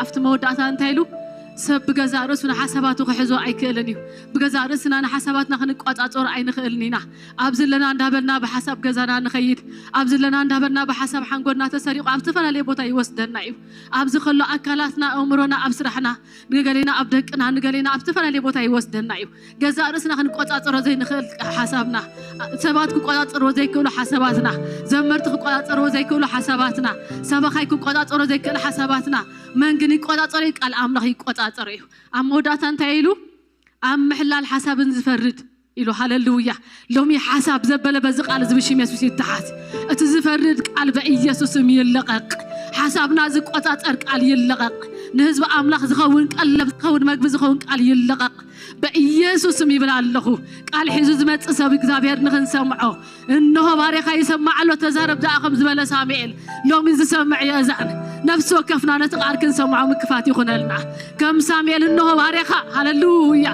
ኣብቲ መወዳእታ እንታይ ኢሉ? ሰብ ብገዛእ ርእሱ ንሓሳባቱ ክሕዞ ኣይክእልን እዩ። ብገዛእ ርእስና ንሓሳባትና ክንቋጻጸሮ ኣይንኽእልን ኢና። ኣብ ዘለና እንዳበልና ብሓሳብ ገዛና ንኸይድ፣ ኣብ ዘለና እንዳበልና ብሓሳብ ሓንጎልና ተሰሪቑ ኣብ ዝተፈላለየ ቦታ ይወስደና እዩ። ኣብዚ ከሎ ኣካላትና፣ ኣእምሮና ኣብ ስራሕና፣ ንገሌና ኣብ ደቅና፣ ንገሌና ኣብ ዝተፈላለየ ቦታ ይወስደና እዩ። ገዛእ ርእስና ክንቆጻጸሮ ዘይንኽእል ሓሳብና፣ ሰባት ክቆጻጸርዎ ዘይክእሉ ሓሳባትና፣ ዘመርቲ ክቆጻጸርዎ ዘይክእሉ ሓሳባትና፣ ሰባኻይ ክቆጻጸሮ ዘይክእል ሓሳባትና፣ መን ግን ይቆጻጸሮ እዩ? ቃል ኣምላኽ ይቆጻጸሮ እዩ። ኣብ መወዳእታ እንታይ ኢሉ? ኣብ ምሕላል ሓሳብን ዝፈርድ ኢሉ። ሃለሉያ። ሎሚ ሓሳብ ዘበለ በዚ ቃል እዚ ብሽም የሱስ ይተሓዝ። እቲ ዝፈርድ ቃል በኢየሱስም ይለቐቕ። ሓሳብና ዝቆጻጸር ቃል ይለቐቕ። ንህዝቢ ኣምላኽ ዝኸውን ቀለብ ዝኸውን መግቢ ዝኸውን ቃል ይለቐቕ። በኢየሱስም ይብል ኣለኹ። ቃል ሒዙ ዝመጽእ ሰብ እግዚኣብሔር ንኽንሰምዖ። እንሆ ባሪኻ ይሰምዕ ኣሎ፣ ተዛረብ ደኣ ከም ዝበለ ሳሙኤል፣ ሎሚ ዝሰምዕ የእዛን። ነፍሲ ወከፍና ነቲ ቃል ክንሰምዖ ምክፋት ይኹነልና። ከም ሳሙኤል እንሆ ባሪኻ፣ ሃለሉያ፣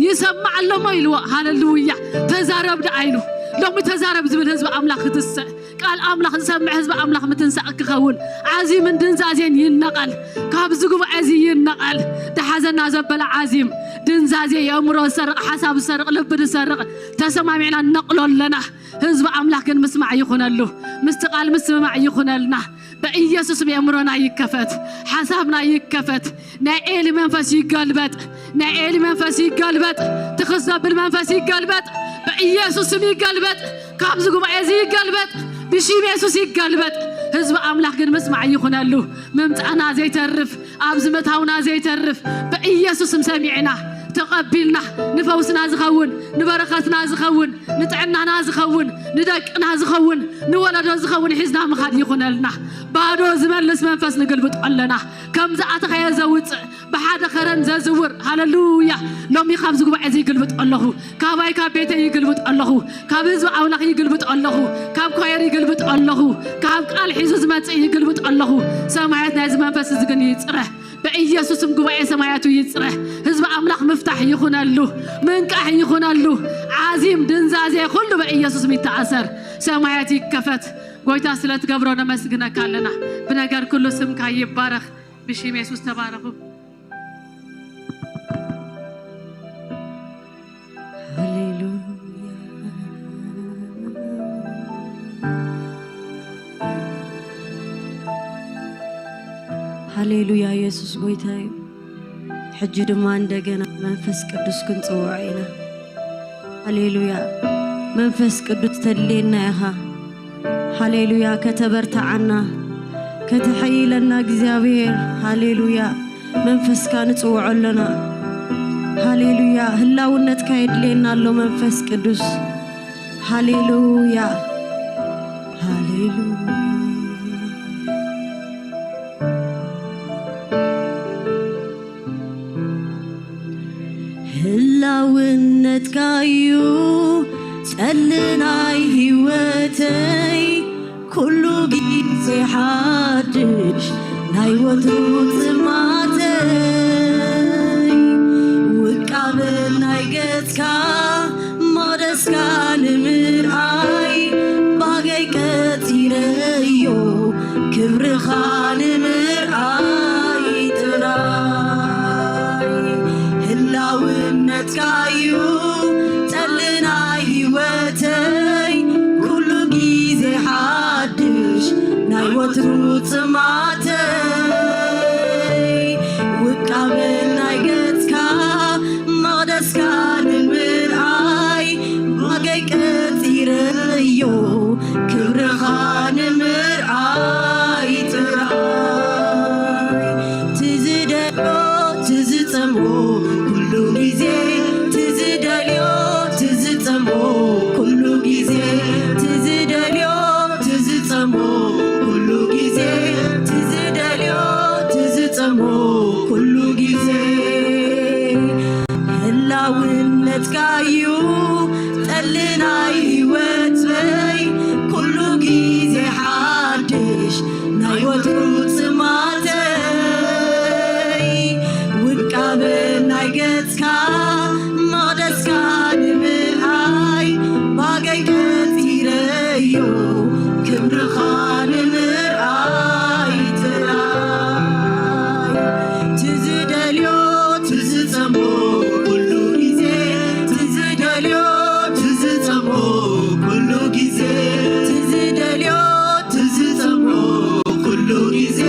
ይሰምዕ ኣሎ እሞ ኢልዎ፣ ሃለሉያ፣ ተዛረብ ደኣ ኢሉ። ሎሚ ተዛረብ ዝብል ህዝቢ ኣምላኽ ክትስእ፣ ቃል ኣምላኽ ዝሰምዕ ህዝቢ ኣምላኽ ምትንሳእ ክኸውን፣ ዓዚምን ድንዛዜን ይነቐል፣ ካብዚ ጉባኤ እዚ ይነቐል። ደሓዘና ዘበለ ዓዚም፣ ድንዛዜ፣ የእምሮ ዝሰርቕ፣ ሓሳብ ዝሰርቕ፣ ልቢ ዝሰርቕ ተሰማሚዕና ንነቕሎ ኣለና። ህዝቢ ኣምላኽ ግን ምስማዕ ይኹነሉ፣ ምስቲ ቃል ምስምማዕ ይኹነልና። በኢየሱስም የእምሮና ይከፈት፣ ሓሳብና ይከፈት። ናይ ኤሊ መንፈስ ይገልበጥ፣ ናይ ኤሊ መንፈስ ይገልበጥ፣ ትኽስ ዘብል መንፈስ ይገልበጥ፣ በኢየሱስም ይገልበጥ፣ ካብዚ ጉባኤ እዚ ይገልበጥ፣ ብሽም የሱስ ይገልበጥ። ህዝቢ ኣምላኽ ግን ምስማዕ ይኹነሉ። ምምጻእና ዘይተርፍ፣ ኣብዚ ምእታውና ዘይተርፍ፣ በኢየሱስም ሰሚዕና ተቐቢልና፣ ንፈውስና ዝኸውን፣ ንበረኸትና ዝኸውን፣ ንጥዕናና ዝኸውን፣ ንደቅና ዝኸውን፣ ንወለዶ ዝኸውን ሒዝና ምኻድ ይኹነልና። ባዶ ዝመልስ መንፈስ ንግልብጦ ኣለና። ከም ዝኣተኻዮ ዘውፅእ፣ ብሓደ ኸረን ዘዝውር። ሃለሉያ። ሎሚ ካብዚ ጉባኤ እዚ ይግልብጦ ኣለኹ። ካባይ ካብ ቤተይ ይግልብጦ ኣለኹ። ካብ ህዝቢ ኣምላኽ ይግልብጦ ኣለኹ። ካብ ኳየር ይግልብጦ ኣለኹ። ካብ ቃል ሒዙ ዝመጽእ ይግልብጦ ኣለኹ። ሰማያት ናይዚ መንፈስ እዚ ግን ይጽረ። በኢየሱስም ጉባኤ ሰማያቱ ይጽረ። ህዝቢ ኣምላኽ ምፍታሕ ይኹነሉ። ምንቃሕ ይኹነሉ። ዓዚም ድንዛዜ ኩሉ በኢየሱስም ይተኣሰር። ሰማያት ይከፈት። ጎይታ ስለ ትገብሮ ነመስግነካ ኣለና። ብነገር ኩሉ ስምካ ይባረኽ። ብሽም የሱስ ተባረኹ። ሃሌሉያ። ሃሌሉያ፣ የሱስ ጎይታ እዩ። ሕጂ ድማ እንደገና መንፈስ ቅዱስ ክንጽውዖ ኢና። ሃሌሉያ። መንፈስ ቅዱስ ተድልየና ኢኻ። ሃሌሉያ። ከተበርትዓና፣ ከተሐይለና እግዚኣብሔር። ሃሌሉያ። መንፈስካ ንጽውዖ ኣለና። ሃሌሉያ። ህላውነትካ የድልየና ኣሎ መንፈስ ቅዱስ። ሃሌሉያ። ሃሌሉያ። ህላውነትካ እዩ ጸሊ ናይ ህይወተይ፣ ኩሉ ግዜ ሓድሽ ናይ ወትሩ ጽማተይ። ውቃበ ናይ ገጽካ መቕደስካ ንምርኣይ፣ ባገይ ቀጺረዮ ክብርኻ ንምርኣይ ጥራይ። ህላውነትካ እዩ ጸሊ ናይ ህይወተይ፣ ኩሉ ግዜ ሓድሽ ናይ ወትሩ ጽማተይ። ውቃበ ናይ ገጽካ መቕደስካ ንምርኣይ፣ ባገይ ቀጺረዮ ክብርኻ ንምርኣይ ጥራይ። ትዝደልዮ ትዝጸምኦ ኩሉ ግዜ፣ ትዝደልዮ ትዝጸምኦ ኩሉ ግዜ፣ ትዝደልዮ ትዝጸምኦ ኩሉ ግዜ፣ ትዝደልዮ ትዝጸምኦ ኩሉ ግዜ። ህላውነትካ እዩ ጠሊ ናይ ህይወተይ፣ ኩሉ ግዜ ሓድሽ ናይ ወትሩ ጽማተይ። ውቃበ ትዝደልዮ ትዝጸምኦ ኩሉ ግዜ፣ ትዝደልዮ ትዝጸምኦ ኩሉ ግዜ፣ ትዝደልዮ ትዝጸምኦ ኩሉ ግዜ፣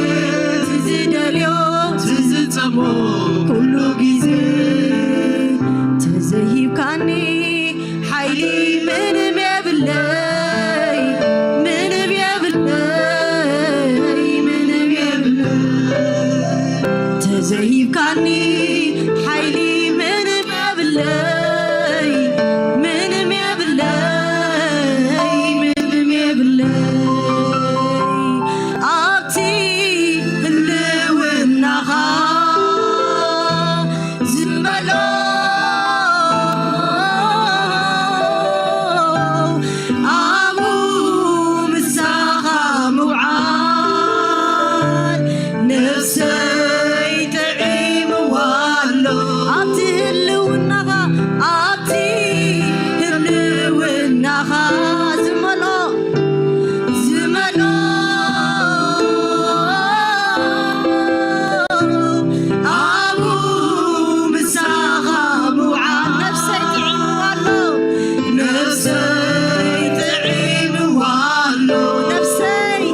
ትዝደልዮ ትዝጸምኦ ኩሉ ግዜ፣ ተዘሂብካኒ ሓይሊ ምንም የብለይ፣ ምንም የብለይ፣ ምንም የብለይ። ተዘሂብካኒ ሓይሊ ምንም የብለይ፣ ምንም የብለይ፣ ምንም የብለይ። ኣብቲ ህልውናኻ ዝመልኦ ኣብኡ ምሳኻ ምውዓል ነፍሰይ ጥዒምዋ ኣሎ። ኣብቲ ህልውናኻ፣ ኣብቲ ህልውናኻ ዝመልኦ ዝመልኦ ኣብኡ ምሳኻ ምውዓል ነፍሰይ ጥዒምዋ ኣሎ። ነፍሰይ ጥዒምዋ ኣሎ። ነፍሰይ፣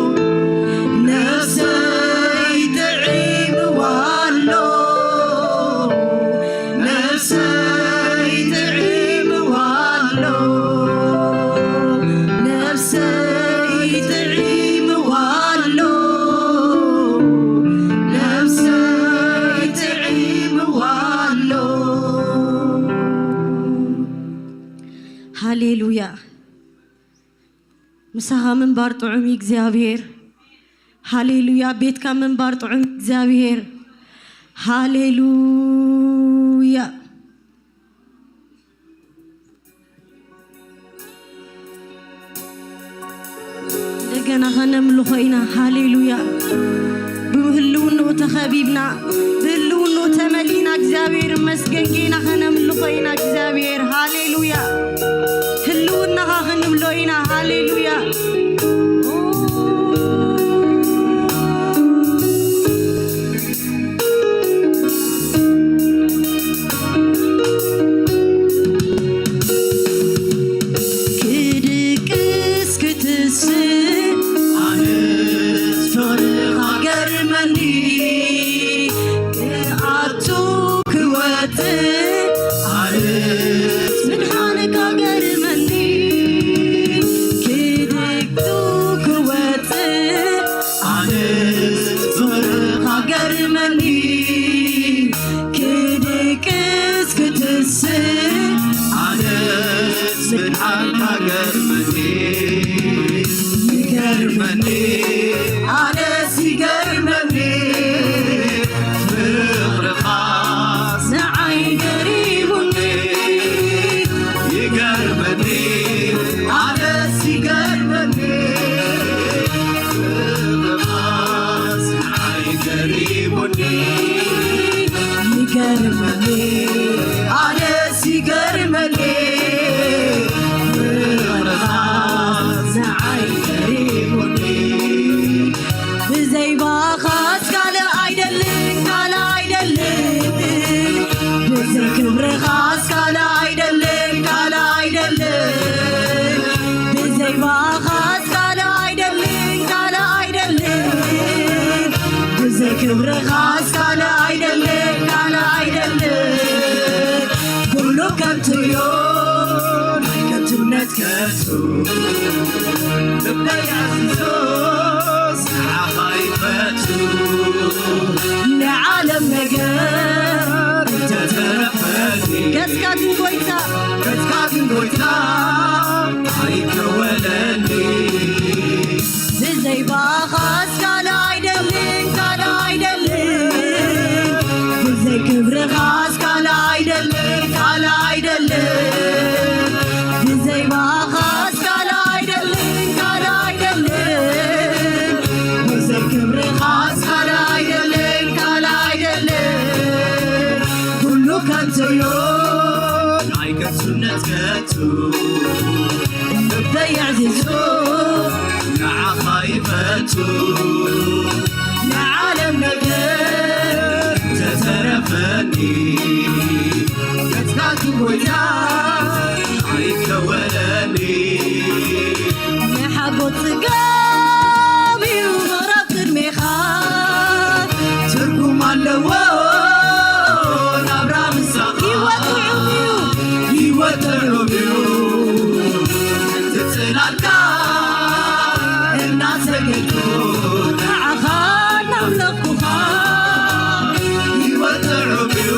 ነፍሰይ ጥዒምዋ ኣሎ። ነፍሰይ ጥዒምዋ ኣሎ፣ ነፍሰይ ጥዒምዋ ኣሎ፣ ነፍሰይ ጥዒምዋ ኣሎ። ሃሌሉያ። ምሳኻ ምንባር ጥዑም እዩ እግዚኣብሔር። ሃሌሉያ። ቤትካ ምንባር ጥዑም እዩ እግዚኣብሔር። ሃሌሉያ። እንደገና ኸነምልኾ ኢና። ሃሌሉያ። ብህልውንኡ ተኸቢብና፣ ብህልውንኡ ተመሊእና፣ እግዚኣብሔር ይመስገን። ጌና ኸነምልኾ ኢና እግዚኣብሔር። ሃሌሉያ። ህልውናኻ ክንብሎ ኢና። ሃሌሉያ። ክድቅስ ክትስእ ኣነስ ፍቕርኻ ገርመኒ፣ ክኣቱ ክወጽእ ኣነስ ምድሓንካ ገርመኒ፣ ክድቅሱ ክወጽእ ኣነስ ፍቕርኻ ገርመኒ፣ ክድቅስ ክትስእ ኣነስ ምድሓንካ ገርመኒ፣ ይገርመኒ፣ ኣነስ ይገርመኒ፣ ፍቕርኻስ ንዓይ ገሪሙኒ፣ ይገርመኒ፣ ኣነስ ይገርመኒ፣ ፍቕርኻስ ንዓይ ገሪሙኒ፣ ይገርመኒ፣ ኣነስ ይገርመኒ፣ ፍቕርኻስ ንዓይ ገሪሙኒ። ብዘይ ባኻስ ካልእ ኣይደልን፣ ካልእ ኣይደልን። ብዘይ ክብርኻስ ካልእ ኣይደልን፣ ካልእ ኣይደልን። ብዘይ ባኻስ ካልእ ኣይደልን፣ ካልእ ኣይደልን። ብዘይ ክብርኻስ ካልእ ኣይደልን፣ ካልእ ኣይደልን። ኩሉ ከንቱ እዩ ናይ ከንቱነት ከንቱ። ልበይ ኣዚዙስ ንዓኻ ይፈቱ። ንዓለም ነገር እንተተረፈኒ። ገጽካ ግን ጎይታ። ገጽካ ግን ጎይታ ኣይከወለኒ። ብዘይ ባኻስ ካልእ ኣይደልን፣ ካልእ ኣይደልን። ብዘይ ክብርኻስ ካልእ ኣይደልን፣ ካልእ ኣይደልን። ብዘይ ባኻስ ካልእ ኣይደልን፣ ካልእ ኣይደልን። ብዘይ ክብርኻስ ካልእ ኣይደልን፣ ካልእ ኣይደልን። ኩሉ ከንቱ እዩ ናይ ከንቱነት ከንቱ። ልበይ ኣዕዚዙ ንዓኻ ይፈቱ። ንዓለም ነገር ጎይታ ኣይከወለኒ። ንሓጎስ ጽጋብ እዩ ምቕራብ ቅድሜኻ። ትርጉም ኣለዎ ናብራ ምሳኻ። ህይወት ጥዑም እዩ። ህይወት ጥዑም እዩ። እቲ ጽላልካ እናሰገድኩ ንዓኻ እናምለኽኩኻ። ህይወት ጥዑም እዩ።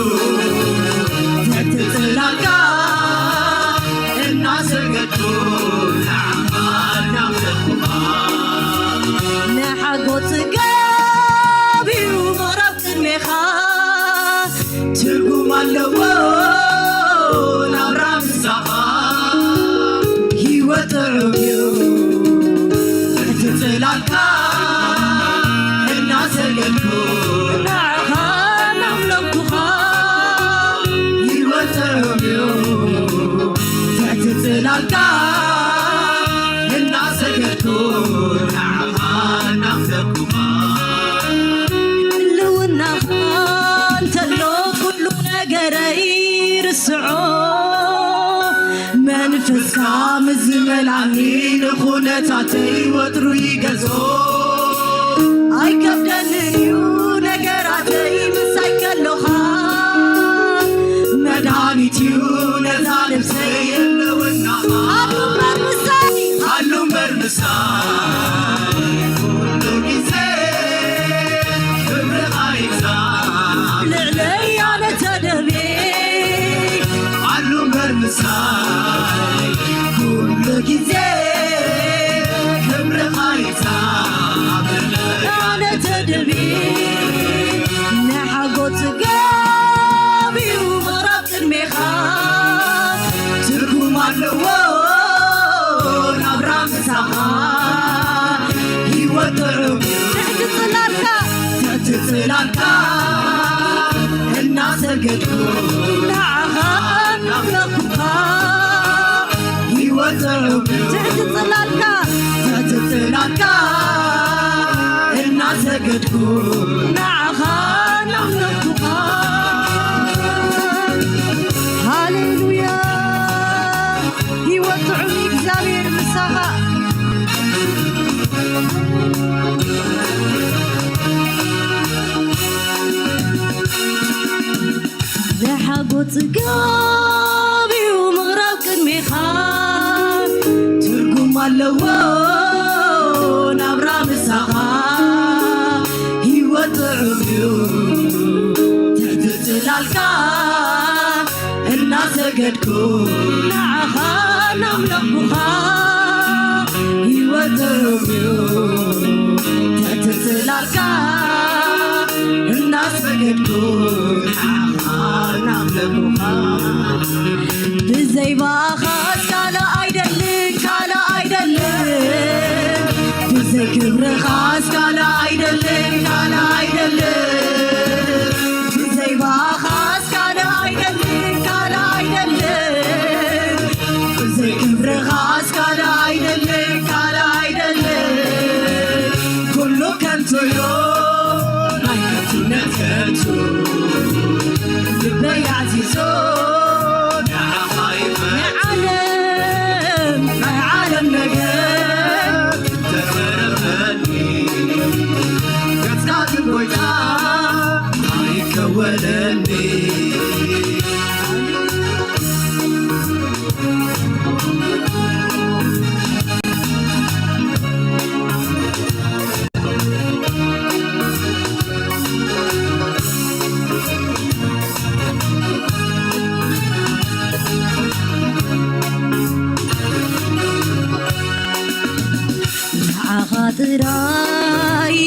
እቲ ጽላልካ እናሰገድኩ ንዓኻ እናምለኽኩኻ። ንሓጎስ ጽጋብ እዩ ምቕራብ ቅድሜኻ። ትርጉም ኣለዎ ናብራ ምሳኻ። ህይወት ጥዑም እዩ። እቲ ጽላልካ እናሰገድኩ ንዓኻ እናምለኽኩኻ። ህይወት ጥዑም እዩ። ትሕቲ ጽላልካ እናሰገድኩ ንዓኻ እናምለኽኩኻ። ህልውናኻ እንተሎ ኩሉ ነገረይ ርስዖ። መንፈስካ ምስ ዝመልኣኒ ንኹነታተይ ወትሩ ይገዝኦ። ኣይከብደንን እዩ ነገራተይ ምሳይ ከሎኻ። መድሃኒት እዩ ነዛ ነብሰይ ህልውናኻ። ሃሉ እምበር ምሳይ። ሃሉ እምበር ምሳይ። ኩሉ ግዜ ክብርኻ ይብዛሕ። ልዕለይ ኣነ ተደብየ። ሃሉ እምበር ምሳይ። ኩሉ ግዜ ክብርኻ ይብዛሕ። ኣነ ተደብየ። ንሓጎስ ጽጋብ እዩ ምቕራብ ቅድሜኻ። ትርጉም ኣለዎ ናብራ ምሳኻ። ህይወት ጥዑም እዩ። ትሕቲ ጽላልካ። ትሕቲ ጽላልካ እናሰገድኩ ንዓኻ እናምለኽኩኻ። ህይወት ጥዑም እዩ። ትሕቲ ጽላልካ። ትሕቲ ጽላልካ እናሰገድኩ ንዓኻ እናምለኽኩኻ። ሃሌሉያ። ህይወት ጥዑም እዩ፣ እግዚኣብሔር ምሳኻ። ዝሓጎስ ጽጋብ እዩ ምቕራብ ቅድሜኻ። ትርጉም ኣለዎ ናብራ ምሳኻ። ህይወት ጥዑም እዩ ትሕቲ ጽላልካ። እናሰገድኩ ንዓኻ እናምለኽኩኻ። ህይወት ጥዑም እዩ ትሕቲ ጽላልካ። እናሰገድኩ ንዓኻ እናምለኽኩኻ። ብዘይ ብኣኻስ ካልእ ኣይደልን፣ ካልእ ኣይደልን። ብዘይ ክብርኻስ ካልእ ኣይደልን፣ ካልእ ኣይደልን። ብዘይ ብኣኻስ ካልእ ኣይደልን፣ ካልእ ኣይደልን። ብዘይ ክብርኻስ ካልእ ኣይደልን፣ ካልእ ኣይደልን። ኩሉ ከንቱ እዩ ናይ ከንቱነት ከንቱ። ልበይ ኣዚዞ ንዓኻ ይፈቱ። ናይ ዓለም፣ ናይ ዓለም ነገር ተረፈኒ። ገጽካ ግን ጎይታ ኣይከወለኒ። ንዓኻ ጥራይ፣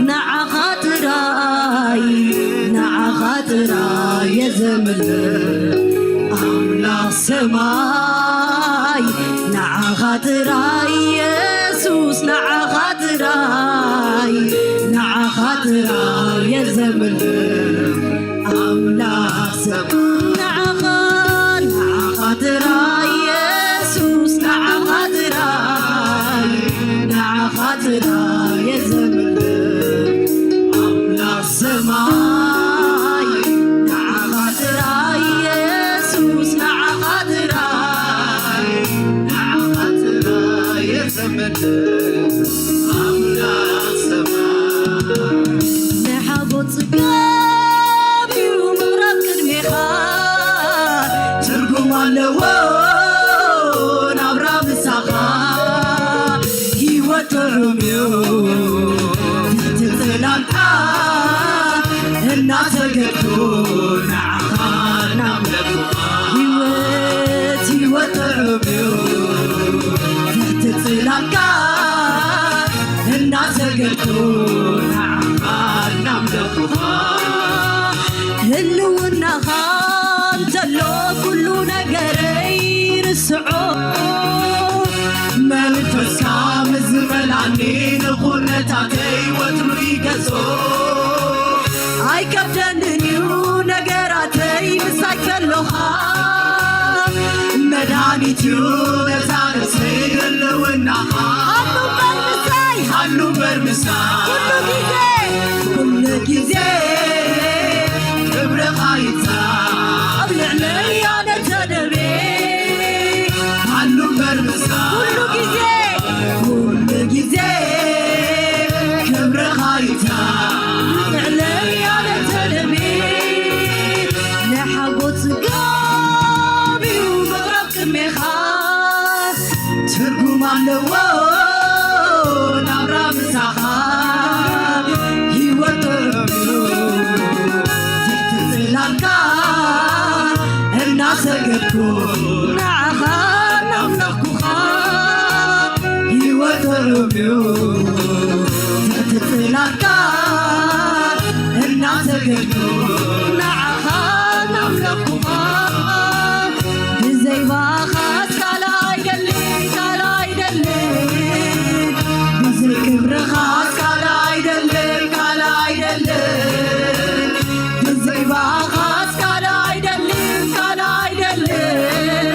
ንዓኻ ጥራይ፣ ንዓኻ ጥራይ እየ ዘምልኽ ኣምላኽ ሰማይ። ንዓኻ ጥራይ የሱስ፣ ንዓኻ ጥራይ፣ ንዓኻ ጥራይ እየ ዘምልኽ ኣምላኽ ሰብ። ንዓኻ፣ ንዓኻ ጥራይ የሱስ፣ ንዓኻ ጥራይ፣ ንዓኻ ጥራይ እየ ዘምልኽ ኣምላኽ ሰማይ። ንዓኻ ጥራይ የሱስ፣ ንዓ ሰገድኩ ንዓኻ እናምለኩኻ። ህይወት፣ ህይወት ጥዑም እዩ ትሕቲ ጽላልካ እናሰገድኩ ንዓኻ እናምለኩኻ። ህልውናኻ እንተሎ ኩሉ ነገረይ ርስዖ። መንፈስካ ምዝመላኒ ንኹነታተይ ወትሩ ይገዝኦ። ኣይከብደንን እዩ ነገራተይ ምሳይ ከሎኻ። መድሃኒት እዩ ነዛ ነፍሰይ ህልውናኻ። ሃሉ እምበር ምሳይ። ሃሉ እምበር ምሳይ። ኩሉ ግዜ። ኩሉ ግዜ ክብርኻ ይብዛሕ ኣብ ልዕለይ ኣነ ተደብየ። ሃሉ እምበር ምሳይ። ኩሉ ግዜ። ኩሉ ግዜ ክብርኻ ይብዛሕ ኣብ ልዕለይ ኣነ ተደብየ። ናይ ሓጎስ ጽጋብ እዩ ምቕራብ ቅድሜኻ። ትርጉም ኣለዎ ናብራ ምሳኻ። ህይወት ጥዑም እዩ ትሕቲ ጽላልካ እናሰገድኩ ንዓኻ እናምለኽኩኻ። ህይወት ጥዑም እዩ ትሕቲ ጽላልካ እናሰገድኩ ንዓኻ እናምለኽኩኻ። ብዘይ ባኻስ ካልእ ኣይደልን፣ ካልእ ኣይደልን። ብዘይ ክብርኻስ ካልእ ኣይደልን፣ ካልእ ኣይደልን። ብዘይ ባኻስ ካልእ ኣይደልን፣ ካልእ ኣይደልን።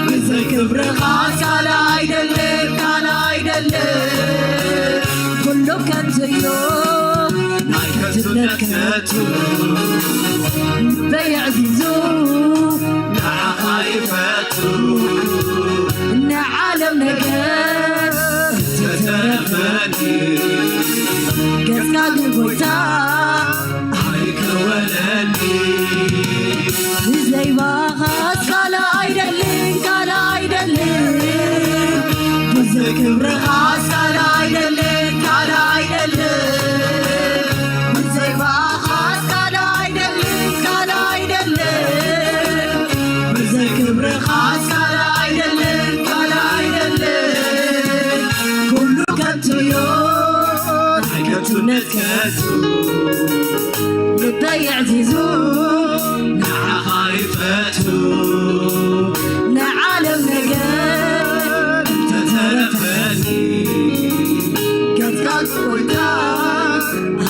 ብዘይ ክብርኻስ ካልእ ኣይደልን፣ ካልእ ኣይደልን። ኩሉ ከንቱ እዩ ናይ ከንቱነት ከንቱ። ልበይ ኣዕዚዙ ንዓኻ ይፈቱ። ናይ ዓለም ነገር ተተረፈኒ። ገጽካ ግን ጎይታ ኣይከወለኒ። ብዘይ ባኻስ ካልእ ኣይደልን፣ ካልእ ኣይደልን። ብዘይ ክብርኻስ ካልእ ኣይደልን፣ ካልእ ኣይደልን። ብዘይ ባኻስ ካልእ ኣይደልን፣ ካልእ ኣይደልን። ብዘይ ክብርኻስ ካልእ ኣይደልን፣ ካልእ ኣይደልን። ኩሉ ከንቱ እዩ ናይ ከንቱነት ከንቱ። ልበይ ኣዕዚዙ ንዓኻ ይፈቱ። ናይ ዓለም ነገር እንተተረፈኒ። ገጽካ ጎይታ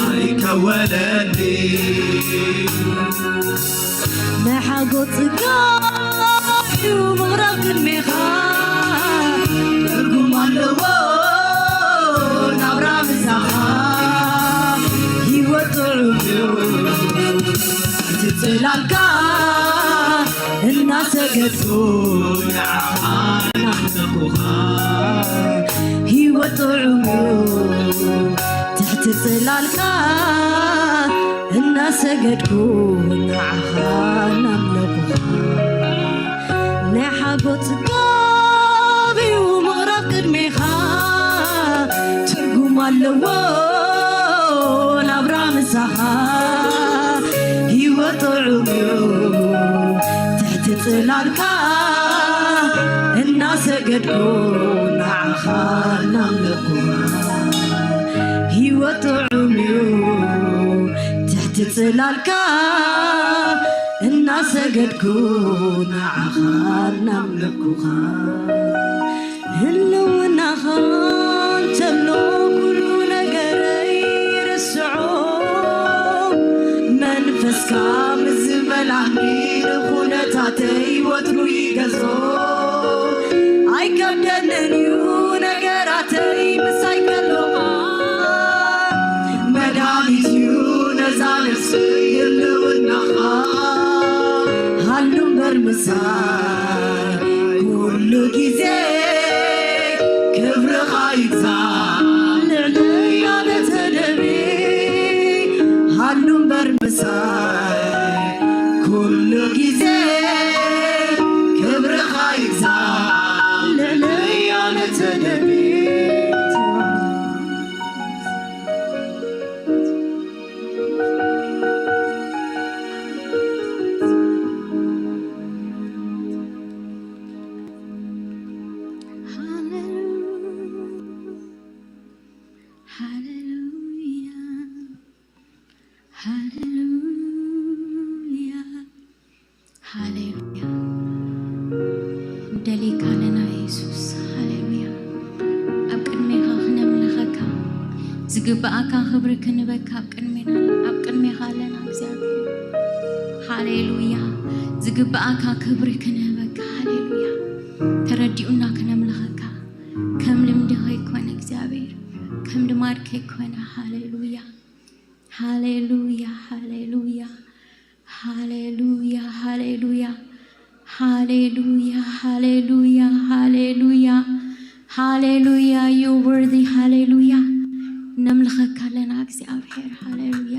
ኣይከወለኒ። ናይ ሓጎስ ጽጋብ እዩ ምቕራብ ቅድሜኻ። ትርጉም ኣለዎ ናብራ ምሳኻ። ህይወት ጥዑም እዩ እቲ ጽላልካ እናሰገድኩ ንዓኻ እናምለኹኻ። ህይወት ጥዑም እዩ ትሕቲ ጽላልካ እናሰገድኩ ንዓኻ እናምለኹኻ። ናይ ሓጎስ ጽጋብ እዩ ምቕራብ ቅድሜኻ። ትርጉም ኣለዎ ናብራ ምሳኻ። ህይወት ጥዑም እዩ ትሕቲ ጽላልካ እናሰገድኩ ንዓኻ እናምለኹኻ። ህይወት ጥዑም እዩ ትሕቲ ጽላልካ እናሰገድኩ ንዓኻ እናምለኩኻ። ህልውናኻ እንተሎ ኩሉ ነገረይ ርስዖ። መንፈስካ ምዝመላኒ ንኹነታተይ ወትሩ ይገዝኦ። ኣይከብደንን እዩ ነገራተይ ምሳይ ከሎኻ። መድሃኒት እዩ ነዛ ነፍሰይ ህልውናኻ። ሃሉ እምበር ምሳይ ኩሉ ግዜ ክብርኻ ይብዛሕ ልዕለይ ኣነ ተደብየ። ሃሉ እምበር ምሳይ ኩሉ ግዜ ክብርኻ ይብዛሕ ልዕለይ ኣነ ተደብየ። ሃሌሉያ። ንደልየካ ኣለና የሱስ። ሃሌሉያ። ኣብ ቅድሜኻ ክነምልኸካ፣ ዝግብኣካ ክብሪ ክንህበካ ኣብ ቅድሜና፣ ኣብ ቅድሜኻ ኣለና እግዚኣብሔር። ሃሌሉያ። ዝግብኣካ ክብሪ ክንህበካ። ሃሌሉያ። ተረዲኡና ክነምልኸካ፣ ከም ልምዲ ከይኮነ እግዚኣብሔር፣ ከም ልማድ ከይኮነ። ሃሌሉያ። ሃሌሉያ፣ ሃሌሉያ፣ ሃሌሉያ፣ ሃሌሉያ፣ ሃሌሉያ፣ ሃሌሉያ፣ ሃሌሉያ፣ ሃሌሉያ። You worthy። ሃሌሉያ። ነምልኸካ ኣለና እግዚኣብሔር። ሃሌሉያ።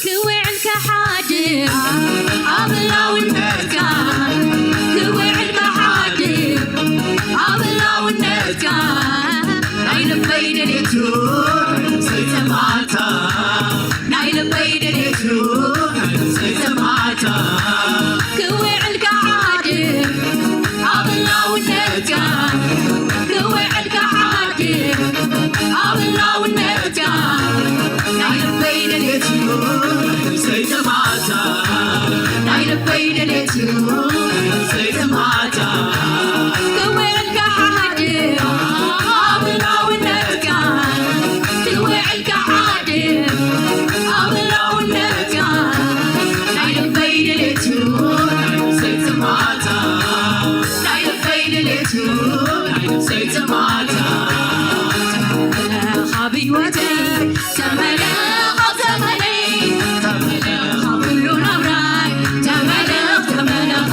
ክውዕል ክሓድር ኣብ ህላውነትካ፣ ክውዕል ክሓድር ኣብ ህላውነትካ፣ ናይ ልበይ ድሌቱ ዘይተማታ፣ ናይ ልበይ ድሌቱ ዘይተማታ፣ ክውዕል ክሓድር ኣብ ህላውነትካ፣ ክውዕል ክሓድር ኣብ ህላውነትካ፣ ናይ ልበይ ድሌት እዩ ዘይተማታ፣ ናይ ልበይ ድሌት እዩ ዘይተማታ፣ ክውዕል ክሓድር ኣብ ህላውነትካ፣ ክውዕል ክሓድር ኣብ ህላውነትካ፣ ናይ ልበይ ድሌት እዩ ዘይተማታ፣ ናይ ልበይ ድሌት እዩ ዘይተማታ። ተመለኽ ኣብ ህይወተይ፣ ተመለኽ ኣብ ዘመነይ፣ ተመለኽ ኣብ ኩሉ ናብራይ፣ ተመለኽ፣ ተመለኽ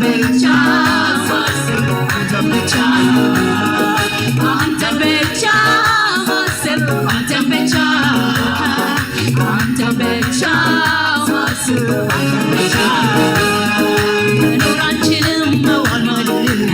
ብቻ ሳስብ አንተን ብቻ፣ አንተን ብቻ ሳስብ አንተን ብቻ፣ አንተን ብቻ ሳስብ አንተን ብቻ፣ መኖር አንችልም መዋል ማለት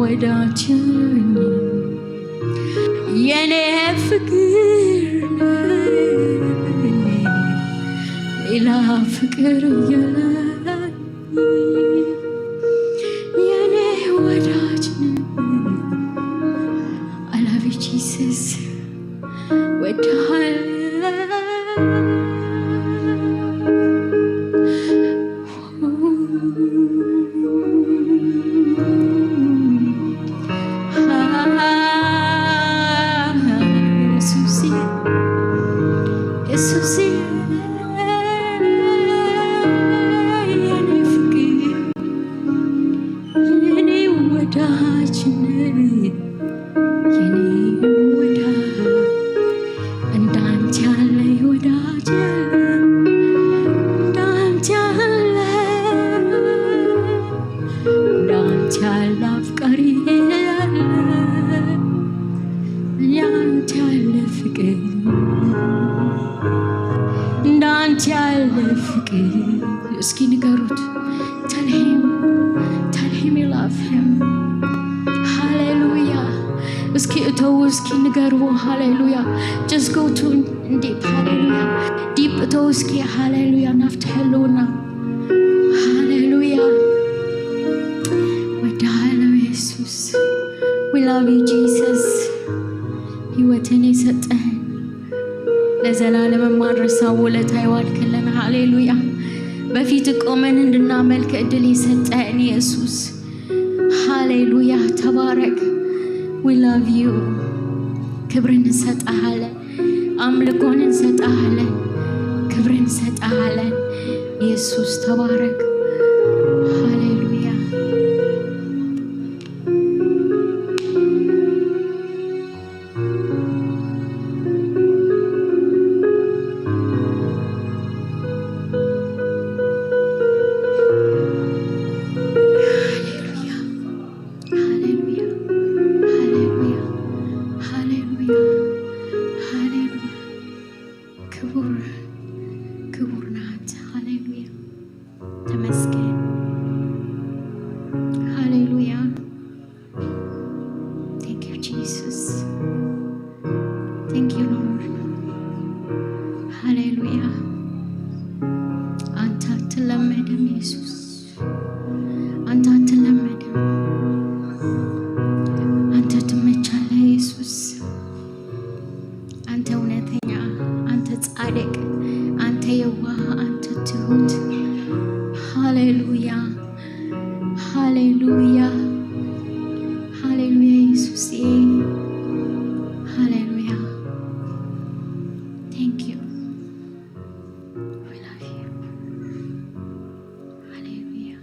ወዳጅ የኔ ፍቅር ሌላ ፍቅር የለኝ የኔ ወዳጅ I love you Jesus ወድሃለሁ ኢየሱስ ኢየሱስ የኔ ፍቅር የኔ ወዳጅ የኔ ወዳጅ እንዳንተ ያለ ወዳጅ እንዳንተ ያለ እንዳንተ ያለ አፍቃሪ ያለ እንዳንተ ያለ ፍቅር እንዳንተ ያለ ፍቅር እስኪ ንገሩት። Tell him, tell him you love him. ሃሌሉያ። እስኪ እተው፣ እስኪ ንገርዎ። ሃሌሉያ። Just go to deep. ሃሌሉያ። Deep እተው እስኪ። ሃሌሉያ። ናብቲ ህልውና። ሃሌሉያ። ወድሃለሁ ኢየሱስ። We love you Jesus. ህይወትን የሰጠህን ለዘላለም የማንረሳው ውለታ የዋልክልን። ሃሌሉያ። በፊት ቆመን እንድናመልክ እድል የሰጠህን ኢየሱስ። ሃሌሉያ። ተባረክ። We love you. ክብር እንሰጥሃለን። አምልኮን እንሰጥሃለን። ክብር እንሰጥሃለን። ኢየሱስ ተባረክ። ሃሌሉያ። ሃሌሉያ፣ ሃሌሉያ፣ ሃሌሉያ፣ ሃሌሉያ፣ ሃሌሉያ። ክቡር፣ ክቡር ናት። ሃሌሉያ፣ ተመስገን። ሃሌሉያ። Thank you Jesus. Thank you Lord. ሃሌሉያ። አንተ አትለመድም ኢየሱስ፣ አንተ አትለመድም። አንተ ትመቻለህ ኢየሱስ። አንተ እውነተኛ፣ አንተ ጻድቅ፣ አንተ የዋህ፣ አንተ ትሁት። ሃሌሉያ፣ ሃሌሉያ፣ ሃሌሉያ ኢየሱስዬ፣ ሃሌሉያ። Thank you. We love you. ሃሌሉያ።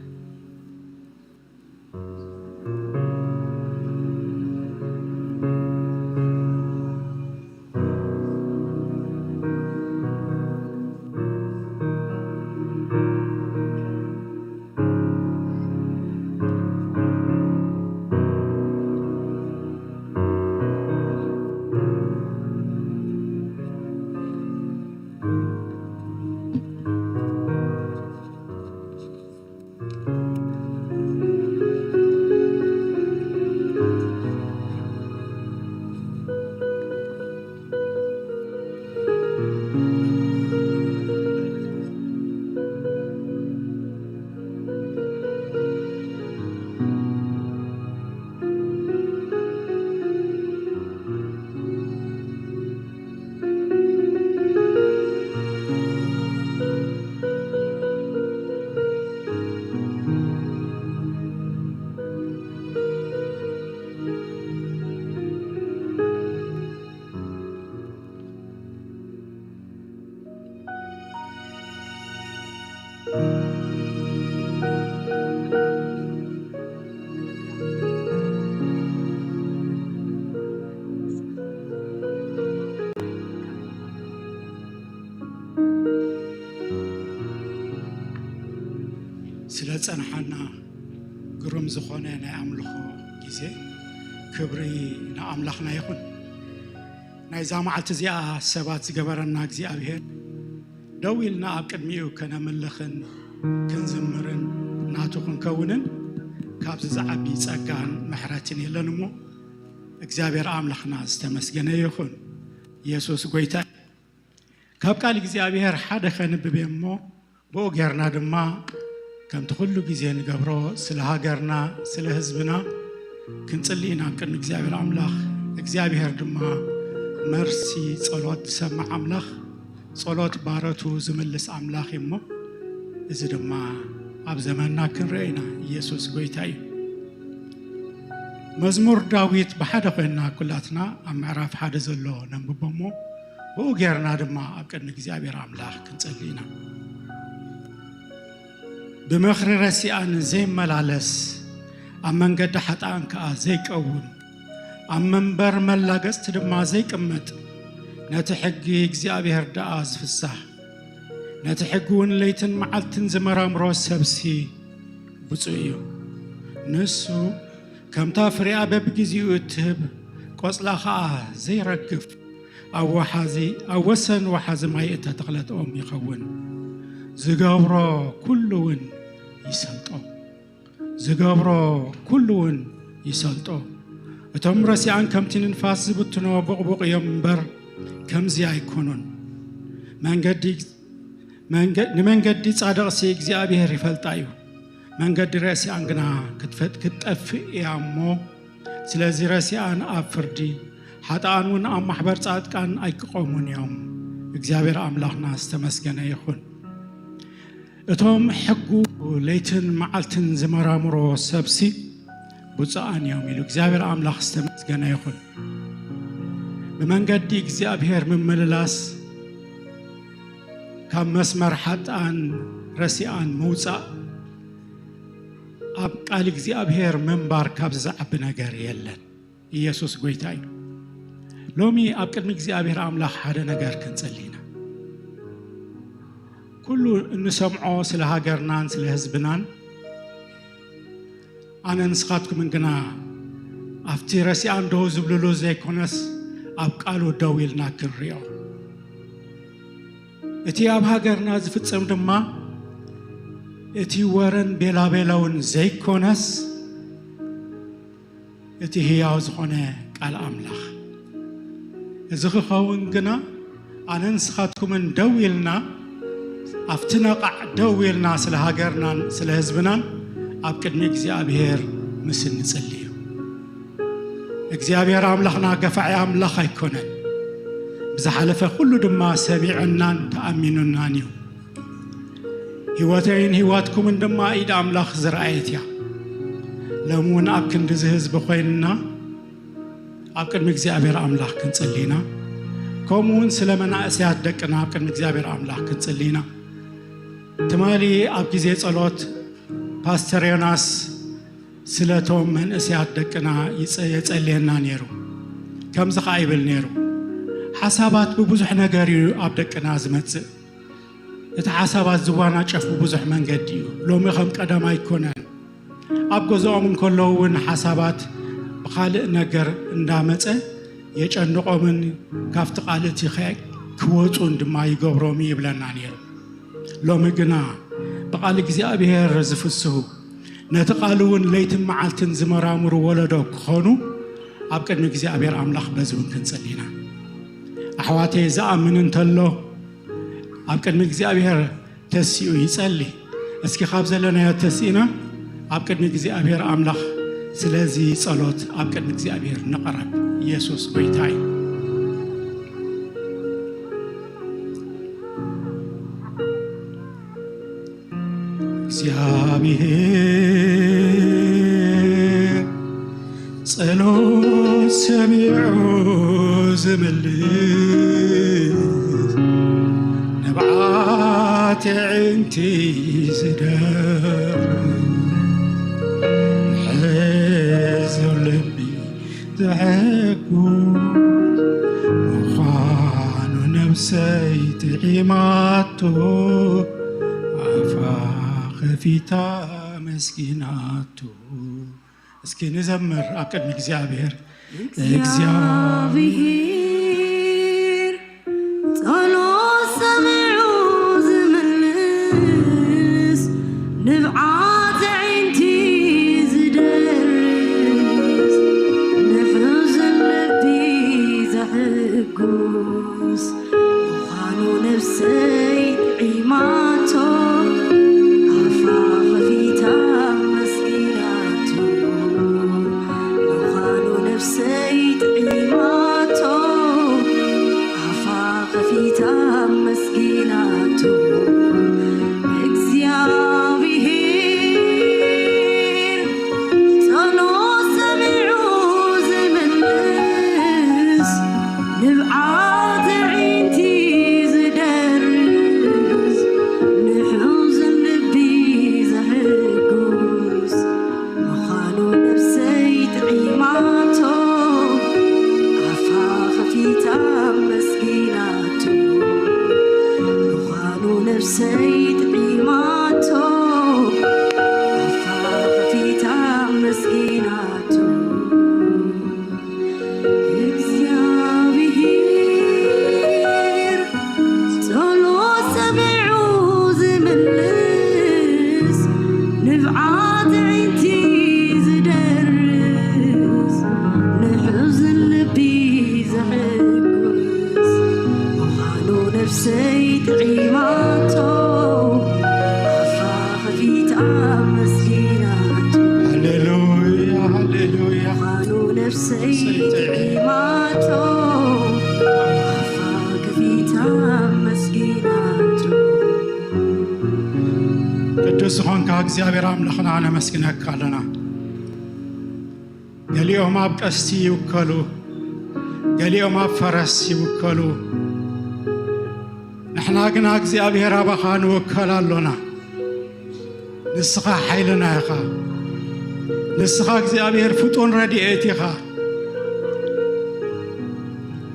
ስለ ጸንሓና ግሩም ዝኾነ ናይ ኣምልኾ ግዜ ክብሪ ንኣምላኽና ይኹን። ናይዛ መዓልቲ እዚኣ ሰባት ዝገበረና እግዚኣብሔር ደው ኢልና ኣብ ቅድሚኡ ከነምልኽን ክንዝምርን ናቱ ክንከውንን ካብዚ ዝዓቢ ጸጋን ምሕረትን የለን እሞ፣ እግዚኣብሔር ኣምላኽና ዝተመስገነ ይኹን። ኢየሱስ ጐይታ። ካብ ቃል እግዚኣብሔር ሓደ ኸንብብ እየ እሞ፣ ብኡ ጌርና ድማ ከምቲ ኹሉ ግዜ ንገብሮ ስለ ሃገርና፣ ስለ ህዝብና ክንጽሊ ኢና ኣብ ቅድሚ እግዚኣብሔር ኣምላኽ። እግዚኣብሔር ድማ መርሲ ጸሎት ዝሰምዕ ኣምላኽ፣ ጸሎት ባሮቱ ዝምልስ ኣምላኽ እዩ እሞ፣ እዚ ድማ ኣብ ዘመንና ክንርኢ ኢና። ኢየሱስ ጐይታ እዩ። መዝሙር ዳዊት ብሓደ ኾይንና ኩላትና ኣብ ምዕራፍ ሓደ ዘሎ ነንብቦ እሞ፣ ብኡ ጌርና ድማ ኣብ ቅድሚ እግዚኣብሔር ኣምላኽ ክንጽሊ ኢና። ብምኽሪ ረሲኣን ዘይመላለስ፣ ኣብ መንገዲ ሓጥኣን ከኣ ዘይቀውም፣ ኣብ መንበር መላገጽቲ ድማ ዘይቅመጥ፣ ነቲ ሕጊ እግዚኣብሔር ደኣ ዝፍሳህ፣ ነቲ ሕጊ እውን ለይትን መዓልትን ዝመራምሮ ሰብሲ ብፁዕ እዩ። ንሱ ከምታ ፍሬኣ በብግዜኡ እትህብ፣ ቆጽላ ኸኣ ዘይረግፍ፣ ኣብ ወሓዚ፣ ኣብ ወሰን ወሓዚ ማይ እተተኽለት ኦም ይኸውን። ዝገብሮ ኩሉ እውን ይሰልጦ። ዝገብሮ ኩሉ እውን ይሰልጦ። እቶም ረሲኣን ከምቲ ንንፋስ ዝብትኖ ቡቕቡቕ እዮም እምበር፣ ከምዚ ኣይኮኑን። መንገዲ፣ መንገ-፣ ንመንገዲ ጻድቕሲ እግዚኣብሔር ይፈልጣ እዩ። መንገዲ ረሲኣን ግና ክትፈጥ-፣ ክትጠፍእ እያ እሞ፣ ስለዚ ረሲኣን ኣብ ፍርዲ፣ ሓጥኣን እውን ኣብ ማሕበር ጻድቃን ኣይክቖሙን እዮም። እግዚኣብሔር ኣምላኽና ዝተመስገነ ይኹን። እቶም ሕጉ ለይትን መዓልትን ዝመራምሮ ሰብሲ ብፁዓን እዮም ኢሉ። እግዚኣብሔር ኣምላኽ ዝተመስገነ ይኹን። ብመንገዲ እግዚኣብሔር ምምልላስ፣ ካብ መስመር ሓጥኣን ረሲኣን ምውጻእ፣ ኣብ ቃል እግዚኣብሔር ምንባር ካብዚ ዝዓቢ ነገር የለን። ኢየሱስ ጐይታ እዩ። ሎሚ ኣብ ቅድሚ እግዚኣብሔር ኣምላኽ ሓደ ነገር ክንጽሊ ኢና። ኩሉ እንሰምዖ ስለ ሃገርናን ስለ ህዝብናን፣ ኣነ ንስኻትኩምን ግና ኣብቲ ረሲኣን ደው ዝብልሉ ዘይኮነስ፣ ኣብ ቃሉ ደው ኢልና ክንሪኦ። እቲ ኣብ ሃገርና ዝፍጸም ድማ፣ እቲ ወረን ቤላቤላውን ዘይኮነስ፣ እቲ ህያው ዝኾነ ቃል ኣምላኽ። እዚ ክኸውን ግና፣ ኣነ ንስኻትኩምን ደው ኢልና፣ ኣብቲ ነቓዕ ደው ኢልና ስለ ሃገርናን ስለ ህዝብናን ኣብ ቅድሚ እግዚኣብሔር ምስ እንጽሊ እዩ። እግዚኣብሔር ኣምላኽና ገፋዒ ኣምላኽ ኣይኮነን። ብዝሓለፈ ኩሉ ድማ ሰሚዑናን ተኣሚኑናን እዩ። ህይወተይን ህይወትኩምን ድማ ኢድ ኣምላኽ ዝረኣየት እያ። ሎሚ እውን ኣብ ክንዲ እዚ ህዝቢ ኮይንና ኣብ ቅድሚ እግዚኣብሔር ኣምላኽ ክንጽሊ ኢና። ከምኡ እውን ስለ መናእሰያት ደቅና ኣብ ቅድሚ እግዚኣብሔር ኣምላኽ ክንጽሊ ኢና። ትማሊ ኣብ ግዜ ጸሎት ፓስተር ዮናስ ስለቶም መንእሰያት ደቅና ይጸ-፣ የጸልየና ነይሩ። ከምዚ ኸኣ ይብል ነይሩ፣ ሓሳባት ብብዙሕ ነገር እዩ ኣብ ደቅና ዝመጽእ። እቲ ሓሳባት ዝዋናጨፍ ብብዙሕ መንገዲ እዩ። ሎሚ ከም ቀደም ኣይኮነን። ኣብ ገዛኦም እንከለዉ እውን ሓሳባት ብኻልእ ነገር እንዳመጸ የጨንቖምን ካብቲ ቃል እቲ ኸ-፣ ክወጹን ድማ ይገብሮም እዩ ይብለና ነይሩ። ሎሚ ግና ብቓል እግዚኣብሔር ዝፍስሁ፣ ነቲ ቃል እውን ለይትን መዓልትን ዝመራምሩ ወለዶ ክኾኑ ኣብ ቅድሚ እግዚኣብሔር ኣምላኽ በዚ እውን ክንጽሊ ኢና። ኣሕዋተይ፣ ዝኣምን እንተሎ ኣብ ቅድሚ እግዚኣብሔር ተሲኡ ይጸሊ። እስኪ ካብ ዘለናዮ ተሲእና ኣብ ቅድሚ እግዚኣብሔር ኣምላኽ ስለዚ ጸሎት ኣብ ቅድሚ እግዚኣብሔር ንቕረብ። ኢየሱስ ጐይታ እዩ። እግዚኣብሔር ጸሎት ሰሚዑ ዝምልስ፣ ንብዓት ኣዒንቲ ዝደርስ፣ ሕዙን ልቢ ዘሐጉስ ምዃኑ ነብሰይ ጥዒማቶ፣ ኣፋ ኸፊታ ኣመስጊናቶ። እስኪ ንዘምር ኣብ ቅድሚ እግዚኣብሔር። እግዚኣብሔር ጸሎት ሰሚዑ ዝምልስ፣ ንብዓት ኣዒንቲ ዝደ ዘይጥዒማቶ ኣፋ ከፊታ ኣመስጊናቶ። ቅዱስ ዝኾንካ እግዚኣብሔር ኣምላኽና ነመስግነካ ኣለና። ገሊኦም ኣብ ቀስቲ ይውከሉ፣ ገሊኦም ኣብ ፈረስ ይውከሉ። ንሕና ግና እግዚኣብሔር ኣባኻ ንውከል ኣሎና። ንስኻ ሓይልና ኢኻ። ንስኻ እግዚኣብሔር ፍጡን ረድኤት ኢኻ።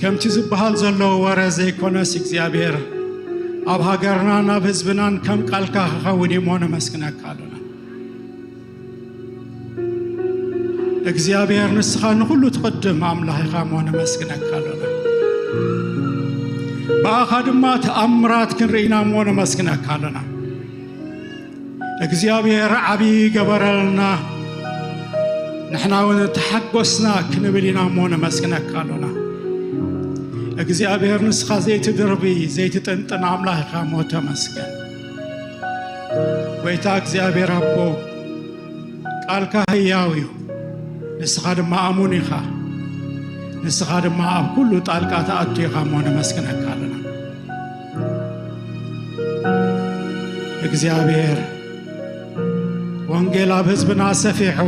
ከምቲ ዝበሃል ዘሎ ወረ ዘይኮነስ እግዚኣብሔር ኣብ ሃገርናን ኣብ ህዝብናን ከም ቃልካ ክኸውን እሞ ነመስግነካ ኣሎና። እግዚኣብሔር ንስኻ ንኹሉ ትቕድም ኣምላኽ ኢኻ እሞ ነመስግነካ ኣሎና። ብኣኻ ድማ ተኣምራት ክንርኢና እሞ ነመስግነካ ኣሎና። እግዚኣብሔር ዓቢ ገበረልና፣ ንሕና እውን ተሓጎስና ክንብል ኢና እሞ ነመስግነካ ኣሎና። እግዚኣብሔር ንስኻ ዘይትድርቢ ዘይትጥንጥን ኣምላኽ ኢኻ እሞ ተመስገን። ጎይታ እግዚኣብሔር ኣቦ፣ ቃልካ ህያው እዩ፣ ንስኻ ድማ ኣሙን ኢኻ። ንስኻ ድማ ኣብ ኩሉ ጣልቃ ትኣቱ ኢኻ እሞ ነመስግነካ ኣለና። እግዚኣብሔር፣ ወንጌል ኣብ ህዝብና ሰፊሑ፣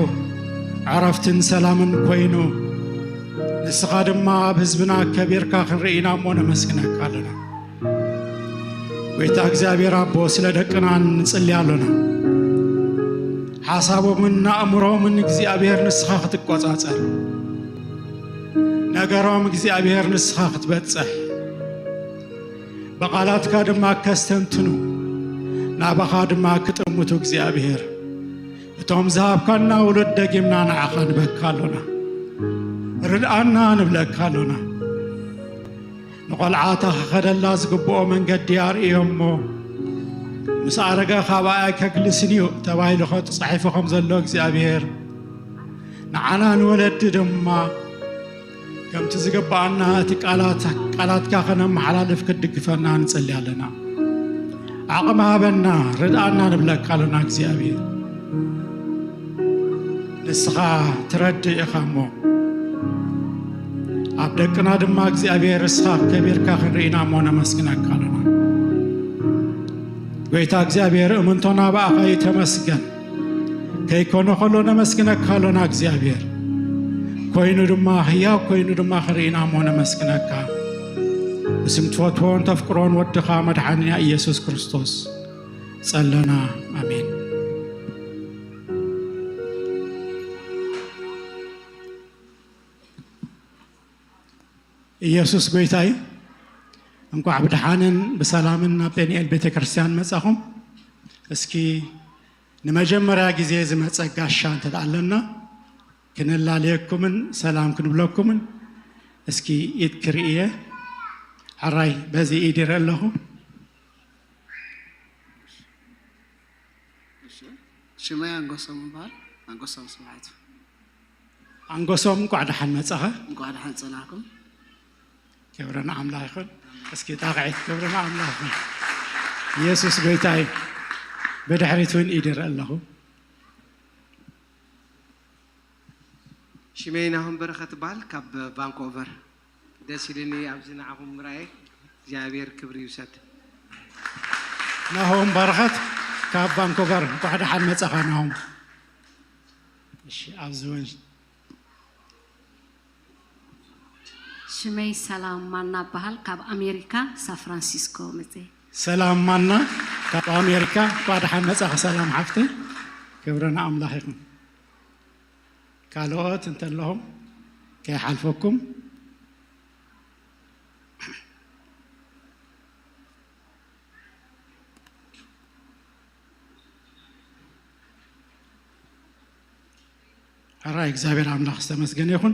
ዕረፍትን ሰላምን ኮይኑ፣ ንስኻ ድማ ኣብ ህዝብና ከቢርካ ክንርኢ ኢና እሞ ነመስግነካ ኣለና። ጎይታ እግዚኣብሔር ኣቦ፣ ስለ ደቅና ንጽሊ ኣሎና። ሓሳቦምን ኣእምሮምን እግዚኣብሔር ንስኻ ክትቆጻጸር፣ ነገሮም እግዚኣብሔር ንስኻ ክትበጽሕ፣ ብቓላትካ ድማ ከስተንትኑ፣ ናባኻ ድማ ክጥምቱ እግዚኣብሔር፣ እቶም ዝሃብካና ውሉድ ደጊምና ንዓኻ ንበካ ኣሎና። ርድኣና ንብለካ ኣሎና። ንቖልዓ እታ ክኸደላ ዝግብኦ መንገዲ ኣርእዮ እሞ፣ ምስ ኣረገ ካብ ኣእያይ ከግልስን እዩ ተባሂሉ ኸ ተጻሒፉ ከም ዘሎ እግዚኣብሔር፣ ንዓና ንወለዲ ድማ ከምቲ ዝግብኣና እቲ ቃላት፣ ቃላትካ ኸነመሓላልፍ ክትድግፈና ንጸሊ ኣለና። ዓቕሚ ሃበና፣ ርድኣና ንብለካ ኣለና እግዚኣብሔር። ንስኻ ትረድእ ኢኻ እሞ፣ ኣብ ደቅና ድማ እግዚኣብሔር ንስኻ ከቢርካ ክንርኢና እሞ ነመስግነካ ኣለና። ጎይታ እግዚኣብሔር እምንቶና ብኣኻ እዩ፣ ተመስገን። ከይኮነ ከሎ ነመስግነካ ኣሎና እግዚኣብሔር። ኮይኑ ድማ፣ ህያው ኮይኑ ድማ ክንርኢና እሞ ነመስግነካ። ብስም ትፈትዎን ተፍቅሮን ወድኻ መድሓኒና ኢየሱስ ክርስቶስ ጸለና። ኣሜን። ኢየሱስ ጎይታ እዩ። እንቋዕ ብደሓንን ብሰላምን ናብ ጴንኤል ቤተ ክርስቲያን መጻኹም። እስኪ ንመጀመርያ ግዜ ዝመጸ ጋሻ እንተ ደኣ ኣለና፣ ክንላለየኩምን ሰላም ክንብለኩምን እስኪ ኢድ ክርኢ እየ። ሕራይ በዚ ኢድ ይርኢ ኣለኹ። እሺ፣ ሽመይ ኣንጎሶም ይበሃል። ኣንጎሶም ስብሓቱ። ኣንጎሶም፣ እንቋዕ ደሓን መጻኻ። እንቋዕ ደሓን ጸናሕኩም። ክብሪ ንኣምላኽ ይኹን። እስኪ ጣቕዒት፣ ክብሪ ንኣምላኽ ይኹን። ኢየሱስ ጎይታ እዩ። ብድሕሪት እውን ኢድ ይርኢ ኣለኹ። ሽመይ ናሆም በረኸት እበሃል፣ ካብ ቫንኮቨር። ደስ ኢሉኒ ኣብዚ ንዓኹም ምርኣየ። እግዚኣብሔር ክብሪ ይውሰድ። ናሆም በረኸት ካብ ቫንኮቨር፣ እንቋዕ ደሓን መጻኻ ናሆም። እሺ፣ ኣብዚ እውን ሽመይ ሰላም ማና እበሃል፣ ካብ ኣሜሪካ ሳን ፍራንሲስኮ መጽየ። ሰላም ማና ካብ ኣሜሪካ፣ እንቋዕ ደሓን መጻኺ ሰላም ሓፍተይ። ክብሪ ንኣምላኽ ይኹን። ካልኦት እንተለኹም ከይሓልፈኩም። ሕራይ እግዚኣብሔር ኣምላኽ ዝተመስገነ ይኹን።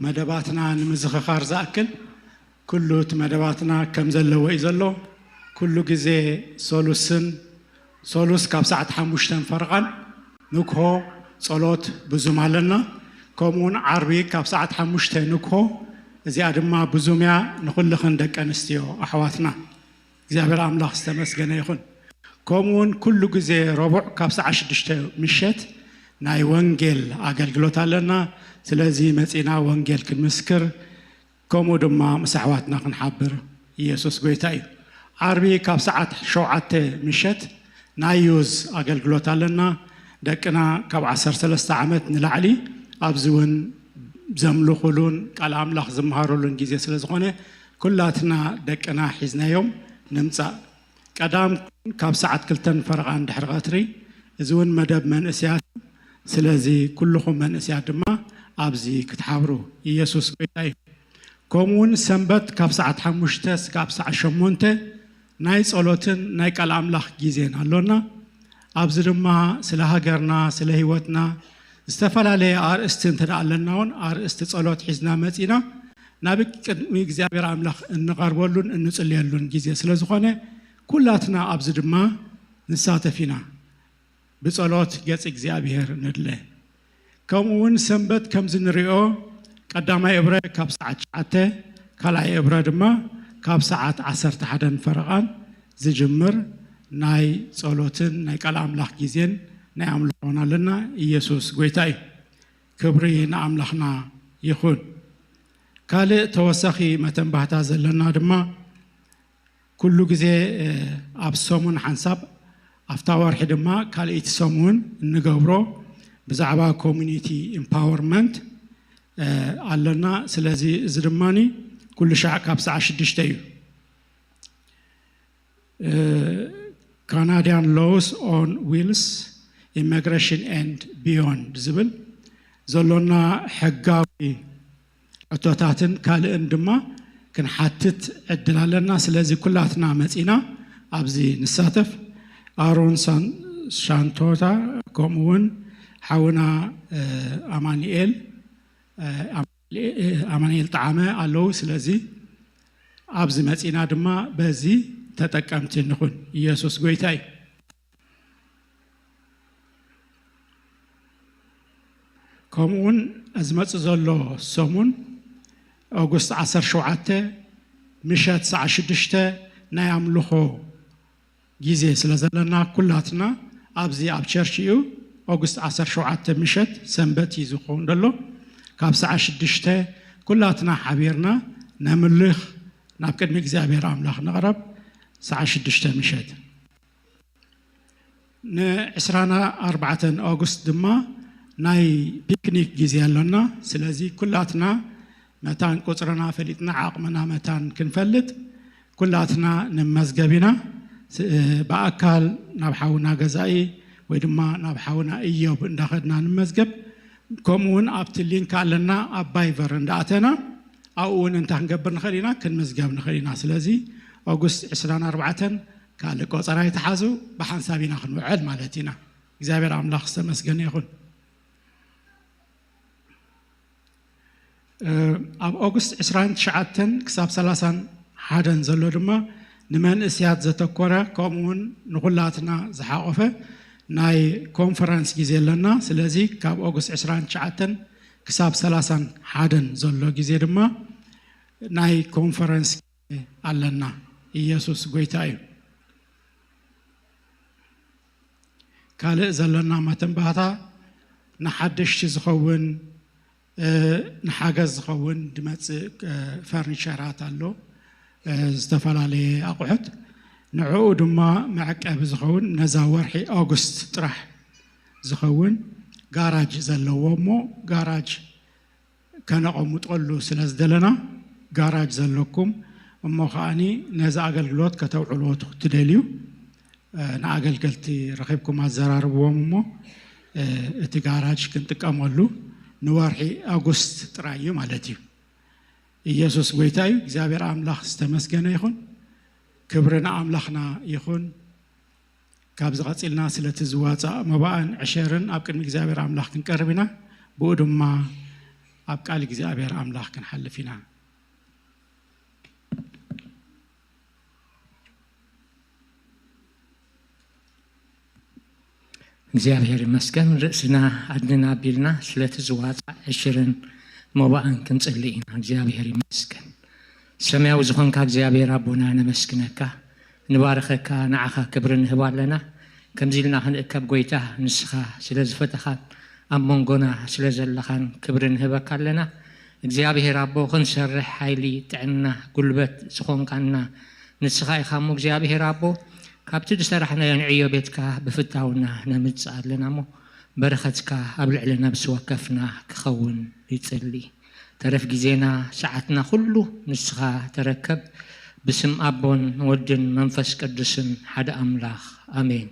መደባትና ንምዝኽኻር ዝኣክል፣ ኩሉ እቲ መደባትና ከም ዘለዎ እዩ ዘሎ። ኩሉ ግዜ ሰሉስን፣ ሰሉስ ካብ ሰዓት ሓሙሽተን ፈረቓን ንግሆ ጸሎት ብዙም ኣለና። ከምኡውን ዓርቢ ካብ ሰዓት ሓሙሽተ ንግሆ፣ እዚኣ ድማ ብዙም እያ ንኹልኽን ደቂ ኣንስትዮ ኣሕዋትና። እግዚኣብሔር ኣምላኽ ዝተመስገነ ይኹን። ከምኡውን ኩሉ ግዜ ረቡዕ ካብ ሰዓት ሽዱሽተ ምሸት ናይ ወንጌል ኣገልግሎት ኣለና። ስለዚ መጺና ወንጌል ክንምስክር፣ ከምኡ ድማ ምስ ኣሕዋትና ክንሓብር ኢየሱስ ጎይታ እዩ። ዓርቢ ካብ ሰዓት ሸውዓተ ምሸት ናይ ዩዝ ኣገልግሎት ኣለና። ደቅና ካብ ዓሰርተ ሰለስተ ዓመት ንላዕሊ ኣብዚ እውን ዘምልኹሉን ቃል ኣምላኽ ዝመሃሩሉን ግዜ ስለ ዝኾነ፣ ኩላትና ደቅና ሒዝናዮም ንምጻእ። ቀዳም ካብ ሰዓት ክልተን ፈረቓን ድሕሪ ቀትሪ፣ እዚ እውን መደብ መንእስያት። ስለዚ ኩልኹም መንእስያት ድማ ኣብዚ ክትሓብሩ። ኢየሱስ ጎይታ እዩ። ከምኡ እውን ሰንበት ካብ ሰዓት ሓሙሽተ እስካብ ሰዓት ሸሞንተ ናይ ጸሎትን ናይ ቃል ኣምላኽ ግዜን ኣሎና። ኣብዚ ድማ ስለ ሃገርና፣ ስለ ህይወትና ዝተፈላለየ ኣርእስቲ እንተ ደኣ ኣለና እውን ኣርእስቲ ጸሎት ሒዝና መጺና ናብ ቅድሚ እግዚኣብሔር ኣምላኽ እንቐርበሉን እንጽልየሉን ግዜ ስለ ዝኾነ ኩላትና ኣብዚ ድማ ንሳተፍ ኢና። ብጸሎት ገጽ እግዚኣብሔር ንድለ። ከምኡ እውን ሰንበት ከምዚ ንሪኦ ቀዳማይ እብረ ካብ ሰዓት ትሽዓተ፣ ካልኣይ እብረ ድማ ካብ ሰዓት ዓሰርተ ሓደን ፈረቓን ዝጅምር ናይ ጸሎትን ናይ ቃል ኣምላኽ ግዜን ናይ ኣምልኾን ኣለና። ኢየሱስ ጎይታ እዩ። ክብሪ ንኣምላኽና ይኹን። ካልእ ተወሳኺ መተንባህታ ዘለና ድማ ኩሉ ግዜ ኣብ ሰሙን ሓንሳብ ኣብታ ወርሒ ድማ ካልኣይቲ ሰሙን እንገብሮ ብዛዕባ ኮሚኒቲ ኢምፓወርመንት ኣለና። ስለዚ እዚ ድማ ኩሉ ሻዕ ካብ ሰዓት ሽዱሽተ እዩ። ካናዲያን ሎውስ ኦን ዊልስ ኢሚግሬሽን ኤንድ ቢዮንድ ዝብል ዘሎና ሕጋዊ ሕቶታትን ካልእን ድማ ክንሓትት ዕድል ኣለና። ስለዚ ኩላትና መጺና ኣብዚ ንሳተፍ። ኣሮን ሳን- ሻንቶታ፣ ከምኡ እውን ሓውና ኣማኒኤል ኣማኒኤል ጣዓመ ኣለዉ። ስለዚ ኣብዚ መጺና ድማ በዚ ተጠቀምቲ ንኹን። ኢየሱስ ጎይታ እዩ። ከምኡውን ዝመጽእ ዘሎ ሰሙን ኦጉስት ዓሰርተ ሸውዓተ ምሸት ሰዓት ሽዱሽተ ናይ ኣምልኾ ግዜ ስለ ዘለና ኩላትና ኣብዚ ኣብ ቸርች እዩ። ኦጉስት ዓሰርተ ሸውዓተ ምሸት ሰንበት እዩ ዝኸውን ዘሎ። ካብ ሰዓት ሽዱሽተ ኩላትና ሓቢርና ነምልኽ፣ ናብ ቅድሚ እግዚኣብሔር ኣምላኽ ንቕረብ። ሰዓት ሽዱሽተ ምሸት ንዕስራን ኣርባዕተን ኦጉስት ድማ ናይ ፒክኒክ ግዜ ኣሎና። ስለዚ ኩላትና መታን ቁጽርና ፈሊጥና ዓቕምና መታን ክንፈልጥ ኩላትና ንመዝገብ ኢና። ብኣካል ናብ ሓውና ገዛኢ ወይ ድማ ናብ ሓውና እዮብ እንዳኸድና ንመዝገብ። ከምኡ እውን ኣብቲ ሊንክ ኣለና ኣብ ቫይቨር እንዳኣተና ኣብኡ እውን እንታይ ክንገብር ንኽእል ኢና? ክንምዝገብ ንኽእል ኢና። ስለዚ ኦጉስት ዕስራን ኣርባዕተን ካልእ ቆጸራ ይትሓዙ፣ ብሓንሳብ ኢና ክንውዕል ማለት ኢና። እግዚኣብሔር ኣምላኽ ዝተመስገነ ይኹን። ኣብ ኦጉስት ዕስራን ትሽዓተን ክሳብ ሰላሳን ሓደን ዘሎ ድማ ንመንእስያት ዘተኮረ ከምኡውን ንኹላትና ዝሓቆፈ ናይ ኮንፈረንስ ግዜ ኣለና። ስለዚ ካብ ኦጉስት ዕስራን ትሽዓተን ክሳብ ሰላሳን ሓደን ዘሎ ግዜ ድማ ናይ ኮንፈረንስ ኣለና። ኢየሱስ ጎይታ እዩ። ካልእ ዘለና መተንባህታ ንሓደሽቲ ዝኸውን ንሓገዝ ዝኸውን ድመጽእ ፈርኒቸራት ኣሎ፣ ዝተፈላለየ ኣቑሑት። ንዕኡ ድማ መዕቀቢ ዝኸውን ነዛ ወርሒ ኦጉስት ጥራሕ ዝኸውን ጋራጅ ዘለዎ እሞ ጋራጅ ከነቐምጠሉ ስለ ዝደለና ጋራጅ ዘለኩም እሞ ከዓኒ ነዚ ኣገልግሎት ከተውዕልዎ ትደልዩ ንኣገልገልቲ ረኺብኩም ኣዘራርብዎም እሞ እቲ ጋራጅ ክንጥቀመሉ ንወርሒ ኣጉስት ጥራይ እዩ ማለት እዩ። ኢየሱስ ጎይታ እዩ። እግዚኣብሔር ኣምላኽ ዝተመስገነ ይኹን። ክብሪ ንኣምላኽና ይኹን። ካብዚ ቀጺልና ስለቲ ዝዋጻእ መባእን ዕሸርን ኣብ ቅድሚ እግዚኣብሔር ኣምላኽ ክንቀርብ ኢና። ብኡ ድማ ኣብ ቃል እግዚኣብሔር ኣምላኽ ክንሓልፍ ኢና። እግዚኣብሔር ይመስገን። ርእስና ኣድንና ኣቢልና ስለቲ ዝዋጻእ ዕሽርን መባእን ክንጽሊ ኢና። እግዚኣብሔር ይመስገን። ሰማያዊ ዝኾንካ እግዚኣብሔር ኣቦና ነመስግነካ፣ ንባርኸካ፣ ንዓኻ ክብሪ ንህብ ኣለና። ከምዚ ኢልና ክንእከብ ጎይታ ንስኻ ስለ ዝፈተኻን ኣብ መንጎና ስለ ዘለኻን ክብሪ ንህበካ ኣለና። እግዚኣብሔር ኣቦ፣ ክንሰርሕ ሓይሊ፣ ጥዕና፣ ጉልበት ዝኾንካና ንስኻ ኢኻ እሞ፣ እግዚኣብሔር ኣቦ፣ ካብቲ ዝሰራሕናዮ ንዕዮ ቤትካ ብፍታውና ነምጽእ ኣለና እሞ፣ በረኸትካ ኣብ ልዕሊ ነብሲ ወከፍና ክኸውን ይጽሊ። ተረፍ ግዜና፣ ሰዓትና ኩሉ ንስኻ ተረከብ። ብስም ኣቦን ወድን መንፈስ ቅዱስን ሓደ ኣምላኽ፣ ኣሜን።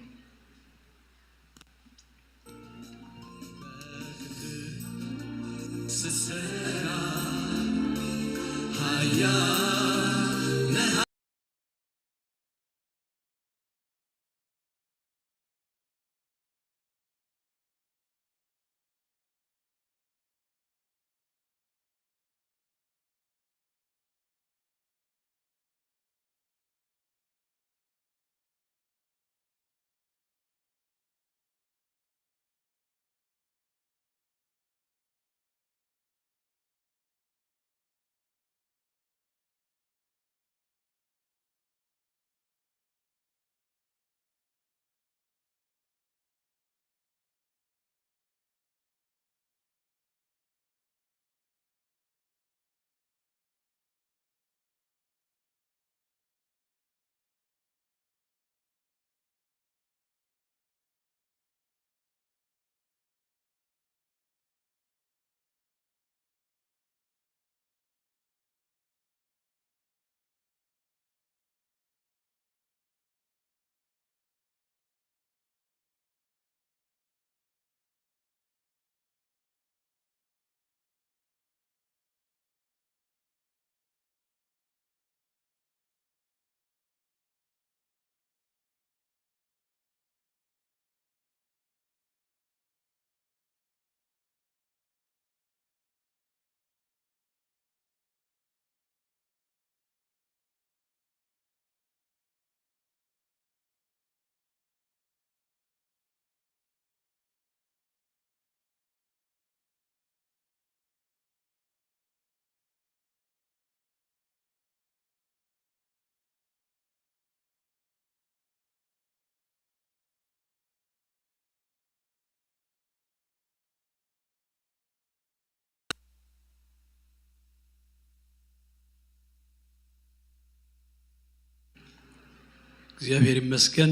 እግዚኣብሔር ይመስገን።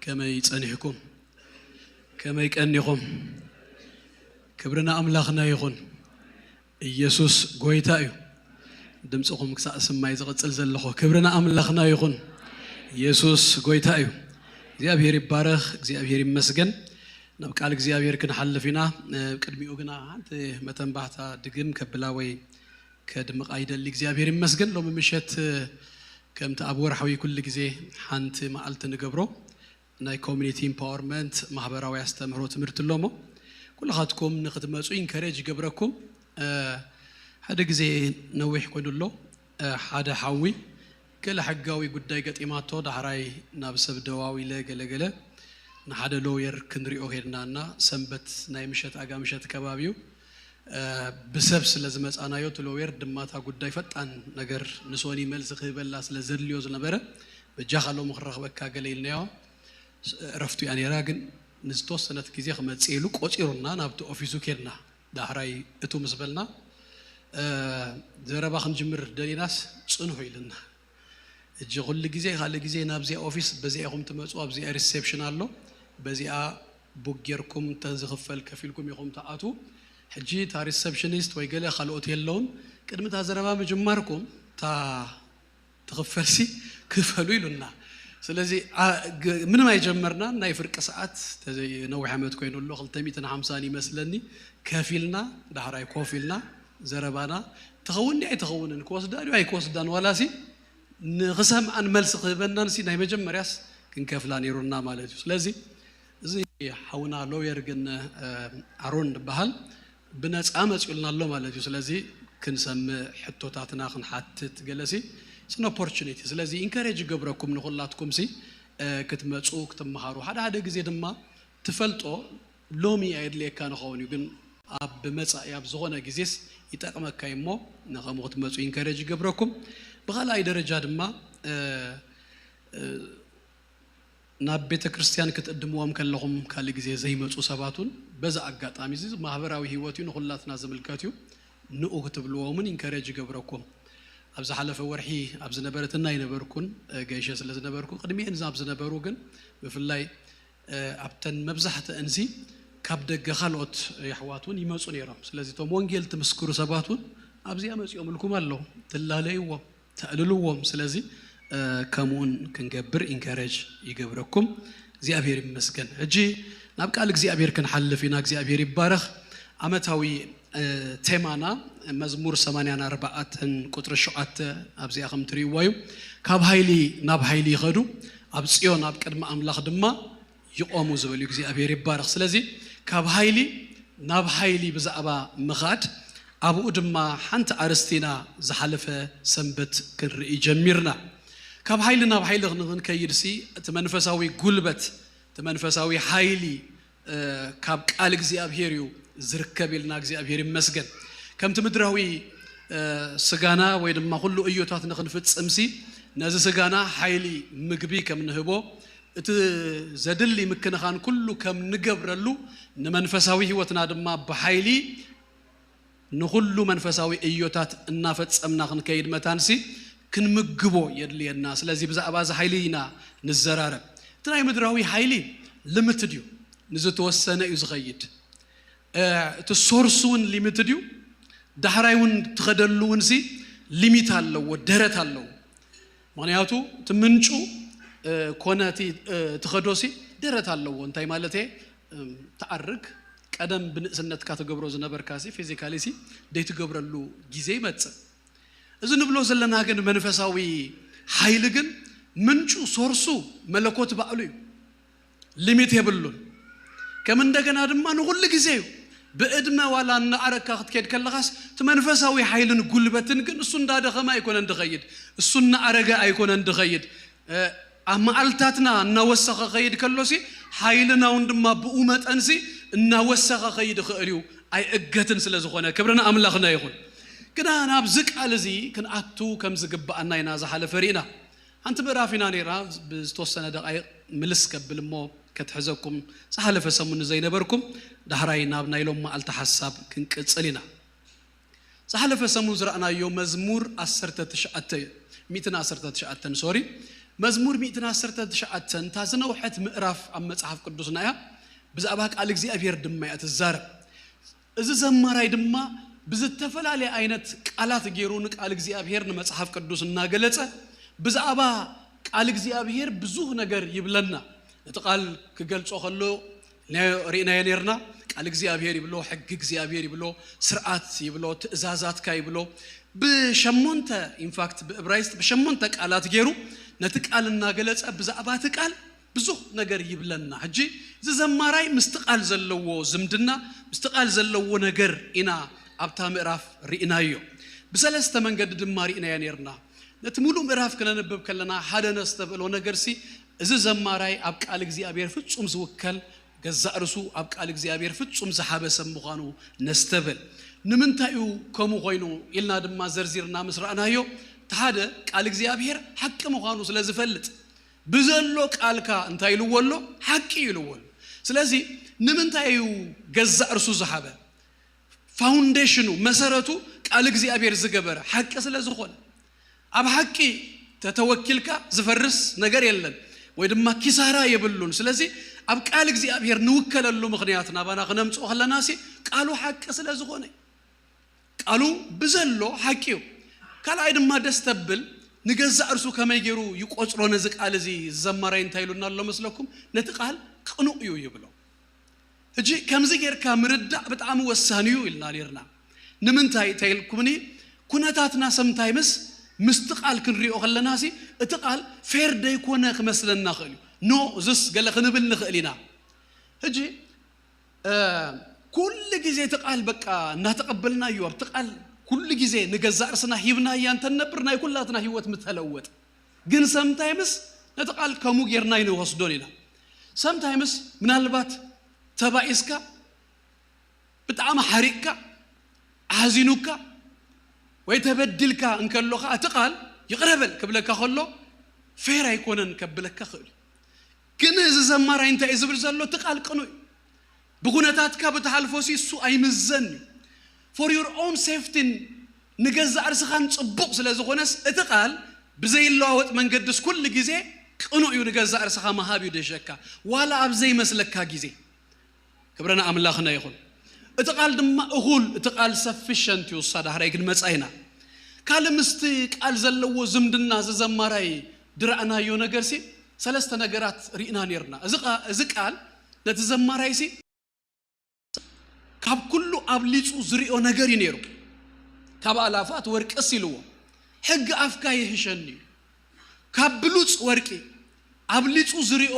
ከመይ ጸኒሕኩም? ከመይ ቀኒኹም? ክብሪ ንኣምላኽና ይኹን። ኢየሱስ ጎይታ እዩ። ድምፅኹም ክሳእ ስማይ ዝቕፅል ዘለኹ። ክብሪ ንኣምላኽና ይኹን። ኢየሱስ ጎይታ እዩ። እግዚኣብሔር ይባረኽ። እግዚኣብሔር ይመስገን። ናብ ቃል እግዚኣብሔር ክንሓልፍ ኢና። እ፣ ቅድሚኡ ግና ሓንቲ መተንባህታ ድግም ከብላ ወይ ከድምቓ ይደሊ። እግዚኣብሔር ይመስገን። ሎሚ ምሸት፣ እ፣ ከምቲ ኣብ ወርሓዊ ኩሉ ግዜ ሓንቲ መዓልቲ ንገብሮ ናይ ኮሚኒቲ ኢምፓወርመንት ማህበራዊ ኣስተምህሮ ትምህርቲ ኣሎ እሞ፣ ኩልኻትኩም ንኽትመጹ ኢንከሬጅ ይገብረኩም። እ፣ ሓደ ግዜ ነዊሕ ኮይኑ ኣሎ። እ፣ ሓደ ሓዊ ገለ ሕጋዊ ጉዳይ ገጢማቶ፣ ዳሕራይ ናብ ሰብ ደዋዊለ ገለ ገለ ንሓደ ሎየር ክንሪኦ ሄድና እና ሰንበት ናይ ምሸት ኣጋ ምሸት ከባቢ እዩ። እ፣ ብሰብ ስለ ዝመጻናዮ፣ እቲ ሎየር ድማ እታ ጉዳይ ፈጣን ነገር ንሶኒ መልሲ ክህበላ ስለ ዘድልዮ ዝነበረ፣ በጃኻ ሎሚ ክረኽበካ ገለ ኢልናዮ። ስ-፣ እረፍቱ እያ ነይራ፣ ግን ንዝተወሰነት ግዜ ክመጽእ ኢሉ ቆጺሩና ናብቲ ኦፊሱ ኬድና። ዳሕራይ እቱ ምስ በልና፣ እ፣ ዘረባ ክንጅምር ደሊናስ ጽንሑ ኢልና። ሕጂ ኩሉ ግዜ፣ ካልእ ግዜ ናብዚኣ ኦፊስ በዚኣ ኢኹም ትመጹ፣ ኣብዚኣ ሪሴፕሽን ኣሎ፣ በዚኣ ቡክ ጌርኩም፣ እንተ ዝኽፈል ከፊልኩም ኢኹም ትኣትዉ። ሕጂ እታ ሪሰፕሽኒስት ወይ ገለ ካልኦት የለውን። ቅድሚ እታ ዘረባ ምጅማርኩም፣ እታ ትኽፈልሲ ክፈሉ ኢሉና። ስለዚ፣ ኣ፣ ግ-፣ ምንም ኣይጀመርናን። ናይ ፍርቂ ሰዓት፣ ተዘይ-፣ ነዊሕ ዓመት ኮይኑ ኣሎ፣ ክልተ ሚእትን ሓምሳን ይመስለኒ፣ ከፊልና፣ ዳሕራይ ኮፍ ኢልና፣ ዘረባና፣ ትኸውን ድያ ኣይትኸውንን፣ ክወስዳ ድዩ ኣይክወስዳን፣ ዋላሲ ንኽሰምዓን መልሲ ክህበናን ሲ ናይ መጀመርያስ ክንከፍላ ነይሩና ማለት እዩ። ስለዚ እዚ ሓውና ሎየር ግን፣ እ፣ ኣሮን ዝበሃል ብነፃ መፂኡልና ኣሎ ማለት እዩ። ስለዚ ክንሰምዕ፣ ሕቶታትና ክንሓትት፣ ገለሲ ስን ኦፖርቹኒቲ። ስለዚ ኢንከሬጅ ይገብረኩም ንኹላትኩም ሲ፣ እ፣ ክትመፁ ክትመሃሩ። ሓደ ሓደ ግዜ ድማ ትፈልጦ ሎሚ ኣየድልየካ ንኸውን እዩ፣ ግን ኣብ ብመጻኢ ኣብ ዝኾነ ግዜስ ይጠቕመካ እዩ እሞ ንኸምኡ ክትመጹ ኢንከሬጅ ይገብረኩም። ብኻልኣይ ደረጃ ድማ፣ እ፣ እ፣ ናብ ቤተ ክርስቲያን ክትእድምዎም ከለኹም ካልእ ግዜ ዘይመጹ ሰባት እውን በዚ ኣጋጣሚ እዚ ማህበራዊ ህይወት እዩ፣ ንኹላትና ዝምልከት እዩ። ንኡ ክትብልዎም እውን ኢንከሬጅ ይገብረኩም። ኣብ ዝሓለፈ ወርሒ ኣብ ዝነበረትና ኣይነበርኩን፣ እ፣ ገይሸ ስለ ዝነበርኩ፣ ቅድሚኤን ኣብ ዝነበሩ ግን ብፍላይ፣ እ፣ ኣብተን መብዛሕትአንሲ ካብ ደገ ካልኦት የሕዋት እውን ይመጹ ነይሮም። ስለዚ እቶም ወንጌል ትምስክሩ ሰባት እውን ኣብዚኣ መጺኦምልኩም ኣለዉ። ትላለይዎም፣ ተዕልልዎም። ስለዚ፣ እ፣ ከምኡውን ክንገብር ኢንከሬጅ ይገብረኩም። እግዚኣብሔር ይመስገን። ሕጂ ናብ ቃል እግዚኣብሔር ክንሓልፍ ኢና። እግዚኣብሔር ይባረኽ። ዓመታዊ፣ እ፣ ቴማና መዝሙር ሰማንያን ኣርባዕተን ቁጽሪ ሸውዓተ ኣብዚኣ ከም ትርእይዎ እዩ። ካብ ሃይሊ ናብ ሃይሊ ይኸዱ፣ ኣብ ጽዮን ኣብ ቅድሚ ኣምላኽ ድማ ይቆሙ ዝብል እዩ። እግዚኣብሔር ይባረኽ። ስለዚ ካብ ሃይሊ ናብ ሃይሊ ብዛዕባ ምኻድ ኣብኡ ድማ ሓንቲ ኣርእስቲ ኢና ዝሓለፈ ሰንበት ክንርኢ ጀሚርና። ካብ ሃይሊ ናብ ሃይሊ ንኽንከይድ ሲ እቲ መንፈሳዊ ጉልበት፣ እቲ መንፈሳዊ ሃይሊ፣ እ፣ ካብ ቃል እግዚኣብሔር እዩ ዝርከብ ኢልና እግዚኣብሔር ይመስገን። ከምቲ ምድራዊ፣ እ፣ ስጋና ወይ ድማ ኩሉ እዮታት ንኽንፍጽም ሲ ነዚ ስጋና ሃይሊ ምግቢ ከም ንህቦ፣ እቲ ዘድሊ ምክንኻን ኩሉ ከም ንገብረሉ፣ ንመንፈሳዊ ህይወትና ድማ ብሓይሊ ንኹሉ መንፈሳዊ እዮታት እናፈጸምና ክንከይድ መታንሲ ክንምግቦ የድልየና። ስለዚ ብዛዕባ እዚ ሓይሊ ኢና ንዘራረብ። እቲ ናይ ምድራዊ ሓይሊ ልምትድ እዩ፣ ንዝተወሰነ እዩ ዝኸይድ። እ፣ እቲ ሶርስ እውን ሊሚትድ እዩ። ዳሕራይ እውን ትኸደሉ እውን ሲ ሊሚት ኣለዎ፣ ደረት ኣለዎ። ምኽንያቱ እቲ ምንጩ፣ እ፣ ኮነ እቲ፣ እ፣ ትኸዶ ሲ ደረት ኣለዎ። እንታይ ማለት እየ? እም፣ ትኣርግ፣ ቀደም ብንእስነትካ ትገብሮ ዝነበርካ ሲ ፊዚካሊ ሲ ደይትገብረሉ ግዜ ይመጽእ። እዚ ንብሎ ዘለና ግን መንፈሳዊ ሓይሊ ግን ምንጩ ሶርሱ መለኮት ባዕሉ እዩ። ሊሚት የብሉን። ከም እንደገና ድማ ንኹሉ ግዜ እዩ። ብዕድመ ዋላ እናኣረግካ ክትከድ ከለኻስ እቲ መንፈሳዊ ሓይልን ጉልበትን ግን እሱ እንዳደኸመ ኣይኮነን ድኸይድ፣ እሱ እናኣረገ ኣይኮነን ድኸይድ። እ፣ ኣብ መዓልታትና እናወሰኸ ኸይድ ከሎሲ ሓይልና እውን ድማ ብኡ መጠንሲ እናወሰኸ ኸይድ ይኽእል እዩ፣ ኣይእገትን ስለ ዝኾነ። ክብሪ ንኣምላኽና ይኹን። ግና ናብዚ ቃል እዚ ክንኣቱ ከም ዝግብኣና ኢና ዝሓለፈ ርኢና። ሓንቲ ምዕራፍ ኢና ነይራ፣ ብዝተወሰነ ደቃይቕ ምልስ ከብል እሞ ከትሕዘኩም፣ ዝሓለፈ ሰሙን ዘይነበርኩም፣ ዳሕራይ ናብ ናይ ሎም መዓልቲ ሓሳብ ክንቅጽል ኢና። ዝሓለፈ ሰሙን ዝረኣናዮ መዝሙር ዓሰርተ ትሽዓተ እዩ። ሚእትን ዓሰርተ ትሽዓተን፣ ሶሪ። መዝሙር ሚእትን ዓሰርተ ትሽዓተን፣ እታ ዝነውሐት ምዕራፍ ኣብ መጽሓፍ ቅዱስና እያ። ብዛዕባ ቃል እግዚኣብሔር ድማ እያ ትዛረብ። እዚ ዘማራይ ድማ ብዝተፈላለየ ዓይነት ቃላት ገይሩ ንቃል እግዚኣብሔር ንመጽሓፍ ቅዱስ እናገለጸ ብዛዕባ ቃል እግዚኣብሔር ብዙህ ነገር ይብለና። ነቲ ቃል ክገልጾ ከሎ ነ-፣ ርኢናዮ ነርና። ቃል እግዚኣብሔር ይብሎ፣ ሕጊ እግዚኣብሔር ይብሎ፣ ስርዓት ይብሎ፣ ትእዛዛትካ ይብሎ። ብሸሞንተ፣ ኢንፋክት ብእብራይስጥ ብሸሞንተ ቃላት ገይሩ ነቲ ቃል እናገለጸ ብዛዕባ እቲ ቃል ብዙህ ነገር ይብለና። ሕጂ እዚ ዘማራይ ምስቲ ቃል ዘለዎ ዝምድና፣ ምስቲ ቃል ዘለዎ ነገር ኢና ኣብታ ምዕራፍ ርኢናዮ። ብሰለስተ መንገዲ ድማ ርኢናዮ ነርና። ነቲ ሙሉእ ምዕራፍ ክነንብብ ከለና ሓደ ነስተብህሎ ነገርሲ፣ እዚ ዘማራይ ኣብ ቃል እግዚኣብሔር ፍጹም ዝውከል፣ ገዛእ ርእሱ ኣብ ቃል እግዚኣብሔር ፍጹም ዝሓበሰ ምዃኑ ነስተብህል። ንምንታይ እዩ ከምኡ ኮይኑ ኢልና ድማ ዘርዚርና ምስ ረኣናዮ፣ እቲ ሓደ ቃል እግዚኣብሔር ሓቂ ምዃኑ ስለ ዝፈልጥ፣ ብዘሎ ቃልካ እንታይ ኢልዎ ኣሎ? ሓቂ ኢልዎ ኣሎ። ስለዚ ንምንታይ እዩ ገዛእ ርእሱ ዝሓበ? ፋውንዴሽኑ፣ መሰረቱ ቃል እግዚኣብሔር ዝገበረ ሓቂ ስለ ዝኾነ። ኣብ ሓቂ ተተወኪልካ ዝፈርስ ነገር የለን፣ ወይ ድማ ኪሳራ የብሉን። ስለዚ ኣብ ቃል እግዚኣብሔር ንውከለሉ ምኽንያት ናባና ክነምጽኦ ከለና ሲ ቃሉ ሓቂ ስለ ዝኾነ እዩ። ቃሉ ብዘሎ ሓቂ እዩ። ካልኣይ ድማ ደስ ተብል፣ ንገዛእ እርሱ ከመይ ገይሩ ይቆጽሮ ነዚ ቃል እዚ? ዘማራይ እንታይ ኢሉና ኣሎ መስለኩም? ነቲ ቃል ቅኑዕ እዩ ይብሎ። ሕጂ ከምዚ ጌርካ ምርዳእ ብጣዕሚ ወሳኒ እዩ ኢልና ኔርና። ንምንታይ እንተ ኢልኩምኒ፣ ኩነታትና ሰምታይምስ ምስቲ ቃል ክንሪኦ ከለናሲ፣ እቲ ቃል ፌር ደይኮነ ክመስለና ኽእል እዩ። ኖ፣ እዝስ ገለ ክንብል ንኽእል ኢና። ሕጂ፣ እ፣ ኩሉ ግዜ እቲ ቃል በቃ እናተቐበልናዮ፣ ኣብቲ ቃል ኩሉ ግዜ ንገዛእ ርእስና ሂብናያ እንተንነብር፣ ናይ ኩላትና ህይወት ምተለወጠ። ግን ሰምታይምስ ነቲ ቃል ከምኡ ጌርና ኣይንወስዶን ኢና። ሰምታይምስ ምናልባት ተባኢስካ፣ ብጣዕሚ ሓሪቕካ፣ ኣሕዚኑካ፣ ወይ ተበዲልካ እንከሎ ኸኣ እቲ ቃል ይቕረ በል ክብለካ ከሎ ፌር ኣይኮነን ከብለካ ኽእል እዩ። ግን እዚ ዘማራይ እንታይ እዩ ዝብል ዘሎ? እቲ ቃል ቅኑዕ እዩ። ብኩነታትካ ብትሓልፎ ሲ እሱ ኣይምዘን እዩ። For your own safety ን ንገዛእ ርስኻን ጽቡቕ ስለ ዝኾነስ እቲ ቃል ብዘይለዋወጥ መንገድስ ኩሉ ግዜ ቅኑዕ እዩ። ንገዛእ ርስኻ ምሃብ እዩ ደሸካ ዋላ ኣብ ዘይመስለካ ግዜ። ክብረና ኣምላኽና ይኹን። እቲ ቃል ድማ እኹል፣ እቲ ቃል ሰፊሸንት እዩ። እሳ ዳሕራይ ክንመጻ ኢና። ካልእ ምስቲ ቃል ዘለዎ ዝምድና ዝዘማራይ ድረእናዮ ነገር ሲ ሰለስተ ነገራት ርኢና ነርና። እዚ ቃ- እዚ ቃል ነቲ ዘማራይ ሲ ካብ ኩሉ ኣብሊጹ ዝሪኦ ነገር እዩ ነይሩ። ካብ ኣላፋት ወርቅስ ኢልዎ፣ ሕጊ ኣፍካ ይህሸኒ እዩ። ካብ ብሉጽ ወርቂ ኣብሊጹ ዝሪኦ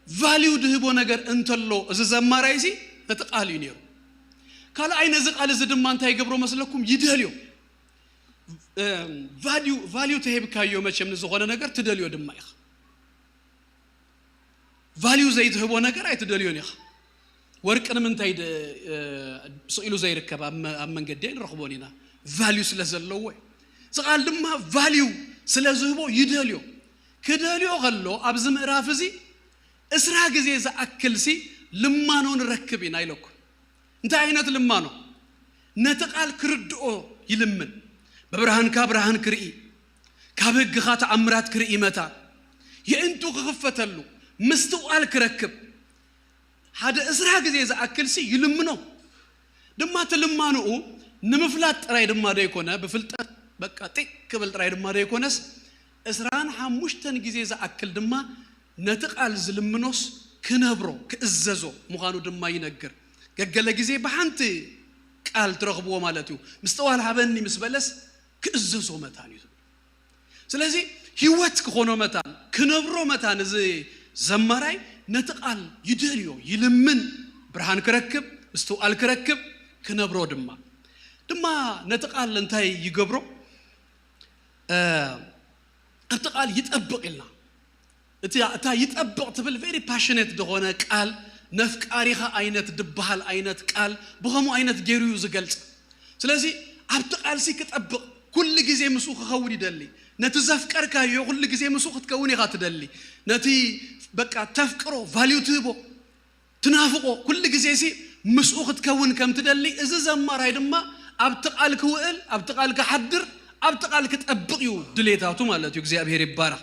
ቫልዩ ድህቦ ነገር እንተሎ እዚ ዘማራይ ሲ እቲ ቃል እዩ ነይሩ። ካልኣይ ነዚ ቃል እዚ ድማ እንታይ ይገብሮ መስለኩም? ይደልዮ። ቫልዩ ቫልዩ ተሂብካዮ መቸም ንዝኾነ ነገር ትደልዮ ድማ ኢኻ። ቫልዩ ዘይትህቦ ነገር ኣይትደልዮን ኢኻ። ወርቂ ንምንታይ ደ- እ፣ ስቕ ኢሉ ዘይርከብ ኣብ መ- ኣብ መንገዲ ኣይንረኽቦን ኢና። ቫልዩ ስለ ዘለዎ እዩ። እዚ ቃል ድማ ቫልዩ ስለ ዝህቦ ይደልዮ። ክደልዮ ከሎ ኣብዚ ምዕራፍ እዚ እስራ ግዜ ዝኣክል ሲ ልማኖ ንረክብ ኢና ኢለኩም። እንታይ ዓይነት ልማኖ? ነቲ ቃል ክርድኦ ይልምን። ብብርሃንካ ብርሃን ክርኢ፣ ካብ ህግኻ ተኣምራት ክርኢ መታን የእንቱ ክኽፈተሉ ምስትውዓል ክረክብ ሓደ እስራ ግዜ ዝኣክል ሲ ይልምኖ። ድማ እቲ ልማንኡ ንምፍላጥ ጥራይ ድማ ደይኮነ ብፍልጠት በቃ ጢቅ ክብል ጥራይ ድማ ደይኮነስ እስራን ሓሙሽተን ግዜ ዝኣክል ድማ ነቲ ቃል ዝልምኖስ ክነብሮ ክእዘዞ ምዃኑ ድማ ይነግር። ገገለ ግዜ ብሓንቲ ቃል ትረኽብዎ ማለት እዩ። ምስትውዓል ሃበኒ ምስ በለስ ክእዘዞ መታን እዩ። ስለዚ ህይወት ክኾኖ መታን ክነብሮ መታን እዚ ዘማራይ ነቲ ቃል ይደልዮ፣ ይልምን፣ ብርሃን ክረክብ፣ ምስትውዓል ክረክብ፣ ክነብሮ ድማ ድማ ነቲ ቃል እንታይ ይገብሮ? እ፣ ኣብቲ ቃል ይጠብቕ ኢልና እቲ እታ ይጠብቕ ትብል ቨሪ ፓሽኔት ዝኾነ ቃል ነፍቃሪኻ ዓይነት ድበሃል ዓይነት ቃል ብኸምኡ ዓይነት ገይሩ እዩ ዝገልጽ። ስለዚ ኣብቲ ቃልሲ ክጠብቕ ኩሉ ግዜ ምስኡ ክኸውን ይደሊ። ነቲ ዘፍቀርካዮ ኩሉ ግዜ ምስኡ ክትከውን ኢኻ ትደሊ። ነቲ በቃ ተፍቅሮ ቫልዩ ትህቦ ትናፍቆ ኩሉ ግዜ ሲ ምስኡ ክትከውን ከም ትደሊ እዚ ዘማራይ ድማ ኣብቲ ቃል ክውእል ኣብቲ ቃል ክሓድር ኣብቲ ቃል ክጠብቕ እዩ ድሌታቱ ማለት እዩ። እግዚኣብሔር ይባረኽ።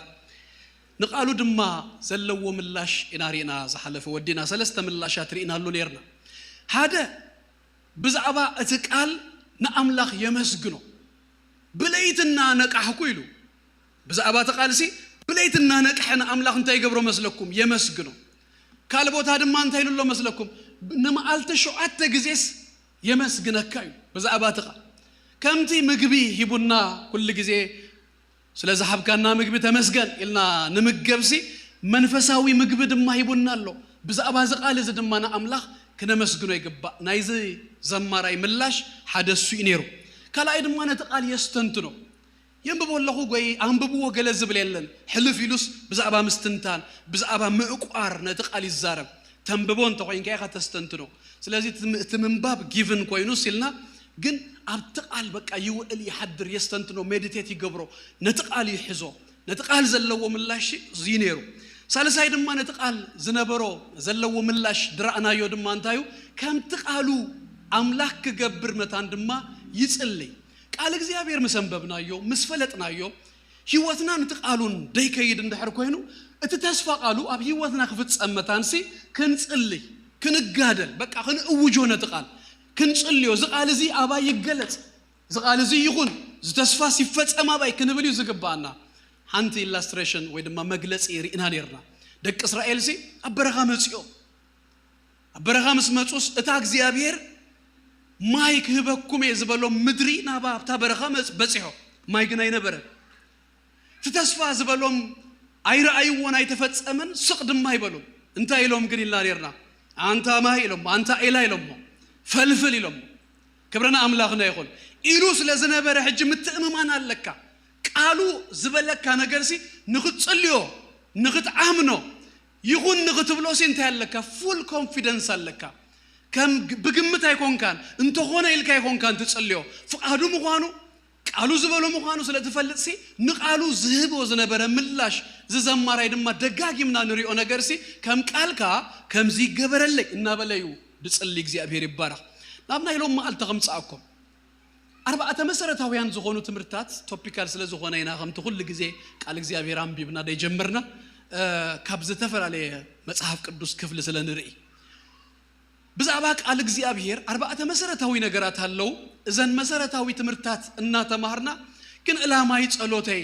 ንቃሉ ድማ ዘለዎ ምላሽ ኢና ርኢና ዝሓለፈ ወዲና ሰለስተ ምላሻት ርኢናሉ ነርና። ሓደ ብዛዕባ እቲ ቃል ንኣምላኽ የመስግኖ። ብለይትና ነቃሕኩ ኢሉ ብዛዕባ እቲ ቃልሲ ብለይትና ነቅሐ ንኣምላኽ እንታይ ይገብሮ መስለኩም? የመስግኖ። ካልእ ቦታ ድማ እንታይ ኢሉ ኣሎ መስለኩም? ንመዓልቲ ሸውዓተ ግዜስ የመስግነካ እዩ ብዛዕባ እቲ ቃል። ከምቲ ምግቢ ሂቡና ኩሉ ግዜ ስለ ዝሃብካና ምግቢ ተመስገን ኢልና ንምገብሲ መንፈሳዊ ምግቢ ድማ ሂቡና ኣሎ። ብዛዕባ እዚ ቃል እዚ ድማ ንኣምላኽ ክነመስግኖ ይግባእ። ናይዚ ዘማራይ ምላሽ ሓደ እሱ እዩ ነይሩ። ካልኣይ ድማ ነቲ ቃል የስተንትኖ። የንብቦ ኣለኹ ጎይ ኣንብብዎ ገለ ዝብል የለን። ሕልፍ ኢሉስ ብዛዕባ ምስትንታን ብዛዕባ ምእቋር ነቲ ቃል ይዛረብ። ተንብቦ እንተኮይንካ ኢኻ ተስተንትኖ። ስለዚ እቲ ም- እቲ ምንባብ ጊቭን ኮይኑስ ኢልና ግን ኣብቲ ቃል በቃ ይውዕል ይሓድር የስተንትኖ ሜዲቴት ይገብሮ። ነቲ ቃል ይሕዞ። ነቲ ቃል ዘለዎ ምላሽ እዚ ነይሩ። ሳልሳይ ድማ ነቲ ቃል ዝነበሮ ዘለዎ ምላሽ ድረእናዮ ድማ እንታዩ? ከምቲ ቃሉ ኣምላኽ ክገብር መታን ድማ ይጽልይ። ቃል እግዚኣብሔር ምስ ኣንበብናዮ ምስ ፈለጥናዮ ህይወትና ነቲ ቃሉን ደይከይድ እንድሕር ኮይኑ እቲ ተስፋ ቃሉ ኣብ ህይወትና ክፍጸም መታንሲ ክንጽልይ ክንጋደል በቃ ክንእውጆ ነቲ ቃል ክንጽልዮ እዚ ቃል እዚ ኣባይ ይገለጽ እዚ ቃል እዚ ይኹን እዚ ተስፋ ሲፈጸም ኣባይ ክንብል እዩ ዝግባኣና። ሓንቲ ኢላስትሬሽን ወይ ድማ መግለጺ ርኢና ነርና። ደቂ እስራኤል ሲ ኣብ በረኻ መጺኦም ኣብ በረኻ ምስ መጹስ እታ እግዚኣብሔር ማይ ክህበኩም እየ ዝበሎም ምድሪ ናብ ኣብታ በረኻ መጽ- በጺሖ። ማይ ግን ኣይነበረን። እቲ ተስፋ ዝበሎም ኣይረኣይዎን ኣይተፈጸመን። ስቕ ድማ ይበሉ። እንታይ ኢሎም ግን ኢልና ነርና? ኣንታ ማይ ኢሎሞ፣ ኣንታ ኤላ ኢሎሞ፣ ፈልፍል ኢሎሞ። ክብረና ኣምላኽና ይኹን ኢሉ ስለ ዝነበረ ሕጂ ምትእምማን ኣለካ። ቃሉ ዝበለካ ነገርሲ ንኽትጽልዮ ንኽትኣምኖ ይኹን ንኽትብሎሲ እንታይ ኣለካ? ፉል ኮንፊደንስ ኣለካ። ከም ግ- ብግምት ኣይኮንካን እንተኾነ ኢልካ ኣይኮንካን ትጽልዮ ፍቓዱ ምዃኑ ቃ ቃሉ ዝበሎ ምዃኑ ስለ ትፈልጥሲ፣ ንቃሉ ዝህቦ ዝነበረ ምላሽ፣ ዝዘማራይ ድማ ደጋጊምና ንሪኦ ነገርሲ፣ ከም ቃልካ ከምዚ ይገበረለይ እናበለ እዩ ድጽሊ። እግዚኣብሔር ይባረኽ። ናብ ናይ ሎም መዓልቲ ከምጽኣኩም። ኣርባዕተ መሰረታውያን ዝኾኑ ትምህርታት፣ ቶፒካል ስለ ዝኾነ ኢና ከምቲ ኩሉ ግዜ ቃል እግዚኣብሔር ኣንቢብና ደይጀመርና፣ እ፣ ካብ ዝተፈላለየ መጽሓፍ ቅዱስ ክፍሊ ስለ ንርኢ። ብዛዕባ ቃል እግዚኣብሔር ኣርባዕተ መሰረታዊ ነገራት ኣለዉ። እዘን መሰረታዊ ትምህርታት እናተማህርና ግን ዕላማይ ጸሎተይ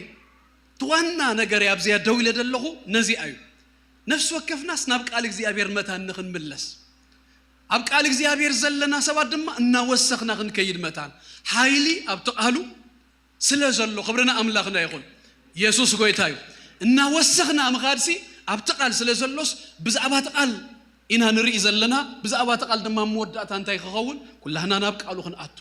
እቲ ዋና ነገር ኣብዚኣ ደው ኢለ ዘለኹ ነዚኣ እዩ። ነፍሲ ወከፍናስ ናብ ቃል እግዚኣብሔር መታን ንኽንምለስ፣ ኣብ ቃል እግዚኣብሔር ዘለና ሰባት ድማ እናወሰኽና ክንከይድ መታን ሓይሊ ኣብቲ ቃሉ ስለ ዘሎ፣ ክብሪ ንኣምላኽና ይኹን። የሱስ ጎይታ እዩ። እናወሰኽና ምኻድሲ ኣብቲ ቃል ስለ ዘሎስ፣ ብዛዕባ እቲ ቃል ኢና ንርኢ ዘለና። ብዛዕባ እቲ ቃል ድማ መወዳእታ እንታይ ክኸውን፣ ኩላህና ናብ ቃሉ ክንኣቱ፣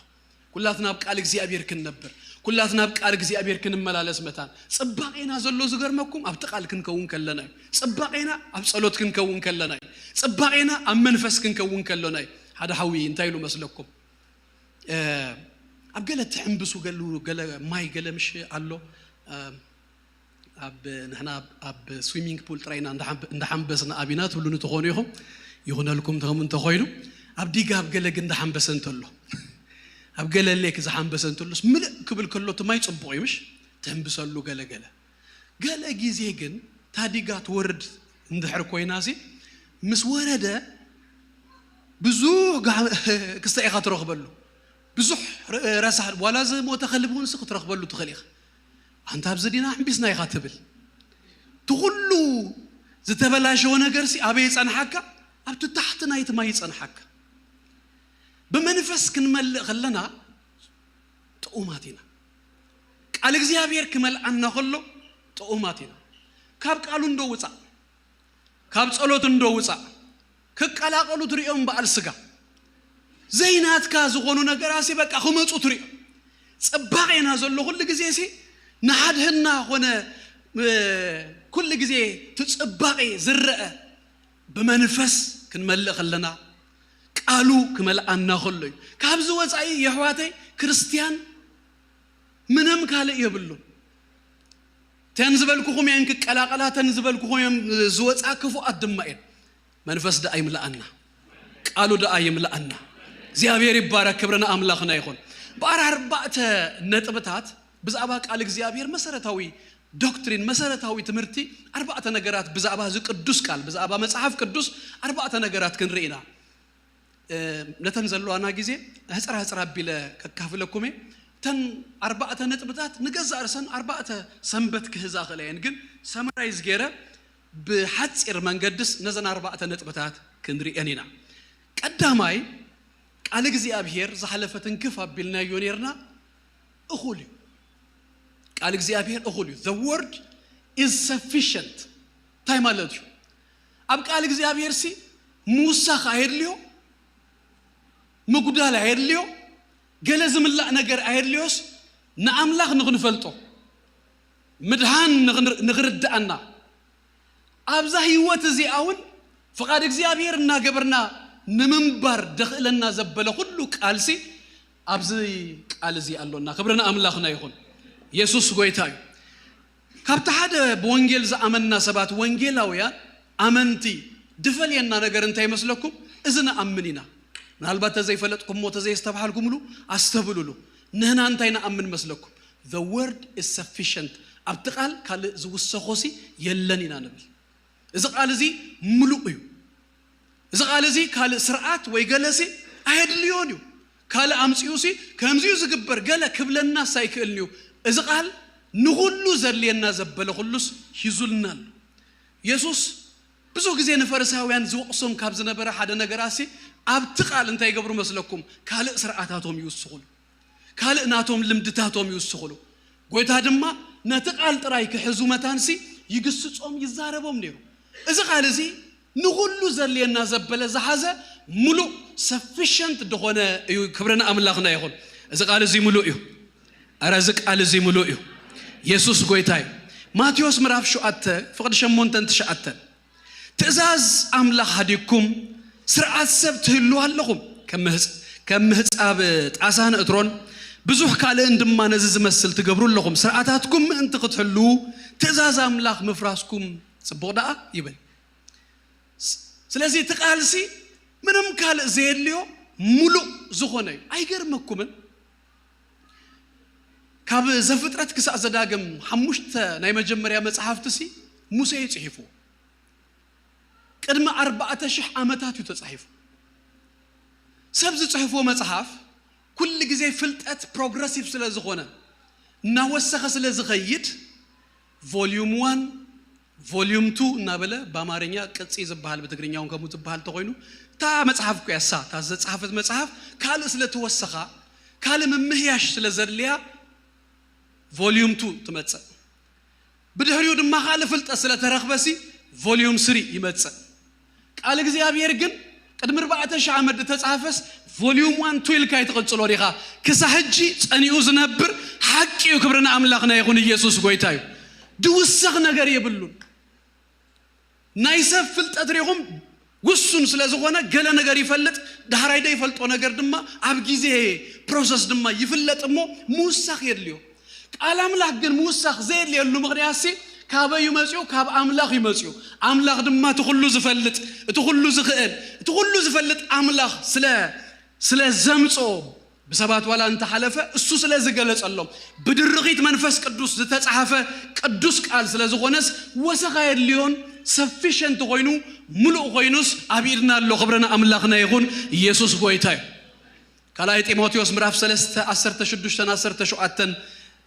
ኩላትና ኣብ ቃል እግዚኣብሔር ክንነብር፣ ኩላትና ኣብ ቃል እግዚኣብሔር ክንመላለስ መታን። ጽባቄና ዘሎ ዝገርመኩም ኣብቲ ቃል ክንከውን ከለና እዩ። ጽባቄና ኣብ ጸሎት ክንከውን ከለና እዩ። ጽባቄና ኣብ መንፈስ ክንከውን ከለና እዩ። ሓደ ሓዊ እንታይ ኢሉ መስለኩም? እ፣ ኣብ ገለ ትሕምብሱ ገሉ፣ ገለ ማይ ገለ ምሽ ኣሎ። እ፣ ኣብ፣ ንሕና ኣብ፣ ኣብ ስዊሚንግ ፑል ጥራይና እንዳሓምበ-፣ እንዳሓምበስና ኣቢና ትብሉኒ ትኾኑ ኢኹም። ይኹነልኩም ተም እንተኾይኑ፣ ኣብ ዲጋ ኣብ ገለ ግን እንዳሓምበሰ እንተሎ፣ ኣብ ገለ ሌክ ዝሓምበሰ እንተሎስ፣ ምልእ ክብል ከሎ እቲ ማይ ጽቡቕ እዩ፣ ምሽ? ትሕምብሰሉ ገለ ገለ። ገለ ግዜ ግን እታ ዲጋ ትወርድ እንድሕር ኮይናሲ፣ ምስ ወረደ ብዙሕ ጋዕ-፣ ክስተ ኢኻ ትረኽበሉ። ብዙሕ ረ-፣ ረሳሕ፣ ዋላ ዝሞተ ከልቢ እውን ክትረኽበሉ ትኽእል ኢኻ። ኣንታ ኣብዚ ዲና ሕምቢስና ኢኻ ትብል። እቲ ኩሉ ዝተበላሸወ ነገርሲ ኣበይ ይጸንሓካ? ኣብቲ ታሕቲ ናይቲ ማይ ይጸንሓካ። ብመንፈስ ክንመልእ ከለና ጥዑማት ኢና። ቃል እግዚኣብሔር ክመልኣና ከሎ ጥዑማት ኢና። ካብ ቃሉ እንዶ ውጻእ፣ ካብ ጸሎት እንዶ ውጻእ፣ ክቀላቀሉ ትርእዮም በዓል ስጋ። ዘይናትካ ዝኾኑ ነገራሲ በቃ ክመጹ ትርእዮም። ጽባቄና ዘሎ ኩሉ ግዜሲ ንሓድህና ኾነ፣ እ፣ ኩሉ ግዜ እቲ ጽባቄ ዝረአ ብመንፈስ ክንመልእ ከለና፣ ቃሉ ክመልኣና ከሎ እዩ። ካብዚ ወጻኢ የሕዋተይ፣ ክርስትያን ምንም ካልእ የብሉን። ተን ዝበልኩኹም እየን ክቀላቀላ፣ ተን ዝበልኩኹም እዮም ዝወጻ፣ ክፉኣት ድማ እየን። መንፈስ ደኣ ይምልኣና፣ ቃሉ ደኣ ይምልኣና። እግዚኣብሔር ይባረክ፣ ክብሪ ንኣምላኽና ይኹን። ብኣር-፣ ኣርባዕተ ነጥብታት ብዛዕባ ቃል እግዚኣብሔር መሰረታዊ ዶክትሪን፣ መሰረታዊ ትምህርቲ፣ ኣርባዕተ ነገራት ብዛዕባ እዚ ቅዱስ ቃል፣ ብዛዕባ መጽሓፍ ቅዱስ ኣርባዕተ ነገራት ክንርኢ ኢና። እ፣ ነተን ዘለዋና ግዜ ሕጽር ሕጽር ኣቢለ ከካፍለኩም እየ። እተን ኣርባዕተ ነጥብታት ንገዛእ ርእሰን ኣርባዕተ ሰንበት ክህዛ ክእላ እየን፣ ግን ሰመራይዝ ገይረ ብሓጺር መንገድስ ነዘን ኣርባዕተ ነጥብታት ክንርእየን ኢና። ቀዳማይ፣ ቃል እግዚኣብሔር ዝሓለፈ ትንክፍ ኣቢልናዮ ነይርና፣ እኹል እዩ። ቃል እግዚኣብሔር እኹል እዩ። The word is sufficient። እንታይ ማለት እዩ? ኣብ ቃል እግዚኣብሔር ሲ ምውሳኽ ኣየድልዮ፣ ምጉዳል ኣየድልዮ፣ ገለ ዝምላእ ነገር ኣየድልዮስ፣ ንኣምላኽ ንኽንፈልጦ፣ ምድሃን ንኽንር-፣ ንኽርድኣና፣ ኣብዛ ህይወት እዚኣ እውን ፍቓድ እግዚኣብሔር እናገበርና ንምንባር ደኽእለና ዘበለ ኩሉ ቃልሲ ኣብዚ ቃል እዚ ኣሎና። ክብሪ ንኣምላኽና ይኹን። የሱስ ጎይታ እዩ። ካብቲ ሓደ ብወንጌል ዝኣመንና ሰባት፣ ወንጌላውያን ኣመንቲ፣ ድፈልየና ነገር እንታይ ይመስለኩም? እዚ ንኣምን ኢና። ምናልባት ተዘይፈለጥኩሞ፣ ተዘይስተብሃልኩምሉ፣ ኣስተብሉሉ። ንህና እንታይ ንኣምን መስለኩም? The word is sufficient። ኣብቲ ቃል ካልእ ዝውሰኾሲ የለን ኢና ንብል። እዚ ቃል እዚ ምሉእ እዩ። እዚ ቃል እዚ ካልእ ስርዓት ወይ ገለሲ ኣየድልዮን እዩ። ካልእ ኣምጺኡሲ ከምዚኡ ዝግበር ገለ ክብለናስ ኣይክእልን እዩ። እዚ ቃል ንኹሉ ዘድልየና ዘበለ ኩሉስ ሂዙልና ኣሎ። የሱስ ብዙሕ ግዜ ንፈሪሳውያን ዝወቕሶም ካብ ዝነበረ ሓደ ነገራሲ፣ ኣብቲ ቃል እንታይ ይገብሩ መስለኩም? ካልእ ስርዓታቶም ይውስኹሉ፣ ካልእ ናቶም ልምድታቶም ይውስኹሉ። ጎይታ ድማ ነቲ ቃል ጥራይ ክሕዙ መታንሲ ይግስጾም፣ ይዛረቦም ነይሩ። እዚ ቃል እዚ ንኹሉ ዘድልየና ዘበለ ዝሓዘ ምሉእ፣ ሰፊሸንት ዝኾነ እዩ። ክብሪ ንኣምላኽና ይኹን። እዚ ቃል እዚ ምሉእ እዩ። ኣረ እዚ ቃል እዚ ምሉእ እዩ። የሱስ ጎይታ እዩ። ማቴዎስ ምዕራፍ ሸውዓተ ፍቕዲ ሸሞንተን ትሽዓተን፣ ትእዛዝ ኣምላኽ ሃዲግኩም ስርዓት ሰብ ትህልዉ ኣለኹም። ከም ምህጽ-፣ ከም ምህጻብ ጣሳ ንእትሮን ብዙሕ ካልእን ድማ ነዚ ዝመስል ትገብሩ ኣለኹም። ስርዓታትኩም ምእንቲ ክትሕልዉ ትእዛዝ ኣምላኽ ምፍራስኩም ጽቡቕ ደኣ ይብል። ስ-፣ ስለዚ እቲ ቃልሲ ምንም ካልእ ዘየድልዮ ምሉእ ዝኾነ እዩ። ኣይገርመኩምን? ካብ ዘፍጥረት ክሳዕ ዘዳግም ሓሙሽተ ናይ መጀመርያ መጽሓፍትሲ ሙሴ እዩ ጽሒፉ። ቅድሚ ኣርባዕተ ሽሕ ዓመታት እዩ ተጻሒፉ። ሰብ ዝጽሕፎ መጽሓፍ ኩሉ ግዜ ፍልጠት ፕሮግረሲቭ ስለ ዝኾነ፣ እናወሰኸ ስለ ዝኸይድ፣ volume one፣ volume two እናበለ ብኣማርኛ ቅጺ ዝበሃል፣ ብትግርኛ እውን ከምኡ ዝበሃል ተኾይኑ፣ እታ መጽሓፍ እኮ እያ እሳ፣ እታ ዝተጻሕፈት መጽሓፍ ካልእ ስለ ትወሰኻ፣ ካልእ ምምህያሽ ስለ ዘድልያ volume two ትመጽእ። ብድሕሪኡ ድማ ካልእ ፍልጠት ስለ ተረኽበሲ volume three ይመጽእ። ቃል እግዚኣብሔር ግን ቅድሚ ኣርባዕተ ሽሕ ዓመት ዝተጻሕፈስ volume one two ኢልካ ኣይትቕጽሎ ዲኻ? ክሳ ሕጂ ጸኒኡ ዝነብር ሓቂ እዩ። ክብሪ ንኣምላኽና ይኹን። ኢየሱስ ጎይታ እዩ። ድውሰኽ ነገር የብሉን። ናይ ሰብ ፍልጠት ሪኹም ውሱን ስለ ዝኾነ ገለ ነገር ይፈልጥ፣ ዳሕራይ ዘይፈልጦ ነገር ድማ ኣብ ግዜ ፕሮሰስ ድማ ይፍለጥ እሞ ምውሳኽ የድልዮ። ቃል ኣምላኽ ግን ምውሳኽ ዘየድልየሉ ምኽንያትሲ ካበይ እዩ መጺኡ? ካብ ኣምላኽ እዩ መጺኡ። ኣምላኽ ድማ እቲ ኩሉ ዝፈልጥ፣ እቲ ኩሉ ዝኽእል፣ እቲ ኩሉ ዝፈልጥ ኣምላኽ ስለ፣ ስለ ዘምጽኦ ብሰባት ዋላ እንተሓለፈ እሱ ስለ ዝገለጸሎም ብድርኺት መንፈስ ቅዱስ ዝተጻሕፈ ቅዱስ ቃል ስለ ዝኾነስ ወሰኻ የድልዮን ሰፊሸንት ኮይኑ ምሉእ ኮይኑስ ኣብ ኢድና ኣሎ። ክብሪ ንኣምላኽና ይኹን። ኢየሱስ ጎይታ እዩ። ካልኣይ ጢሞቴዎስ ምዕራፍ ሰለስተ ዓሰርተ ሽዱሽተን ዓሰርተ ሸውዓተን፣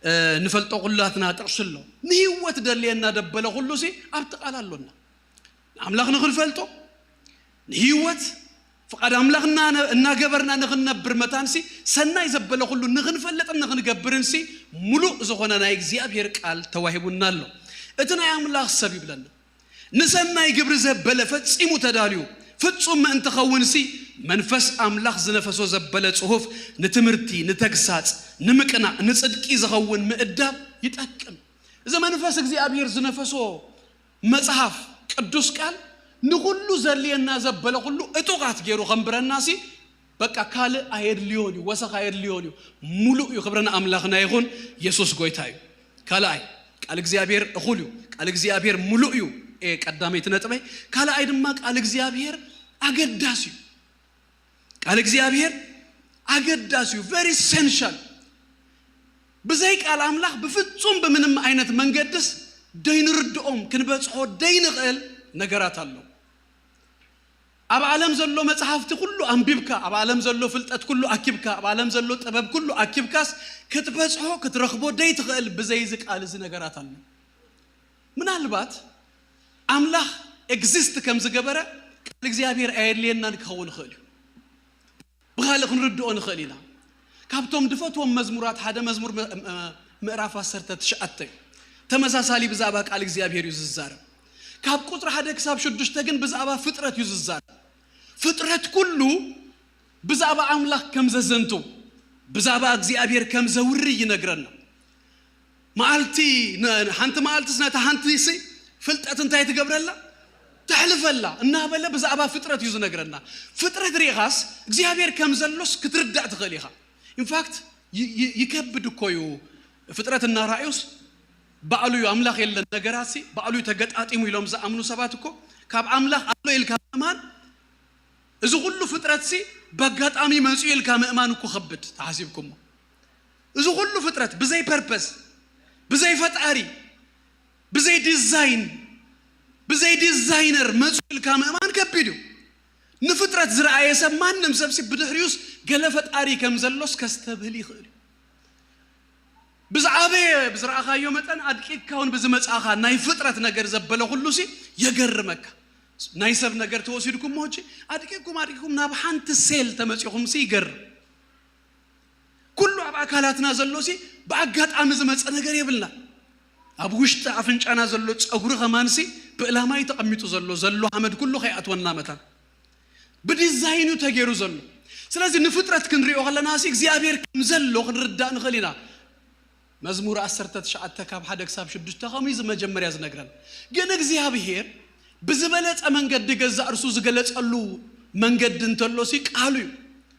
እ፣ ንፈልጦ ኩላትና ጥቕሲ ኣሎ። ንህይወት ደልየና ደበለ ኩሉሲ ኣብቲ ቃል ኣሎና። ንኣምላኽ ንኽንፈልጦ፣ ንህይወት ፍቓድ ኣምላኽ እና-፣ እናገበርና ንኽንነብር መታንሲ፣ ሰናይ ዘበለ ኩሉ ንኽንፈልጥን ንኽንገብርንሲ፣ ምሉእ ዝኾነ ናይ እግዚኣብሔር ቃል ተዋሂቡና ኣሎ። እቲ ናይ ኣምላኽ ሰብ ይብለና፣ ንሰናይ ግብሪ ዘበለ ፈጺሙ ተዳልዩ፣ ፍጹም ምእንቲ ኸውንሲ፣ መንፈስ ኣምላኽ ዝነፈሶ ዘበለ ጽሑፍ ንትምህርቲ፣ ንተግሳጽ፣ ንምቅናዕ፣ ንጽድቂ ዝኸውን ምእዳብ ይጠቅም። እዚ መንፈስ እግዚኣብሔር ዝነፈሶ መጽሓፍ ቅዱስ ቃል ንኹሉ ዘድልየና ዘበለ ኩሉ እጡቓት ገይሩ ከንብረናሲ፣ በቃ ካልእ ኣየድልዮን እዩ፣ ወሰኽ ኣየድልዮን እዩ። ምሉእ እዩ። ክብሪ ንኣምላኽና ይኹን። ኢየሱስ ጎይታ እዩ። ካልኣይ፣ ቃል እግዚኣብሔር እኹል እዩ። ቃል እግዚኣብሔር ምሉእ እዩ። ኤ፣ ቀዳመይቲ ነጥበይ። ካልኣይ ድማ ቃል እግዚኣብሔር ኣገዳሲ እዩ። ቃል እግዚኣብሔር ኣገዳሲ እዩ፣ very essential። ብዘይ ቃል ኣምላኽ ብፍጹም ብምንም ዓይነት መንገድስ ደይንርድኦም ክንበጽሖ ደይንኽእል ነገራት ኣሎ። ኣብ ዓለም ዘሎ መጽሓፍቲ ኩሉ ኣንቢብካ፣ ኣብ ዓለም ዘሎ ፍልጠት ኩሉ ኣኪብካ፣ ኣብ ዓለም ዘሎ ጥበብ ኩሉ ኣኪብካስ ክትበጽሖ ክትረኽቦ ደይትኽእል ብዘይ እዚ ቃል እዚ ነገራት ኣሎ። ምናልባት ኣምላኽ ኤግዚስት ከም ዝገበረ ቃል እግዚኣብሔር ኣየድልየናን ክኸውን ይኽእል እዩ። ብኻልእ ክንርድኦ ንኽእል ኢና። ካብቶም ድፈትዎም መዝሙራት ሓደ መዝሙር ም-፣ ም-፣ ምዕራፍ ዓሰርተ ትሽዓተ እዩ። ተመሳሳሊ ብዛዕባ ቃል እግዚኣብሔር እዩ ዝዛረብ። ካብ ቁጽሪ ሓደ ክሳብ ሽዱሽተ ግን ብዛዕባ ፍጥረት እዩ ዝዛረብ። ፍጥረት ኩሉ ብዛዕባ ኣምላኽ ከም ዘዘንቱ፣ ብዛዕባ እግዚኣብሔር ከም ዘውሪ ይነግረና። መዓልቲ፣ ን-፣ ሓንቲ መዓልትስ ነታ ሓንቲሲ ፍልጠት እንታይ ትገብረላ? ተሕልፈላ እናበለ ብዛዕባ ፍጥረት እዩ ዝነግረና። ፍጥረት ሪኻስ እግዚኣብሔር ከም ዘሎስ ክትርዳእ ትኽእል ኢኻ። ኢንፋክት ይ-፣ ይ-፣ ይከብድ እኮ እዩ። ፍጥረት እናረኣዩስ ባዕሉ እዩ፣ ኣምላኽ የለን ነገራትሲ ባዕሉ እዩ ተገጣጢሙ ኢሎም ዝኣምኑ ሰባት እኮ፣ ካብ ኣምላኽ ኣሎ ኢልካ ምእማን፣ እዚ ኩሉ ፍጥረትሲ በጋጣሚ መጺኡ ኢልካ ምእማን እኮ ከብድ ተሓሲብኩሞ። እዚ ኩሉ ፍጥረት ብዘይ ፐርፐስ፣ ብዘይ ፈጣሪ፣ ብዘይ ዲዛይን፣ ብዘይ ዲዛይነር መጹ ኢልካ ምእማን ከቢድ እዩ። ንፍጥረት ዝረኣየ ሰብ፣ ማንም ሰብሲ ብድሕሪኡስ ገለ ፈጣሪ ከም ዘሎስ ከስተብህል ይኽእል እዩ። ብዝዓበየ ብዝረኣኻዮ መጠን ኣድቂቅካ እውን ብዝመጻኻ ናይ ፍጥረት ነገር ዘበለ ኩሉሲ የገርመካ። ናይ ሰብ ነገር ተወሲድኩም ሕጂ ኣድቂቅኩም ኣድቂቅኩም ናብ ሓንቲ ሴል ተመጺኹምሲ ይገርም። ኩሉ ኣብ ኣካላትና ዘሎሲ ብኣጋጣሚ ዝመጸ ነገር የብልና። ኣብ ውሽጢ ኣፍንጫና ዘሎ ጸጉሪ ከማንሲ ብዕላማ እዩ ተቐሚጡ ዘሎ፣ ዘሎ ሓመድ ኩሉ ከይኣትወና መታን ብዲዛይን እዩ ተገይሩ ዘሎ። ስለዚ ንፍጥረት ክንሪኦ ከለናሲ እግዚኣብሔር ከም ዘሎ ክንርዳእ ንኽእል ኢና። መዝሙር ዓሰርተ ትሽዓተ ካብ ሓደ ክሳብ ሽዱሽተ ከምኡ እዩ መጀመርያ ዝነግረን። ግን እግዚኣብሔር ብዝበለጸ መንገዲ ገዛእ ርሱ ዝገለጸሉ መንገዲ እንተሎሲ ቃሉ እዩ።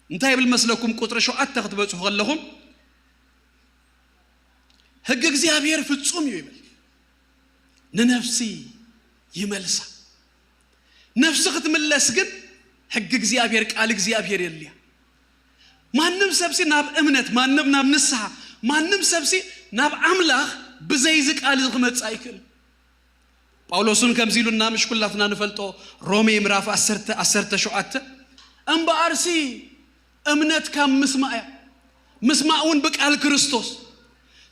እንታይ ይብል መስለኩም? ቁጽሪ ሸውዓተ ክትበጽሑ ከለኹም፣ ሕጊ እግዚኣብሔር ፍጹም እዩ ይብል፣ ንነፍሲ ይመልሳ። ነፍሲ ክትምለስ ግን ሕጊ እግዚኣብሔር፣ ቃል እግዚኣብሔር የድልያ። ማንም ሰብሲ ናብ እምነት፣ ማንም ናብ ንስሓ፣ ማንም ሰብሲ ናብ ኣምላኽ ብዘይዚ ቃል እዚ ክመጽእ ኣይክእል። ጳውሎስን ከምዚ ኢሉና፣ ምሽ ኩላትና ንፈልጦ፣ ሮሜ ምዕራፍ ዓሰርተ፣ ዓሰርተ ሸውዓተ፣ እምበኣርሲ እምነት ካብ ምስማዕ እያ፣ ምስማዕ እውን ብቃል ክርስቶስ።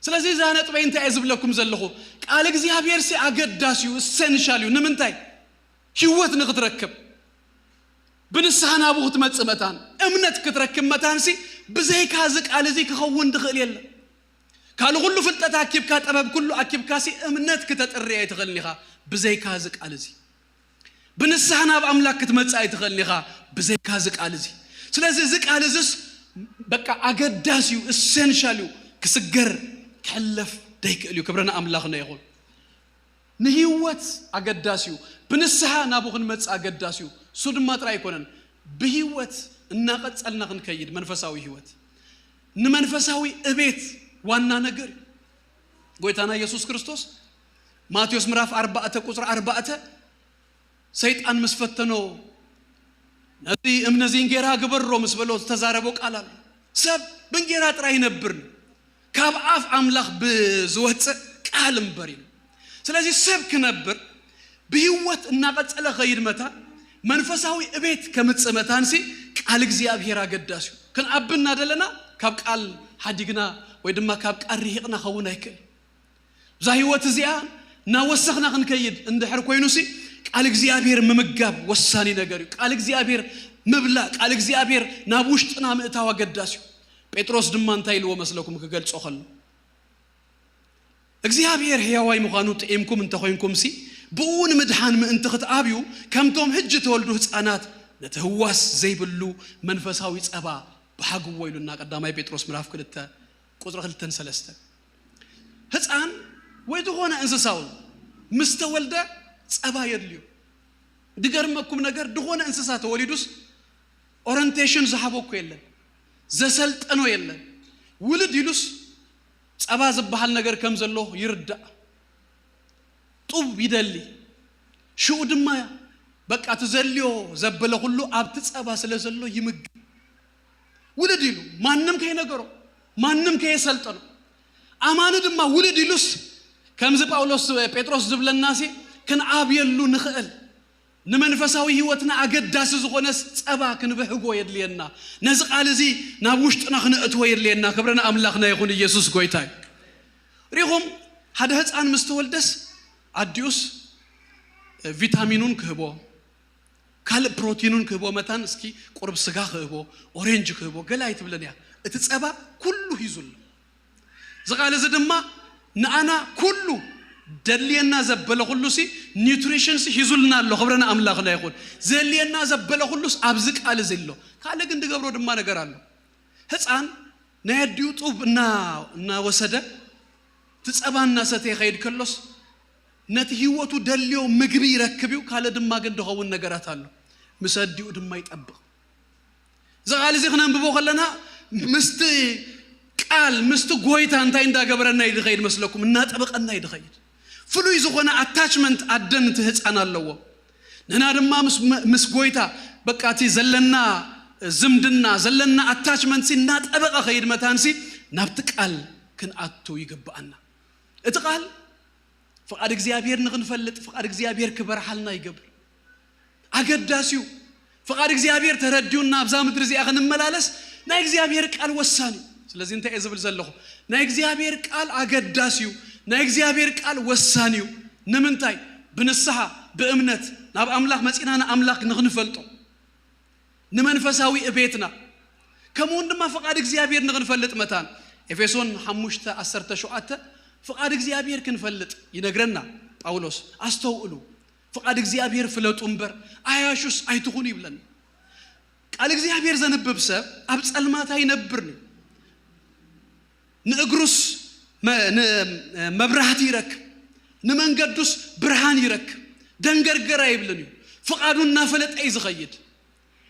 ስለዚ እዛ ነጥበይ እንታይ እየ ዝብለኩም ዘለኹ? ቃል እግዚኣብሔር ሲ ኣገዳሲ እዩ፣ ኢሰንሻል እዩ። ንምንታይ? ህይወት ንክትረክብ፣ ብንስሓ ናብኡ ክትመጽእ መታን፣ እምነት ክትረክብ መታን ሲ ብዘይካ እዚ ቃል እዚ ክኸውን ድኽእል የለን። ካልእ ኩሉ ፍልጠት ኣኪብካ፣ ጥበብ ኩሉ ኣኪብካ ሲ እምነት ክተጥሪ ኣይትኽእልን ኢኻ ብዘይካ እዚ ቃል እዚ። ብንስሓ ናብ ኣምላኽ ክትመጽእ ኣይትኽእልን ኢኻ ብዘይካ እዚ ቃል እዚ። ስለዚ እዚ ቃል እዚስ በቃ ኣገዳሲ እዩ፣ ኢሰንሻል እዩ፣ ክስገር ክሕለፍ ደይክእል እዩ። ክብሪ ንኣምላኽና ይኹን። ንህይወት ኣገዳሲ እዩ። ብንስሓ ናብኡ ክንመጽእ ኣገዳሲ እዩ። እሱ ድማ ጥራይ ኣይኮነን፣ ብህይወት እናቐጸልና ክንከይድ መንፈሳዊ ህይወት፣ ንመንፈሳዊ እቤት ዋና ነገር እዩ። ጎይታና ኢየሱስ ክርስቶስ ማቴዎስ ምዕራፍ ኣርባዕተ ቁጽሪ ኣርባዕተ፣ ሰይጣን ምስ ፈተኖ፣ ነዚ እምኒ እዚ እንጌራ ግበሮ ምስ በሎ ዝተዛረቦ ቃል ኣሎ። ሰብ ብእንጌራ ጥራይ ይነብር፣ ካብ ኣፍ ኣምላኽ ብዝወጽእ ቃል እምበር እዩ። ስለዚ ሰብ ክነብር ብህይወት እናቐጸለ ኸይድ መታን መንፈሳዊ እቤት ከምጽእ መታንሲ ቃል እግዚኣብሔር ኣገዳሲ እዩ። ክንኣቢ እናደለና ካብ ቃል ሓዲግና ወይ ድማ ካብ ቃል ርሂቕና ኸውን ኣይክእል። እዛ ህይወት እዚኣ እናወሰኽና ክንከይድ እንድሕር ኮይኑሲ ቃል እግዚኣብሔር ምምጋብ ወሳኒ ነገር እዩ። ቃል እግዚኣብሔር ምብላዕ፣ ቃል እግዚኣብሔር ናብ ውሽጥና ምእታው ኣገዳሲ እዩ። ጴጥሮስ ድማ እንታይ ኢልዎ መስለኩም ክገልጾ ከሎ? እግዚኣብሔር ሕያዋይ ምዃኑ ጥዒምኩም እንተኾይንኩምሲ ብኡ ንምድሓን ምእንቲ ክትኣብዩ ከምቶም ሕጂ ተወልዱ ህፃናት ነቲ ህዋስ ዘይብሉ መንፈሳዊ ጸባ ብሓግዎ ኢሉና ቀዳማይ ጴጥሮስ ምዕራፍ ክልተ ቁጽሪ ክልተን ሰለስተን። ህፃን ወይ ዝኾነ እንስሳ እውን ምስ ተወልደ ጸባ የድልዩ። ድገርመኩም ነገር ዝኾነ እንስሳ ተወሊዱስ ኦረንቴሽን ዝሃቦ እኮ የለን፣ ዘሰልጠኖ የለን። ውልድ ኢሉስ ጸባ ዝበሃል ነገር ከም ዘሎ ይርዳእ። ጡብ ይደሊ። ሽኡ ድማ በቃ እቲ ዘልዮ ዘበለ ኩሉ ኣብቲ ጸባ ስለ ዘሎ ይምገብ። ውልድ ኢሉ ማንም ከይነገሮ፣ ማንም ከየሰልጠኖ። ኣማኒ ድማ ውልድ ኢሉስ ከምዚ ጳውሎስ ጴጥሮስ ዝብለናሲ ክንኣብየሉ ንኽእል። ንመንፈሳዊ ህይወትና ኣገዳሲ ዝኾነስ ጸባ ክንብሕጎ የድልየና። ነዚ ቃል እዚ ናብ ውሽጥና ክነእትዎ የድልየና። ክብሪ ንኣምላኽና ይኹን፣ ኢየሱስ ጎይታ እዩ። ሪኹም ሓደ ህፃን ምስ ተወልደስ ኣዲኡስ ቪታሚኑን ክህቦ፣ ካልእ ፕሮቲኑን ክህቦ፣ መታን እስኪ ቁርብ ስጋ ክህቦ፣ ኦሬንጅ ክህቦ፣ ገለ ኣይትብለን እያ። እቲ ጸባ ኩሉ ሂዙ ኣሎ። እዚ ቃል እዚ ድማ ንኣና ኩሉ ደድልየና ዘበለ ኩሉ ሲ ኒውትሪሽን ሲ ሂዙልና ኣሎ። ክብሪ ንኣምላኽና ይኹን። ዘድልየና ዘበለ ኩሉስ ኣብዚ ቃል እዚ ኣሎ። ካልእ ግን ድገብሮ ድማ ነገር ኣሎ። ህፃን ናይ ኣዲኡ ጡብ እና እናወሰደ እቲ ጸባ እናሰተየ ይኸይድ ከሎስ ነቲ ህይወቱ ደልዮ ምግቢ ይረክብ እዩ። ካልእ ድማ ግን ድኸውን ነገራት ኣሎ። ምስ ኣዲኡ ድማ ይጠብቕ። እዚ ቃል እዚ ክነንብቦ ከለና ምስቲ ቃል ምስቲ ጎይታ እንታይ እንዳገበረና እዩ ዝኸይድ መስለኩም? እናጠበቐና እዩ ዝኸይድ። ፍሉይ ዝኾነ ኣታችመንት ኣደን እቲ ህፃን ኣለዎ። ንሕና ድማ ምስ፣ ምስ ጎይታ በቃ እቲ ዘለና ዝምድና ዘለና ኣታችመንት ሲ እናጠበቐ ኸይድ መታንሲ ናብቲ ቃል ክንኣቱ ይግብኣና። እቲ ቃል ፍቓድ እግዚኣብሔር ንኽንፈልጥ ፍቓድ እግዚኣብሔር ክበርሃልና ይገብር። ኣገዳሲ እዩ። ፍቓድ እግዚኣብሔር ተረዲኡና ኣብዛ ምድሪ እዚኣ ክንመላለስ ናይ እግዚኣብሔር ቃል ወሳኒ እዩ። ስለዚ እንታይ እየ ዝብል ዘለኹ? ናይ እግዚኣብሔር ቃል ኣገዳሲ እዩ። ናይ እግዚኣብሔር ቃል ወሳኒ እዩ። ንምንታይ? ብንስሓ ብእምነት ናብ ኣምላኽ መጺና ንኣምላኽ ንኽንፈልጦ ንመንፈሳዊ እቤትና ከምኡውን ድማ ፍቓድ እግዚኣብሔር ንኽንፈልጥ መታን ኤፌሶን ሓሙሽተ ዓሰርተ ሸውዓተ ፍቓድ እግዚኣብሔር ክንፈልጥ ይነግረና ጳውሎስ። ኣስተውእሉ፣ ፍቓድ እግዚኣብሔር ፍለጡ እምበር ኣያሹስ ኣይትኹኑ ይብለና። ቃል እግዚኣብሔር ዘንብብ ሰብ ኣብ ጸልማት ኣይነብርን እዩ። ንእግሩስ መ-፣ ን-፣ መብራህቲ ይረክብ፣ ንመንገዱስ ብርሃን ይረክብ። ደንገርገር ኣይብልን እዩ። ፍቓዱ እናፈለጠ እዩ ዝኸይድ።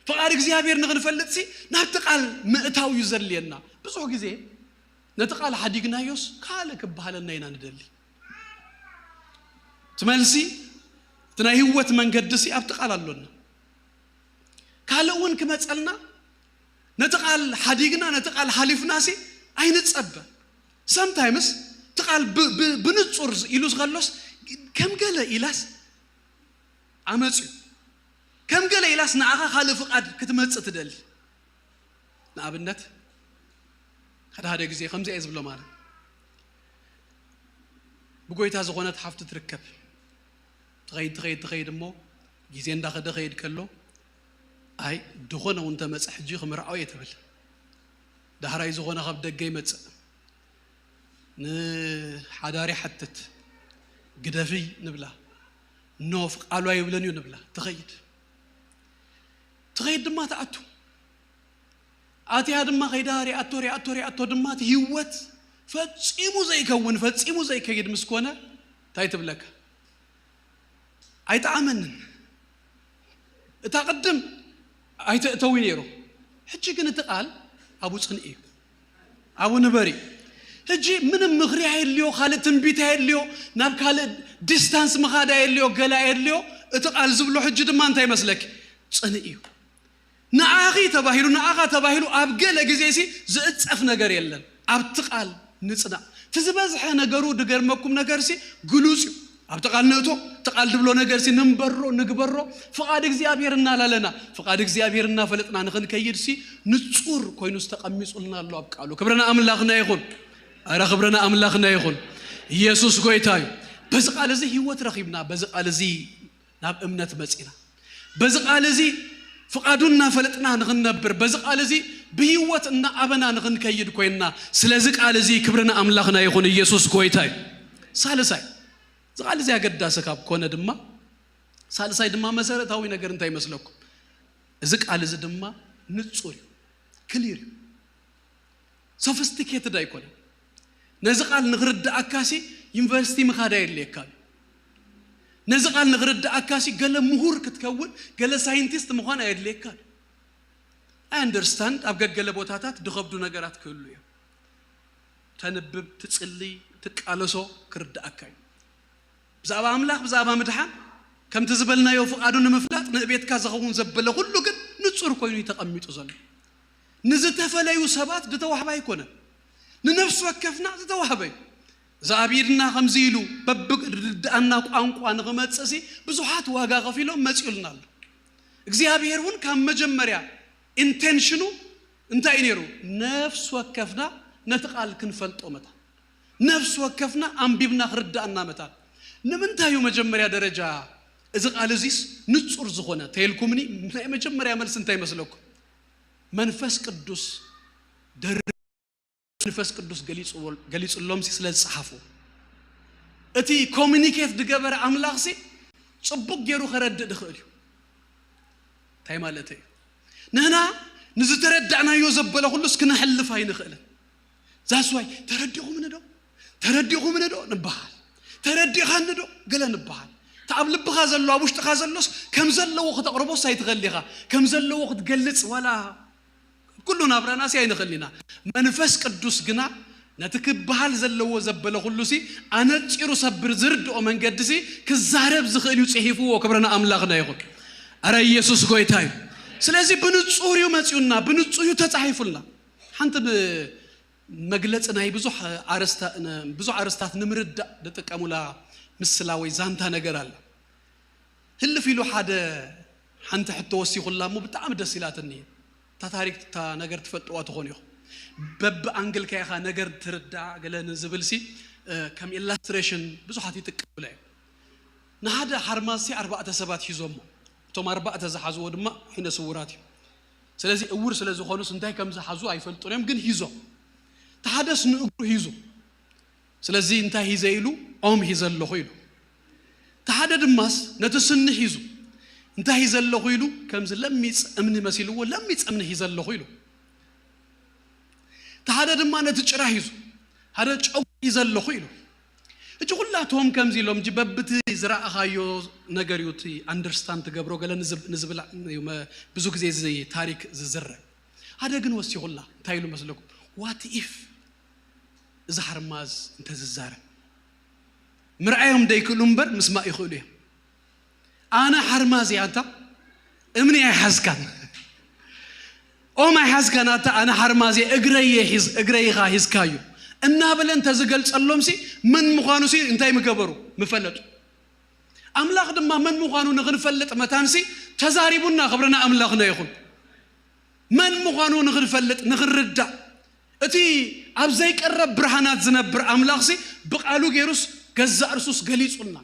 ፍቓድ እግዚኣብሔር ንኽንፈልጥሲ ናብቲ ቃል ምእታው እዩ ዘድልየና። ብዙሕ ግዜ ነቲ ቃል ሓዲግናዮስ ካልእ ክበሃለና ኢና ንደሊ። እቲ መልሲ፣ እቲ ናይ ህይወት መንገዲ ሲ ኣብቲ ቃል ኣሎና። ካልእ እውን ክመጸልና፣ ነቲ ቃል ሓዲግና፣ ነቲ ቃል ሓሊፍና ሲ ኣይንጸበ። Sometimes እቲ ቃል ብ-፣ ብ-፣ ብንጹር ኢሉ ዝኸሎስ፣ ከም ገለ ኢላስ ኣመጽዩ፣ ከም ገለ ኢላስ ንዓኻ ካልእ ፍቓድ ክትመጽእ ትደሊ። ንኣብነት፣ ሓደ ሓደ ግዜ ከምዚ እየ ዝብሎ፣ ማለት፣ ብጎይታ ዝኾነት ሓፍቲ ትርከብ። ትኸይድ፣ ትኸይድ፣ ትኸይድ እሞ፣ ግዜ እንዳኸደ ኸይድ ከሎ፣ ኣይ፣ ዝኾነ እውን ተመጸ፣ ሕጂ ክምርዓው እየ ትብል። ዳሕራይ ዝኾነ ካብ ደገ ይመጽእ። ንሓዳሪ ሓትት፣ ግደፊ ንብላ። ኖ፣ ቃሉ ኣይብለን እዩ ንብላ። ትኸይድ። ትኸይድ ድማ ትኣቱ። ኣትያ ድማ ከይዳ ሪኣቶ፣ ሪኣቶ፣ ሪኣቶ ድማ እቲ ህይወት ፈጺሙ ዘይከውን፣ ፈጺሙ ዘይከይድ ምስ ኮነ፣ እንታይ ትብለካ? ኣይጠዓመንን። እታ ቅድም ኣይተእተዊ ነይሩ። ሕጂ ግን እቲ ቃል ኣብኡ ጽንኢ እዩ። ኣብኡ ንበር እዩ። ሕጂ ምንም ምኽሪ ኣየድልዮ፣ ካልእ ትንቢት ኣየድልዮ፣ ናብ ካልእ ዲስታንስ ምኻድ ኣየድልዮ፣ ገለ ኣየድልዮ። እቲ ቃል ዝብሎ ሕጂ ድማ እንታይ ይመስለኪ? ጽንኢ እዩ። ንዓኺ ተባሂሉ፣ ንዓኻ ተባሂሉ ኣብ ገለ ግዜ ሲ ዝእጸፍ ነገር የለን። ኣብቲ ቃል ንጽናዕ። እቲ ዝበዝሐ ነገሩ ድገርመኩም ነገር ሲ ግሉጽ እዩ። ኣብቲ ቃል ንእቶ፣ እቲ ቃል ድብሎ ነገር ሲ ንንበሮ፣ ንግበሮ፣ ፍቓድ እግዚኣብሔር እናላለና፣ ፍቓድ እግዚኣብሔር እናፈለጥና ንኽንከይድ ሲ ንጹር ኮይኑ ዝተቐሚጹልና ኣሎ ኣብ ቃሉ። ክብሪ ንኣምላኽና ይኹን። ኣረ ክብሪ ንኣምላኽና ይኹን። ኢየሱስ ጎይታ እዩ። በዚ ቃል እዚ ህይወት ረኺብና፣ በዚ ቃል እዚ ናብ እምነት መጺና። በዚ ቃል እዚ ፍቓዱ እናፈለጥና ንኽንነብር፣ በዚ ቃል እዚ ብህይወት እናኣበና ንኽንከይድ ኮይንና። ስለዚ ቃል እዚ ክብሪ ንኣምላኽና ይኹን። ኢየሱስ ጎይታ እዩ። ሳልሳይ፣ እዚ ቃል እዚ ኣገዳሲ ካብ ኮነ ድማ፣ ሳልሳይ ድማ መሰረታዊ ነገር እንታይ ይመስለኩም? እዚ ቃል እዚ ድማ ንጹር እዩ፣ ክሊር እዩ። ሶፊስቲኬትድ ኣይኮነን። ነዚ ቃል ንኽርድኣካሲ ዩኒቨርሲቲ ምኻድ ኣየድልየካን። ነዚ ቃል ንኽርድኣካሲ ገለ ምሁር ክትከውን፣ ገለ ሳይንቲስት ምዃን ኣየድልየካን። ኣይ ኣንደርስታንድ፣ ኣብ ገገለ ቦታታት ድኸብዱ ነገራት ክህሉ እዮም። ተንብብ፣ ትጽሊ፣ ትቃለሶ ክርድኣካ እዩ። ብዛዕባ ኣምላኽ፣ ብዛዕባ ምድሓን፣ ከምቲ ዝበልናዮ ፍቓዱ ንምፍላጥ ንእቤትካ ዝኸውን ዘበለ ኩሉ ግን ንጹር ኮይኑ እዩ ተቐሚጡ ዘሎ። ንዝተፈለዩ ሰባት ዝተዋህበ ኣይኮነን። ንነፍሲ ወከፍና ዝተዋህበ እዩ። እዚ ኣብ ኢድና ከምዚ ኢሉ በብርድኣና ቋንቋ ንኽመጽእ ሲ ብዙሓት ዋጋ ከፊሎም መጺኡልና ኣሎ። እግዚኣብሔር እውን ካብ መጀመርያ ኢንቴንሽኑ እንታይ እዩ ነይሩ? ነፍሲ ወከፍና ነቲ ቃል ክንፈልጦ መታን፣ ነፍሲ ወከፍና ኣንቢብና ክርድኣና መታን። ንምንታይ እዩ መጀመርያ ደረጃ እዚ ቃል እዚስ ንጹር ዝኾነ ተይልኩምኒ? ናይ መጀመርያ መልሲ እንታይ ይመስለኩም? መንፈስ ቅዱስ ደር-፣ መንፈስ ቅዱስ ገሊጽዎ-፣ ገሊጽሎም ሲ ስለ ዝጸሓፉ፣ እቲ ኮሚኒኬት ዝገበረ ኣምላኽ ሲ ጽቡቕ ገይሩ ከረድእ ድኽእል እዩ። እንታይ ማለት እዩ? ንህና ንዝተረዳእናዮ ዘበለ ኩሉስ ክነሕልፍ ኣይንኽእልን። ዛስዋይ፣ "ተረዲኹምኒ ዶ? ተረዲኹምኒ ዶ?" ንበሃል። "ተረዲኻኒ ዶ?" ገለ ንበሃል። እቲ ኣብ ልብኻ ዘሎ፣ ኣብ ውሽጥኻ ዘሎስ ከም ዘለዎ ክተቕርቦስ ኣይትኽእል ኢኻ። ከም ዘለዎ ክትገልጽ ዋላ ኩሉ ናብራና ሲ ኣይንኽእል ኢና። መንፈስ ቅዱስ ግና ነቲ ክበሃል ዘለዎ ዘበለ ኩሉ ሲ ኣነጺሩ ሰብር ዝርድኦ መንገዲ ሲ ክዛረብ ዝኽእል እዩ ጽሒፍዎ። ክብሪ ንኣምላኽና ይኹን። ኣረ ኢየሱስ ጎይታ እዩ። ስለዚ ብንጹር እዩ መጺኡና፣ ብንጹር እዩ ተጻሒፉልና። ሓንቲ ብ-፣ መግለጺ ናይ ብዙሕ ኣርስታ-፣ ን-፣ ብዙሕ ኣርስታት ንምርዳእ ዝጥቀሙላ ምስላ ወይ ዛንታ ነገር ኣላ። ህልፍ ኢሉ ሓደ፣ ሓንቲ ሕቶ ወሲኹላ እሞ ብጣዕሚ ደስ ኢላትኒ። እታ ታሪክ፣ እታ ነገር ትፈልጥዋ ትኾኑ ኢኹም። በብኣንግልካ ኢኻ ነገር ትርዳእ፣ ገለ ንዝብል ሲ፣ እ፣ ከም ኢላስትሬሽን ብዙሓት ይጥቀሙላ እዮም። ንሓደ ሓርማዝ ሲ ኣርባዕተ ሰባት ሒዞሞ። እቶም ኣርባዕተ ዝሓዝዎ ድማ ዓይነ ስውራት እዮም። ስለዚ እውር ስለ ዝኾኑስ እንታይ ከም ዝሓዙ ኣይፈልጡን እዮም፣ ግን ሒዞም። እቲ ሓደስ ንእግሩ ሒዙ። ስለዚ እንታይ ሒዘ ኢሉ? ኦም ሒዘ ኣለኹ ኢሉ። እቲ ሓደ ድማስ ነቲ ስኒ ሒዙ። እንታይ ሒዘ ኣለኹ ኢሉ? ከምዚ ለሚጽ እምኒ መሲልዎ፣ ለሚጽ እምኒ ሒዘ ኣለኹ ኢሉ። እቲ ሓደ ድማ ነቲ ጭራ ሒዙ፣ ሓደ ጨጉሪ ሒዘ ኣለኹ ኢሉ። ሕጂ ኩላቶም ከምዚ ኢሎም፣ እንጂ በብቲ ዝረኣኻዮ ነገር እዩ እቲ ኣንደርስታንድ ትገብሮ፣ ገለ ንዝብ-፣ ንዝብል እዩ መ-፣ ብዙ ግዜ እዚ ታሪክ ዝዝረ። ሓደ ግን ወሲኹላ፣ እንታይ ኢሉ መስለኩም? ዋት ኢፍ እዚ ሓርማዝ እንተዝዛረብ ምርኣዮም ደይክእሉ እምበር ምስማእ ይኽእሉ እዮም። ኣነ ሓርማዝ እየ፣ ኣንታ እምኒ ኣይሓዝካን፣ ኦም ኣይሓዝካን፣ ኣታ ኣነ ሓርማዝ እየ፣ እግረይ እየ ሒዝ፣ እግረይ ኢኻ ሒዝካዮ እናበለ እንተዝገልጸሎምሲ መን ምዃኑሲ እንታይ ምገበሩ? ምፈለጡ። ኣምላኽ ድማ መን ምዃኑ ንኽንፈልጥ መታንሲ ተዛሪቡና። ክብሪ ንኣምላኽና ይኹን። መን ምዃኑ ንኽንፈልጥ፣ ንኽንርዳእ፣ እቲ ኣብ ዘይቀረብ ብርሃናት ዝነብር ኣምላኽሲ ብቓሉ ገይሩስ ገዛእ ርእሱስ ገሊጹልና።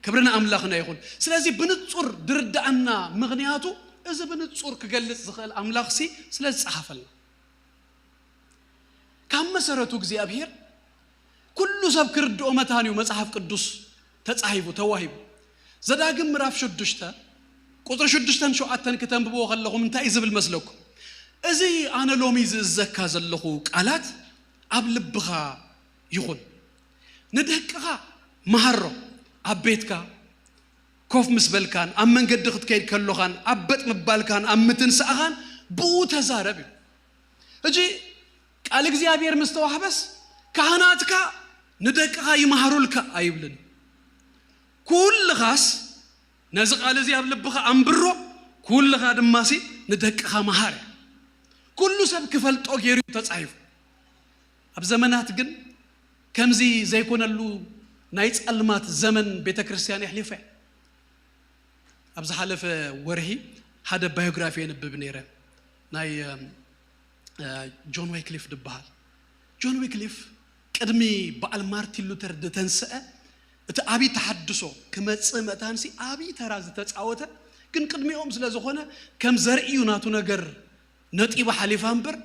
ክብሪ ንኣምላኽና ይኹን። ስለዚ ብንጹር ድርዳኣና ምኽንያቱ እዚ ብንጹር ክገልጽ ዝኽእል ኣምላኽሲ ስለ ዝጸሓፈልና። ካብ መሰረቱ እግዚኣብሔር ኩሉ ሰብ ክርድኦ መታን እዩ መጽሓፍ ቅዱስ ተጻሂፉ፣ ተዋሂቡ። ዘዳግም ምዕራፍ ሽዱሽተ ቁጽሪ ሽዱሽተን ሸውዓተን ክተንብብዎ ከለኹም እንታይ እዩ ዝብል መስለኩም? እዚ ኣነ ሎሚ ዝእዘካ ዘለኹ ቃላት ኣብ ልብኻ ይኹን። ንደቅኻ መሃሮ፣ ኣብ ቤትካ ኮፍ ምስ በልካን ኣብ መንገዲ ክትከይድ ከሎኻን ኣብ በጥ ምባልካን ኣብ ምትንሳእኻን ብኡ ተዛረብ እዩ። ሕጂ ቃል እግዚኣብሔር ምስ ተዋህበስ ካህናትካ ንደቅኻ ይመሃሩልካ ኣይብልን። ኩልኻስ ነዚ ቃል እዚ ኣብ ልብኻ ኣንብሮ፣ ኩልኻ ድማሲ ንደቅኻ መሃር። ኩሉ ሰብ ክፈልጦ ገይሩ እዩ ተጻሒፉ። ኣብ ዘመናት ግን ከምዚ ዘይኮነሉ ናይ ጸልማት ዘመን ቤተ ክርስቲያን የሕሊፋ እያ። ኣብ ዝሓለፈ ወርሒ ሓደ ባዮግራፊ የንብብ ነይረ። ናይ፣ እም፣ እ፣ ጆን ዊክሊፍ ዝበሃል። ጆን ዊክሊፍ ቅድሚ በዓል ማርቲን ሉተር ዝተንስአ እቲ ዓብዪ ተሓድሶ ክመጽእ መእታንሲ ዓብዪ ተራ ዝተጻወተ፣ ግን ቅድሚኦም ስለ ዝኾነ ከም ዘርእዩ ናቱ ነገር ነጢባ ሓሊፋ እምበር፣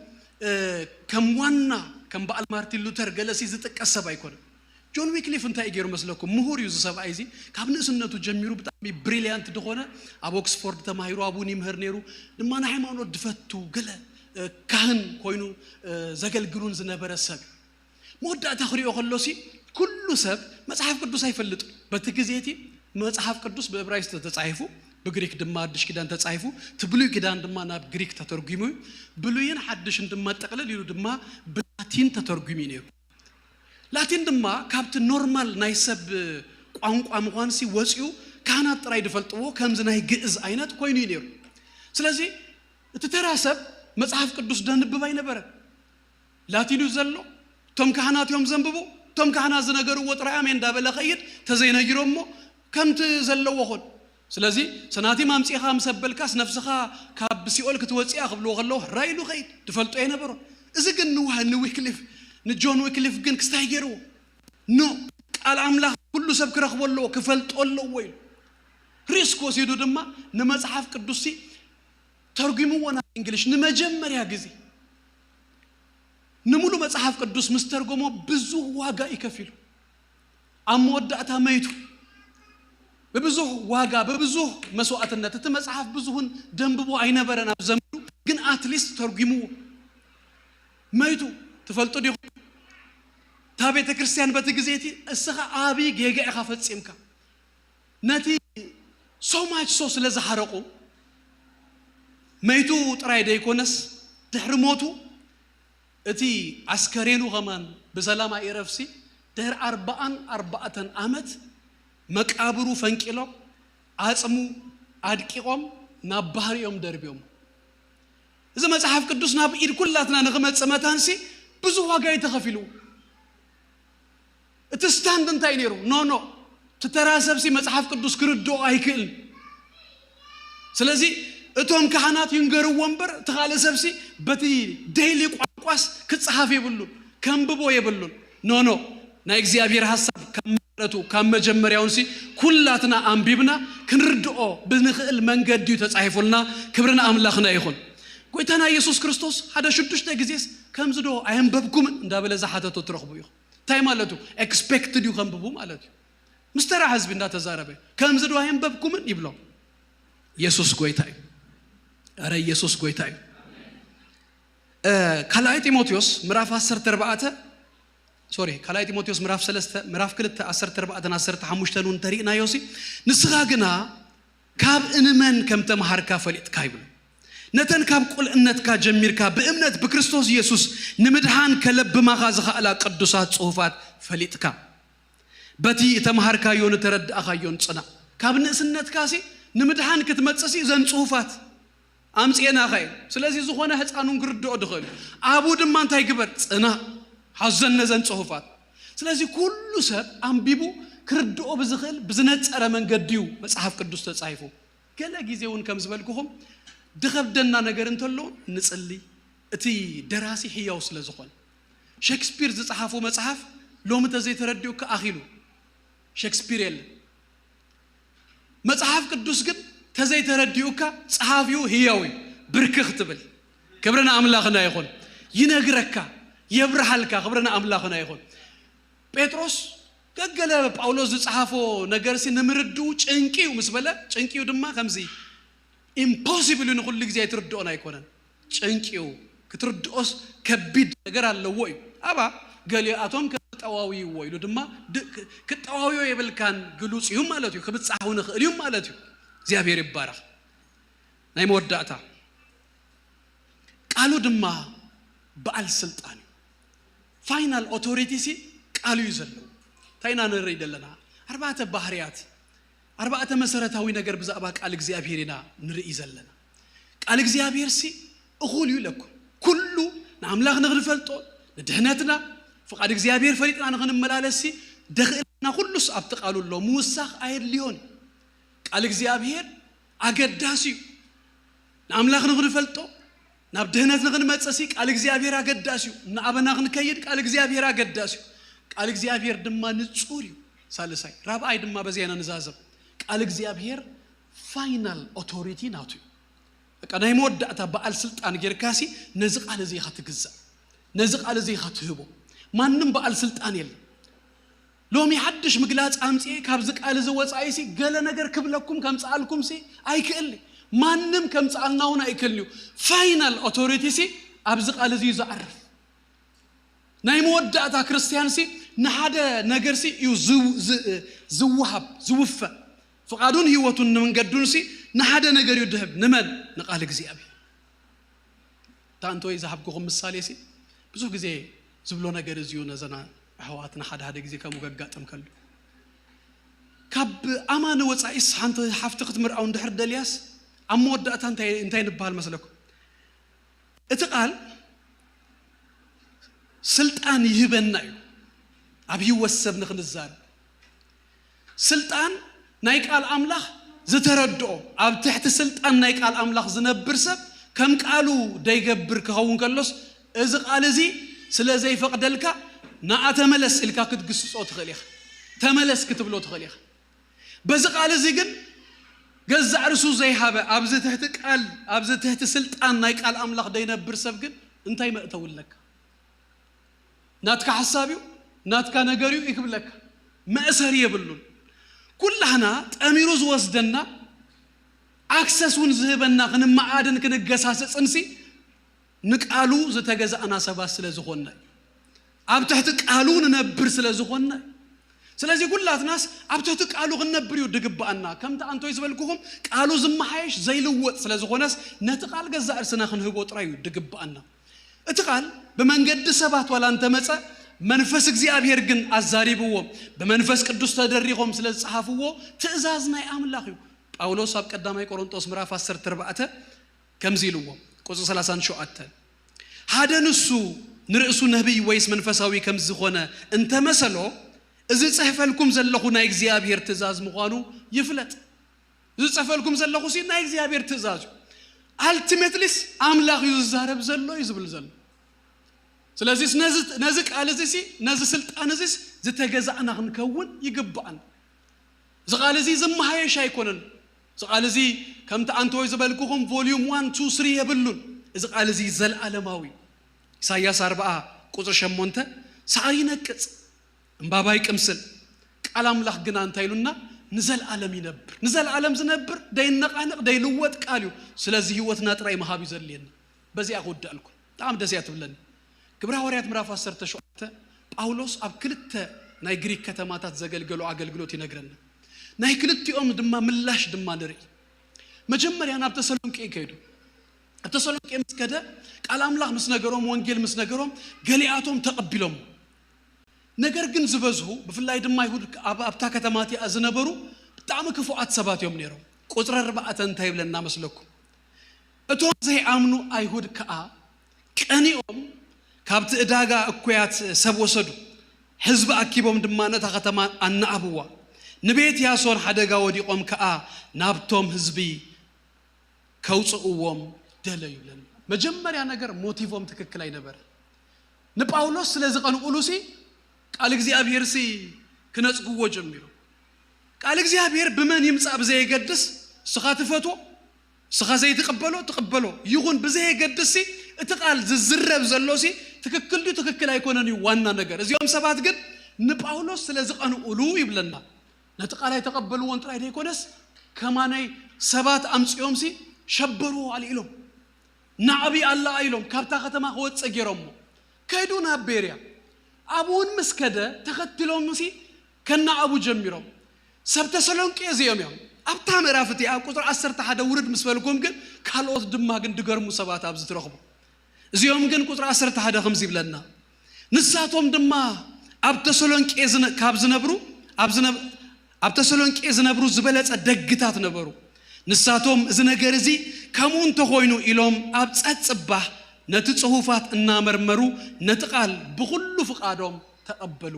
እ፣ ከም ዋና ከም በዓል ማርቲን ሉተር ገለሲ ዝጥቀስ ሰብ ኣይኮነን። ጆን ዊክሊፍ እንታይ እዩ ገይሩ መስለኩም? ምሁር እዩ እዚ ሰብኣይ እዚ። ካብ ንእስነቱ ጀሚሩ ብጣዕሚ ብሪልያንት ዝኾነ፣ ኣብ ኦክስፎርድ ተማሂሩ ኣብኡ ይምህር ነይሩ። ድማ ንሃይማኖት ድፈቱ ገለ፣ እ፣ ካህን ኮይኑ፣ እ፣ ዘገልግሉን ዝነበረ ሰብ እዩ። መወዳእታ ክሪኦ ከሎሲ ኩሉ ሰብ መጽሓፍ ቅዱስ ኣይፈልጥን። በቲ ግዜ እቲ መጽሓፍ ቅዱስ ብእብራይስጥ ተጻሒፉ፣ ብግሪክ ድማ ኣዲሽ ኪዳን ተጻሒፉ፣ እቲ ብሉይ ኪዳን ድማ ናብ ግሪክ ተተርጒሙ እዩ። ብሉይን ሓድሽን ድማ ጥቕልል ኢሉ ድማ ብላቲን ተተርጒሙ እዩ ነይሩ። ላቲን ድማ ካብቲ ኖርማል ናይ ሰብ ቋንቋ ምዃንሲ ወጺኡ ካህናት ጥራይ ዝፈልጥዎ ከምዚ ናይ ግእዝ ዓይነት ኮይኑ እዩ ነይሩ። ስለዚ እቲ ተራ ሰብ መጽሓፍ ቅዱስ ደንብብ ኣይነበረን። ላቲን እዩ ዘሎ፣ እቶም ካህናት እዮም ዘንብቡ፣ እቶም ካህናት ዝነገርዎ ጥራይ ኣሜን እንዳበለ ኸይድ፣ ተዘይነጊሮሞ ከምቲ ዘለዎ ኹን። ስለዚ ሰናቲም ኣምጺእኻ ምስ ኣበልካስ ነፍስኻ ካብ ሲኦል ክትወጽእ እያ ክብልዎ ከለዉ ሕራይ ኢሉ ኸይድ፣ ዝፈልጦ ኣይነበሮን። እዚ ግን ንዋ-፣ ንዊክሊፍ፣ ንጆን ዊክሊፍ ግን ክስታይ ገይርዎ። ኖ፣ ቃል ኣምላኽ ኩሉ ሰብ ክረኽቦ ኣለዎ፣ ክፈልጦ ኣለዎ ኢሉ ሪስክ ወሲዱ ድማ ንመጽሓፍ ቅዱስሲ ተርጒምዎ ናብ እንግሊሽ ንመጀመርያ ግዜ። ንሙሉ መጽሓፍ ቅዱስ ምስ ተርጎሞ ብዙህ ዋጋ እዩ ከፊሉ። ኣብ መወዳእታ መይቱ። ብብዙህ ዋጋ፣ ብብዙህ መስዋዕትነት፣ እቲ መጽሓፍ ብዙህን ደንብቦ ኣይነበረን ኣብ ዘመኑ፣ ግን ኣትሊስት ተርጒምዎ። መይቱ። ትፈልጡ ዲኹም? እታ ቤተ ክርስቲያን በቲ ግዜ እቲ እስኻ ዓቢ ጌጋ ኢኻ ፈጺምካ። ነቲ so much so ስለ ዝሓረቑ፣ መይቱ ጥራይ ደይኮነስ፣ ድሕሪ ሞቱ እቲ ኣስከሬኑ ኸማን ብሰላም ኣይእረፍሲ፣ ድሕሪ ኣርባዓን ኣርባዕተን ዓመት መቃብሩ ፈንቂሎም፣ ዓጽሙ ኣድቂቖም፣ ናብ ባህሪ እዮም ደርብዮም። እዚ መጽሓፍ ቅዱስ ናብ ኢድ ኩላትና ንኽመጽእ መታንሲ ብዙ ዋጋ እዩ ተኸፊሉ። እቲ ስታንድ እንታይ ነይሩ? ኖ፣ ኖ፣ እቲ ተራ ሰብሲ መጽሓፍ ቅዱስ ክርድኦ ኣይክእልን። ስለዚ እቶም ካህናት ይንገርዎ እምበር፣ እቲ ካልእ ሰብሲ በቲ ዴይሊ ቋንቋስ ክጸሓፍ የብሉን፣ ከንብቦ የብሉን። ኖ፣ ኖ፣ ናይ እግዚኣብሔር ሓሳብ ካብ መሰረቱ፣ ካብ መጀመርያውንሲ ኩላትና ኣንቢብና ክንርድኦ ብንኽእል መንገዲ እዩ ተጻሒፉልና። ክብሪ ንኣምላኽና ይኹን። ጎይታና ኢየሱስ ክርስቶስ ሓደ ሽዱሽተ ግዜስ ከምዚ ዶ ኣየንበብኩምን እንዳበለ ዝሓተቶ ትረኽቡ ኢኹም። እንታይ ማለቱ? ኤክስፔክትድ እዩ ከንብቡ ማለት እዩ። ምስ ተራ ህዝቢ እንዳተዛረበ ከምዚ ዶ ኣየንበብኩምን ይብሎም። ኢየሱስ ጎይታ እዩ። ኧረ ኢየሱስ ጎይታ እዩ። እ፣ ካልኣይ ጢሞቴዎስ ምዕራፍ ዓሰርተ ኣርባዕተ፣ ሶሪ፣ ካልኣይ ጢሞቴዎስ ምዕራፍ ሰለስተ፣ ምዕራፍ ክልተ፣ ዓሰርተ ኣርባዕተን ዓሰርተ ሓሙሽተን እውን ተሪእናዮ ሲ፣ ንስኻ ግና ካብ እንመን ከም ተምሃርካ ፈሊጥካ ይብሎ። ነተን ካብ ቁልዕነትካ ጀሚርካ ብእምነት ብክርስቶስ ኢየሱስ ንምድሓን ከለብማኻ ዝኸእላ ቅዱሳት ጽሑፋት ፈሊጥካ፣ በቲ እተምሃርካዮን እተረዳእካዮን ጽናዕ። ካብ ንእስነትካሲ ንምድሓን ክትመጽእሲ እዘን ጽሑፋት ኣምጽኤናኻ እዩ። ስለዚ ዝኾነ ህፃን እውን ክርድኦ ድኽእል እዩ። ኣብኡ ድማ እንታይ ግበር? ጽናዕ፣ ሓዘን ነዘን ጽሑፋት። ስለዚ ኩሉ ሰብ ኣንቢቡ ክርድኦ ብዝኽእል ብዝነጸረ መንገዲ እዩ መጽሓፍ ቅዱስ ተጻሒፉ። ገለ ግዜ እውን ከም ዝበልኩኹም ድኸብደና ነገር እንተሎ ንጽሊ፣ እቲ ደራሲ ህያው ስለ ዝኾነ። ሸክስፒር ዝጸሓፎ መጽሓፍ ሎሚ ተዘይተረዲኡካ ኣኺሉ። ሸክስፒር የለን። መጽሓፍ ቅዱስ ግን ተዘይተረዲኡካ ጸሓፊኡ ህያው እዩ። ብርክኽ ትብል። ክብሪ ንኣምላኽና ይኹን። ይነግረካ፣ የብርሃልካ። ክብሪ ንኣምላኽና ይኹን። ጴጥሮስ ገገለ ጳውሎስ ዝጸሓፎ ነገርሲ ንምርድኡ ጭንቂ እዩ ምስ በለ፣ ጭንቂ እዩ ድማ ከምዚ ኢምፖሲብል እዩ፣ ንኹሉ ግዜ ኣይትርድኦን ኣይኮነን። ጭንቂ እዩ። ክትርድኦስ ከቢድ ነገር ኣለዎ እዩ። ኣባ ገሊኣቶም ከም ጠዋውይዎ ኢሉ ድማ ድ-፣ ክ-፣ ክጠዋውዮ የብልካን፣ ግሉጽ እዩ ማለት እዩ። ክብጻሕ እውን ይኽእል እዩ ማለት እዩ። እግዚኣብሔር ይባረኽ። ናይ መወዳእታ ቃሉ ድማ በዓል ስልጣን እዩ። ፋይናል ኦቶሪቲ ሲ ቃሉ እዩ ዘለዎ። እንታይ ኢና ንርኢ ዘለና? ኣርባዕተ ባህርያት፣ ኣርባዕተ መሰረታዊ ነገር ብዛዕባ ቃል እግዚኣብሔር ኢና ንርኢ ዘለና። ቃል እግዚኣብሔር ሲ እኹል እዩ ኢለኩም። ኩሉ ንኣምላኽ ንኽንፈልጦ፣ ንድሕነትና፣ ፍቓድ እግዚኣብሔር ፈሊጥና ንኽንመላለስ ሲ ደኽእለና ኩሉስ ኣብቲ ቃሉ ኣሎ። ምውሳኽ ኣየድልዮን እዩ። ቃል እግዚኣብሔር ኣገዳሲ እዩ። ንኣምላኽ ንኽንፈልጦ፣ ናብ ድህነት ንኽንመጽእ ሲ ቃል እግዚኣብሔር ኣገዳሲ እዩ። እናኣበና ክንከይድ ቃል እግዚኣብሔር ኣገዳሲ እዩ። ቃል እግዚኣብሔር ድማ ንጹር እዩ። ሳልሳይ፣ ራብዓይ ድማ በዚያ ኢና ንዛዘም። ቃል እግዚኣብሔር ፋይናል ኦቶሪቲ ናቱ እዩ። በቃ ናይ መወዳእታ በዓል ስልጣን ጌርካ ሲ ነዚ ቃል እዚ ኢኻ ትግዛእ። ነዚ ቃል እዚ ኢኻ ትህቦ። ማንም በዓል ስልጣን የለን። ሎሚ ሓድሽ ምግላጽ ኣምጽኤ ካብዚ ቃል እዚ ወጻኢ ሲ ገለ ነገር ክብለኩም ከምጽኣልኩም ሲ ኣይክእል። ማንም ከምጽኣልና እውን ኣይክእል እዩ። ፋይናል ኦቶሪቲ ሲ ኣብዚ ቃል እዚ እዩ ዝዓርፍ። ናይ መወዳእታ ክርስትያን ሲ ንሓደ ነገር ሲ እዩ ዝው-፣ ዝ-፣ ዝወሃብ፣ ዝውፈ። ፍቓዱን ህይወቱን ንመንገዱን ሲ ንሓደ ነገር እዩ ድህብ። ንመን? ንቃል እግዚኣብሔር። እታ እንተወይ ዝሃብኩኹም ምሳሌ ሲ ብዙሕ ግዜ ዝብሎ ነገር እዚ እዩ። ነዘና ኣሕዋትና ሓደ ሓደ ግዜ ከምኡ ከጋጥም ከሎ ካብ ኣማኒ ወጻኢስ ሓንቲ ሓፍቲ ክትምርኣው እንድሕር ደልያስ ኣብ መወዳእታ እንታይ፣ እንታይ ንበሃል መስለኩም? እቲ ቃል ስልጣን ይህበና እዩ ኣብ ህይወት ሰብ ንኽንዛረብ። ስልጣን ናይ ቃል ኣምላኽ ዝተረድኦ፣ ኣብ ትሕቲ ስልጣን ናይ ቃል ኣምላኽ ዝነብር ሰብ ከም ቃሉ ደይገብር ክኸውን ከሎስ፣ እዚ ቃል እዚ ስለ ዘይፈቕደልካ ንዓ ተመለስ ኢልካ ክትግስጾ ትኽእል ኢኻ። ተመለስ ክትብሎ ትኽእል ኢኻ። በዚ ቃል እዚ ግን ገዛእ ርእሱ ዘይሃበ፣ ኣብዚ ትሕቲ ቃል፣ ኣብዚ ትሕቲ ስልጣን ናይ ቃል ኣምላኽ ደይነብር ሰብ ግን እንታይ መእተዊ ኣለካ? ናትካ ሓሳብ እዩ፣ ናትካ ነገር እዩ ይክብለካ። መእሰሪ የብሉን። ኩላህና ጠሚሩ ዝወስደና፣ ኣክሰስ እውን ዝህበና፣ ክንመዓድን ክንገሳሰጽን ሲ ንቃሉ ዝተገዛእና ሰባት ስለ ዝኾንና እዩ። ኣብ ትሕቲ ቃሉ ንነብር ስለ ዝኾንና እዩ። ስለዚ ኩላትናስ ኣብ ትሕቲ ቃሉ ክንነብር እዩ ድግብኣና። ከምቲ ኣንቶይ ዝበልኩኹም ቃሉ ዝመሓየሽ ዘይልወጥ ስለ ዝኾነስ ነቲ ቃል ገዛእ ርእስና ክንህቦ ጥራይ እዩ ድግብኣና። እቲ ቃል ብመንገዲ ሰባት ዋላ እንተመጸ መንፈስ እግዚኣብሔር ግን ኣዛሪብዎም። ብመንፈስ ቅዱስ ተደሪኾም ስለ ዝጸሓፍዎ ትእዛዝ ናይ ኣምላኽ እዩ። ጳውሎስ ኣብ ቀዳማይ ቆሮንጦስ ምዕራፍ ዓሰርተ ኣርባዕተ ከምዚ ኢልዎ፣ ቁጽሪ ሰላሳን ሸውዓተን፣ ሓደ ንሱ ንርእሱ ነቢይ ወይስ መንፈሳዊ ከም ዝኾነ እንተመሰሎ፣ እዚ ጽሕፈልኩም ዘለኹ ናይ እግዚኣብሔር ትእዛዝ ምዃኑ ይፍለጥ። እዚ ጽሕፈልኩም ዘለኹ ሲ ናይ እግዚኣብሔር ትእዛዝ እዩ። ኣልቲሜትሊስ ኣምላኽ እዩ ዝዛረብ ዘሎ እዩ ዝብል ዘሎ። ስለዚስ ነዚ፣ ነዚ ቃል እዚ ሲ፣ ነዚ ስልጣን እዚስ ዝተገዛእና ክንከውን ይግብኣና። እዚ ቃል እዚ ዝመሃየሽ ኣይኮነን። እዚ ቃል እዚ ከምቲ ኣንቶይ ዝበልኩኹም ቮልዩም ዋን፣ ቱ፣ ስሪ የብሉን። እዚ ቃል እዚ ዘለኣለማዊ። ኢሳይያስ ኣርብዓ ቁጽሪ ሸሞንተ፣ ሳዕሪ ይነቅጽ፣ እምባባ ይቅምስል፣ ቃል ኣምላኽ ግና እንታይ ኢሉና? ንዘለኣለም ይነብር። ንዘለኣለም ዝነብር ደይነቓነቕ ደይልወጥ ቃል እዩ። ስለዚ ህይወትና ጥራይ ምሃብ እዩ ዘድልየና። በዚኣ ክውዳእልኩም። ብጣዕሚ ደስ እያ ትብለኒ። ግብረ ሃዋርያት ምዕራፍ ዓሰርተ ሸውዓተ ጳውሎስ ኣብ ክልተ ናይ ግሪክ ከተማታት ዘገልገሎ ኣገልግሎት ይነግረና። ናይ ክልቲኦም ድማ ምላሽ ድማ ንርኢ። መጀመርያ ናብ ተሰሎንቄ ከይዱ። ኣብ ተሰሎንቄ ምስ ከደ፣ ቃል ኣምላኽ ምስ ነገሮም፣ ወንጌል ምስ ነገሮም፣ ገሊኣቶም ተቐቢሎም። ነገር ግን ዝበዝሁ፣ ብፍላይ ድማ ኣይሁድ ኣብ፣ ኣብታ ከተማ እቲኣ ዝነበሩ፣ ብጣዕሚ ክፉኣት ሰባት እዮም ነይሮም። ቁጽሪ ኣርባዕተ እንታይ ይብለና መስለኩም? እቶም ዘይኣምኑ ኣይሁድ ከኣ ቀኒኦም፣ ካብቲ ዕዳጋ እኩያት ሰብ ወሰዱ። ህዝቢ ኣኪቦም ድማ ነታ ከተማ ኣናኣብዋ። ንቤት ያሶን ሓደጋ ወዲቖም ከኣ ናብቶም ህዝቢ ከውጽእዎም ደለዩ ይብለና። መጀመርያ ነገር ሞቲቮም ትክክል ኣይነበረ። ንጳውሎስ ስለ ዝቐንኡሉ ሲ ቃል እግዚኣብሔር ሲ ክነጽግዎ ጀሚሩ። ቃል እግዚኣብሔር ብመን ይምጻእ ብዘየገድስ፣ ንስኻ ትፈትዎ፣ ንስኻ ዘይትቕበሎ ትቕበሎ ይኹን ብዘየገድስ ሲ፣ እቲ ቃል ዝዝረብ ዘሎ ሲ ትክክል ድዩ ትክክል ኣይኮነን እዩ ዋና ነገር። እዚኦም ሰባት ግን ንጳውሎስ ስለ ዝቐንኡሉ ይብለና። ነቲ ቃል ኣይተቐበልዎን ጥራይ ዘይኮነስ፣ ከማነይ ሰባት ኣምጺኦም ሲ ሸበርዎ ኣልኢሎም። ናዕቢ ኣላ ኢሎም ካብታ ከተማ ክወጽእ ገይሮሞ። ከይዱ ናብ ቤርያ። ኣብኡ እውን ምስ ከደ ተኸትሎም ሲ ከናዕቡ ጀሚሮም። ሰብ ተሰሎንቄ እዚኦም እዮም። ኣብታ ምዕራፍ እቲኣ ቁጽሪ ዓሰርተ ሓደ ውርድ ምስ በልኩም ግን ካልኦት ድማ ግን ድገርሙ ሰባት ኣብዚ ትረኽቡ። እዚኦም ግን ቁጽሪ ዓሰርተ ሓደ ከምዚ ይብለና። ንሳቶም ድማ ኣብ ተሰሎንቄ ዝነ-፣ ካብ ዝነብሩ፣ ኣብ ዝነብ-፣ ኣብ ተሰሎንቄ ዝነብሩ ዝበለጸ ደግታት ነበሩ። ንሳቶም እዚ ነገር እዚ ከምኡ እንተኾይኑ ኢሎም ኣብ ጸጽባህ ነቲ ጽሑፋት እናመርመሩ ነቲ ቃል ብኹሉ ፍቓዶም ተቐበሉ።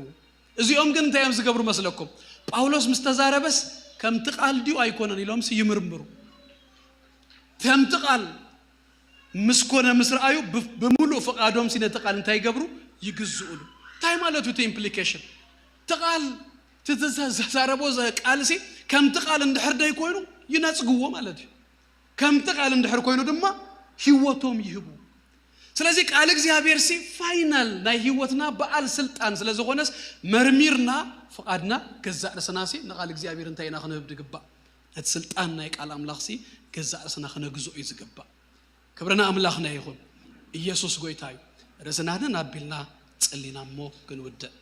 እዚኦም ግን እንታይ እዮም ዝገብሩ መስለኩም? ጳውሎስ ምስ ተዛረበስ ከምቲ ቃል ድዩ ኣይኮነን ኢሎምስ ይምርምሩ። ከምቲ ቃል ምስ ኮነ ምስ ረኣዩ ብ-፣ ብምሉእ ፍቓዶም ሲ ነቲ ቃል እንታይ ይገብሩ? ይግዝኡሉ። እንታይ ማለት እዩ እቲ ኢምፕሊኬሽን? እቲ ቃል፣ እቲ ዝተዛረቦ ዘ-፣ ቃል ሲ ከምቲ ቃል እንድሕር ደይ ኮይኑ ይነጽግዎ ማለት እዩ። ከምቲ ቃል እንድሕር ኮይኑ ድማ ህይወቶም ይህቡ። ስለዚ ቃል እግዚኣብሔር ሲ ፋይናል ናይ ህይወትና በዓል ስልጣን ስለ ዝኾነስ መርሚርና ፍቓድና ገዛእ ርእስና ሲ ንቃል እግዚኣብሔር እንታይ ኢና ክንህብ ድግባእ? ነቲ ስልጣን ናይ ቃል ኣምላኽ ሲ ገዛእ ርእስና ክነግዝኦ እዩ ዝግባእ። ክብሪ ንኣምላኽና ይኹን። ኢየሱስ ጎይታ እዩ። ርእስና ነን ኣቢልና ጸሊና እሞ ክንውድእ።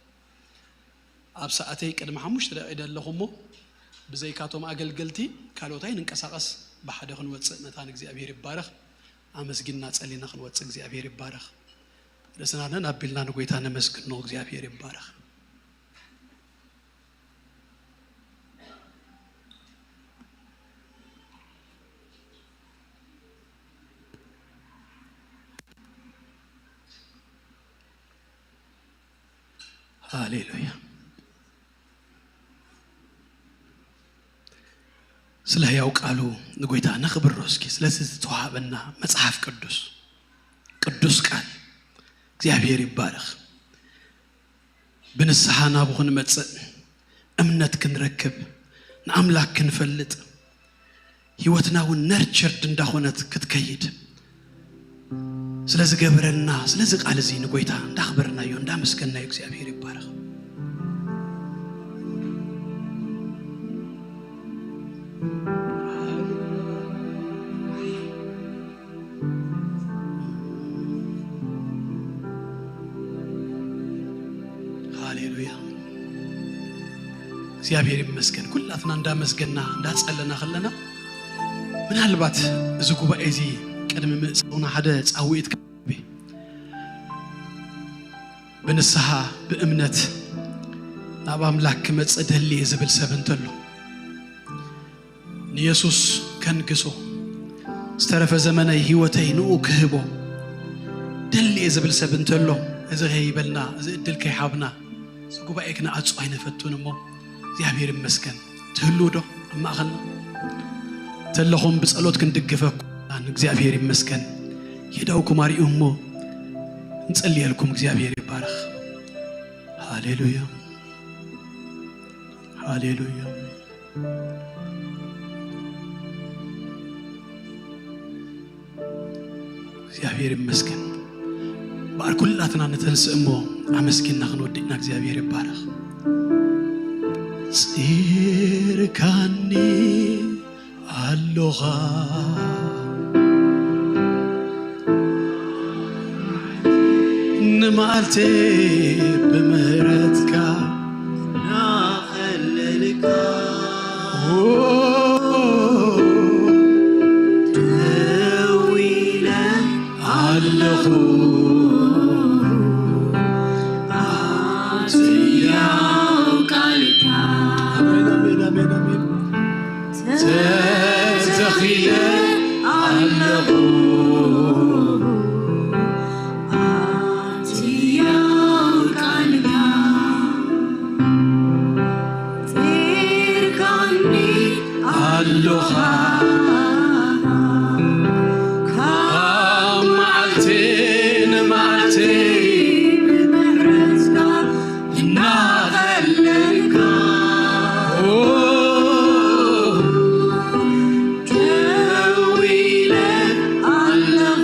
ኣብ ሰዓተይ ቅድሚ ሓሙሽተ ደቂቕ ኣለኹ እሞ ብዘይካቶም ኣገልገልቲ ካልኦት ኣይንንቀሳቐስ፣ ብሓደ ክንወጽእ መታን እግዚኣብሔር ይባረኽ። ኣመስጊንና ጸሊና ክንወጽእ እግዚኣብሔር ይባረኽ። ርእስና ነን ኣቢልና ንጎይታ ነመስግኖ፣ እግዚኣብሔር ይባረኽ። ሃሌሉያ። ስለ ህያው ቃሉ ንጎይታ ነኽብሮ እስኪ፣ ስለዚ ዝተዋሃበና መጽሓፍ ቅዱስ፣ ቅዱስ ቃል እግዚኣብሔር ይባረኽ። ብንስሓ ናብኡ ክንመጽእ፣ እምነት ክንረክብ፣ ንኣምላክ ክንፈልጥ፣ ህይወትና እውን ነርቸርድ እንዳኾነት ክትከይድ ስለ ዝገበረልና፣ ስለዚ ቃል እዚ ንጎይታ እንዳኽበርናዮ፣ እንዳመስገናዮ እግዚኣብሔር ይባረኽ። ሃሌሉያ። እግዚኣብሔር ይመስገን። ኩላትና እንዳመስገና እንዳጸለና ከለና፣ ምናልባት እዚ ጉባኤ እዚ ቅድሚ ምእሳውና ሓደ ጻውዒት ከ-፣ ብንስሓ ብእምነት ናብ ኣምላክ ክመጽእ ደልየ ዝብል ሰብ እንተሎ፣ ንየሱስ ከንግሶ፣ ዝተረፈ ዘመነይ ህይወተይ ንኡ ክህቦ ደልየ ዝብል ሰብ እንተሎ፣ እዚ ከይበልና፣ እዚ እድል ከይሓብና፣ እዚ ጉባኤ ክንዓጹ ኣይነፈቱን እሞ፣ እግዚኣብሔር ይመስገን። ትህልው ዶ ኣብ ማእኸልና? ተለኹም ብጸሎት ክንድግፈኩም እግዚኣብሔር ይመስገን። የዳውኩም ኣርዩ እሞ፣ እንጸልየልኩም። እግዚኣብሔር ይባረኽ። ሃሌሉያ፣ ሃሌሉያ። እግዚኣብሔር ይመስገን። በኣር ኩላትና ንተንስእ እሞ ኣመስጊንና ክንወድእና እግዚኣብሔር ይባረኽ። ጽርካኒ ኣሎኻ ንመዓልቲ ብምህረትካ ናኸለልካ ደው ኢለ ሕያው ቃልካ ኣሜን፣ ኣሜን፣ ኣሜን፣ ኣሜን። ተተኺለ ኣለኹ። ኣብቲ ሕያው ቃልካ ጺርካኒ ኣሎኻ። ካብ መዓልቲ ንመዓልቲ ብምሕረትካ እናቐለልካ። ኦ፣ ደው ኢለ ኣለኹ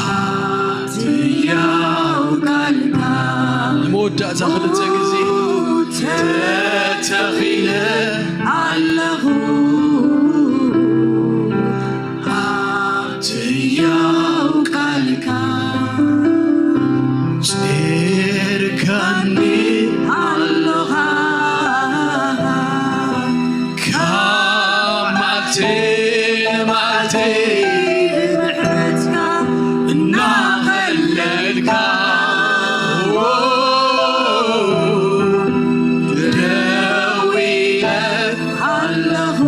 ኣብቲ ሕያው ቃልካ። ንመወዳእታ ክልተ ግዜ ተተኺለ ኣለኹ ኣብቲ ሕያው ቃልካ። ጺርካኒ ኣሎኻ ካብ መዓልቲ ንመዓልቲ ብምሕረትካ እናቐለልካ። ደው ኢለ ኣለኹ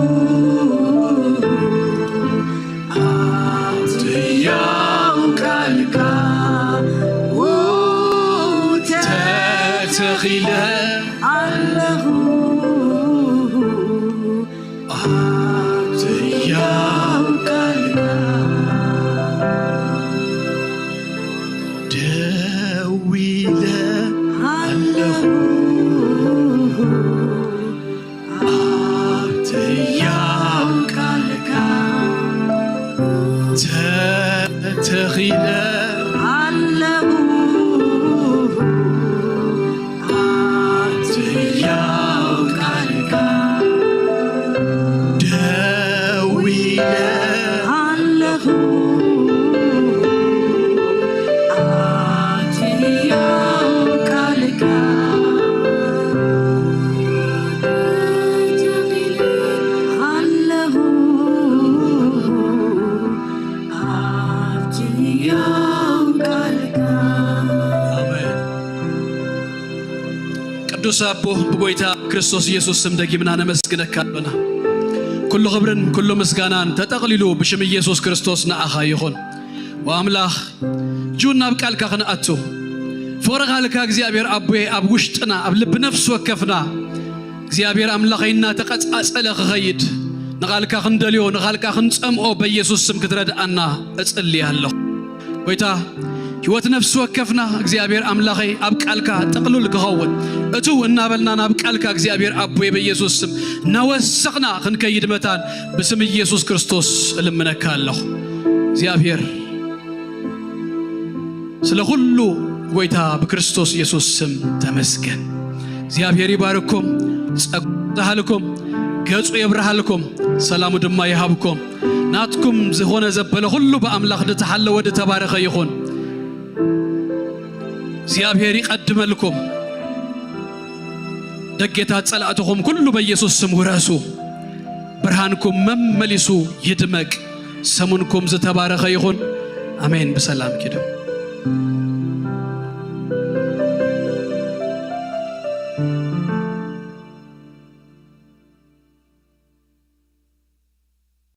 ኣብቲ ሕያው ቃልካ ተተኺለ ኣለኹ። ኣብቲ ሕያው ቃልካ ደው ኢለ ኣለኹ። ኣብቲ ሕያው ቃልካ ተተኺለ ኣለኹ። ኣብቲ ሕያው ቃልካ ደው ኢለ ኣለኹ። ኣብቲ ሕያው ቃልካ ተተኺለ ኣለኹ። ኣብቲ ሕያው ቃልካ። ኣሜን። ቅዱስ ኣቦ፣ ብጎይታ ክርስቶስ ኢየሱስ ስም ደጊምና ነመስግነካ ኣሎና። ኩሉ ክብርን ኩሉ ምስጋናን ተጠቕሊሉ ብሽም ኢየሱስ ክርስቶስ ንኣኻ ይኹን። ወኣምላኽ፣ ጁን ናብ ቃልካ ክንኣቱ፣ ፍቕሪ ቃልካ እግዚኣብሔር ኣቦየ ኣብ ውሽጥና፣ ኣብ ልቢ ነፍሲ ወከፍና እግዚኣብሔር ኣምላኸይ እናተቐጻጸለ ክኸይድ፣ ንቓልካ ክንደልዮ፣ ንቓልካ ክንጸምኦ በኢየሱስ ስም ክትረድኣና እጽሊ ኣለኹ። ጎይታ፣ ህይወት ነፍሲ ወከፍና እግዚኣብሔር ኣምላኸይ ኣብ ቃልካ ጥቕሉል ክኸውን፣ እቱ እናበልና ናብ ቃልካ እግዚኣብሔር ኣቦይ በኢየሱስ ስም እናወሰኽና ክንከይድ መታን ብስም ኢየሱስ ክርስቶስ እልምነካ ኣለኹ። እግዚኣብሔር ስለ ኩሉ ጎይታ ብክርስቶስ ኢየሱስ ስም ተመስገን። እግዚኣብሔር ይባርኩም፣ ጸጉ ይብዝሓልኩም፣ ገጹ የብርሃልኩም፣ ሰላሙ ድማ ይሃብኩም። ናትኩም ዝኾነ ዘበለ ኩሉ ብኣምላኽ ዝተሓለወ ዝተባረኸ ይኹን። እግዚኣብሔር ይቐድመልኩም። ደጌታት ጸላእትኹም ኩሉ በኢየሱስ ስም ውረሱ። ብርሃንኩም መመሊሱ ይድመቅ። ሰሙንኩም ዝተባረኸ ይኹን። ኣሜን። ብሰላም ኪዱ።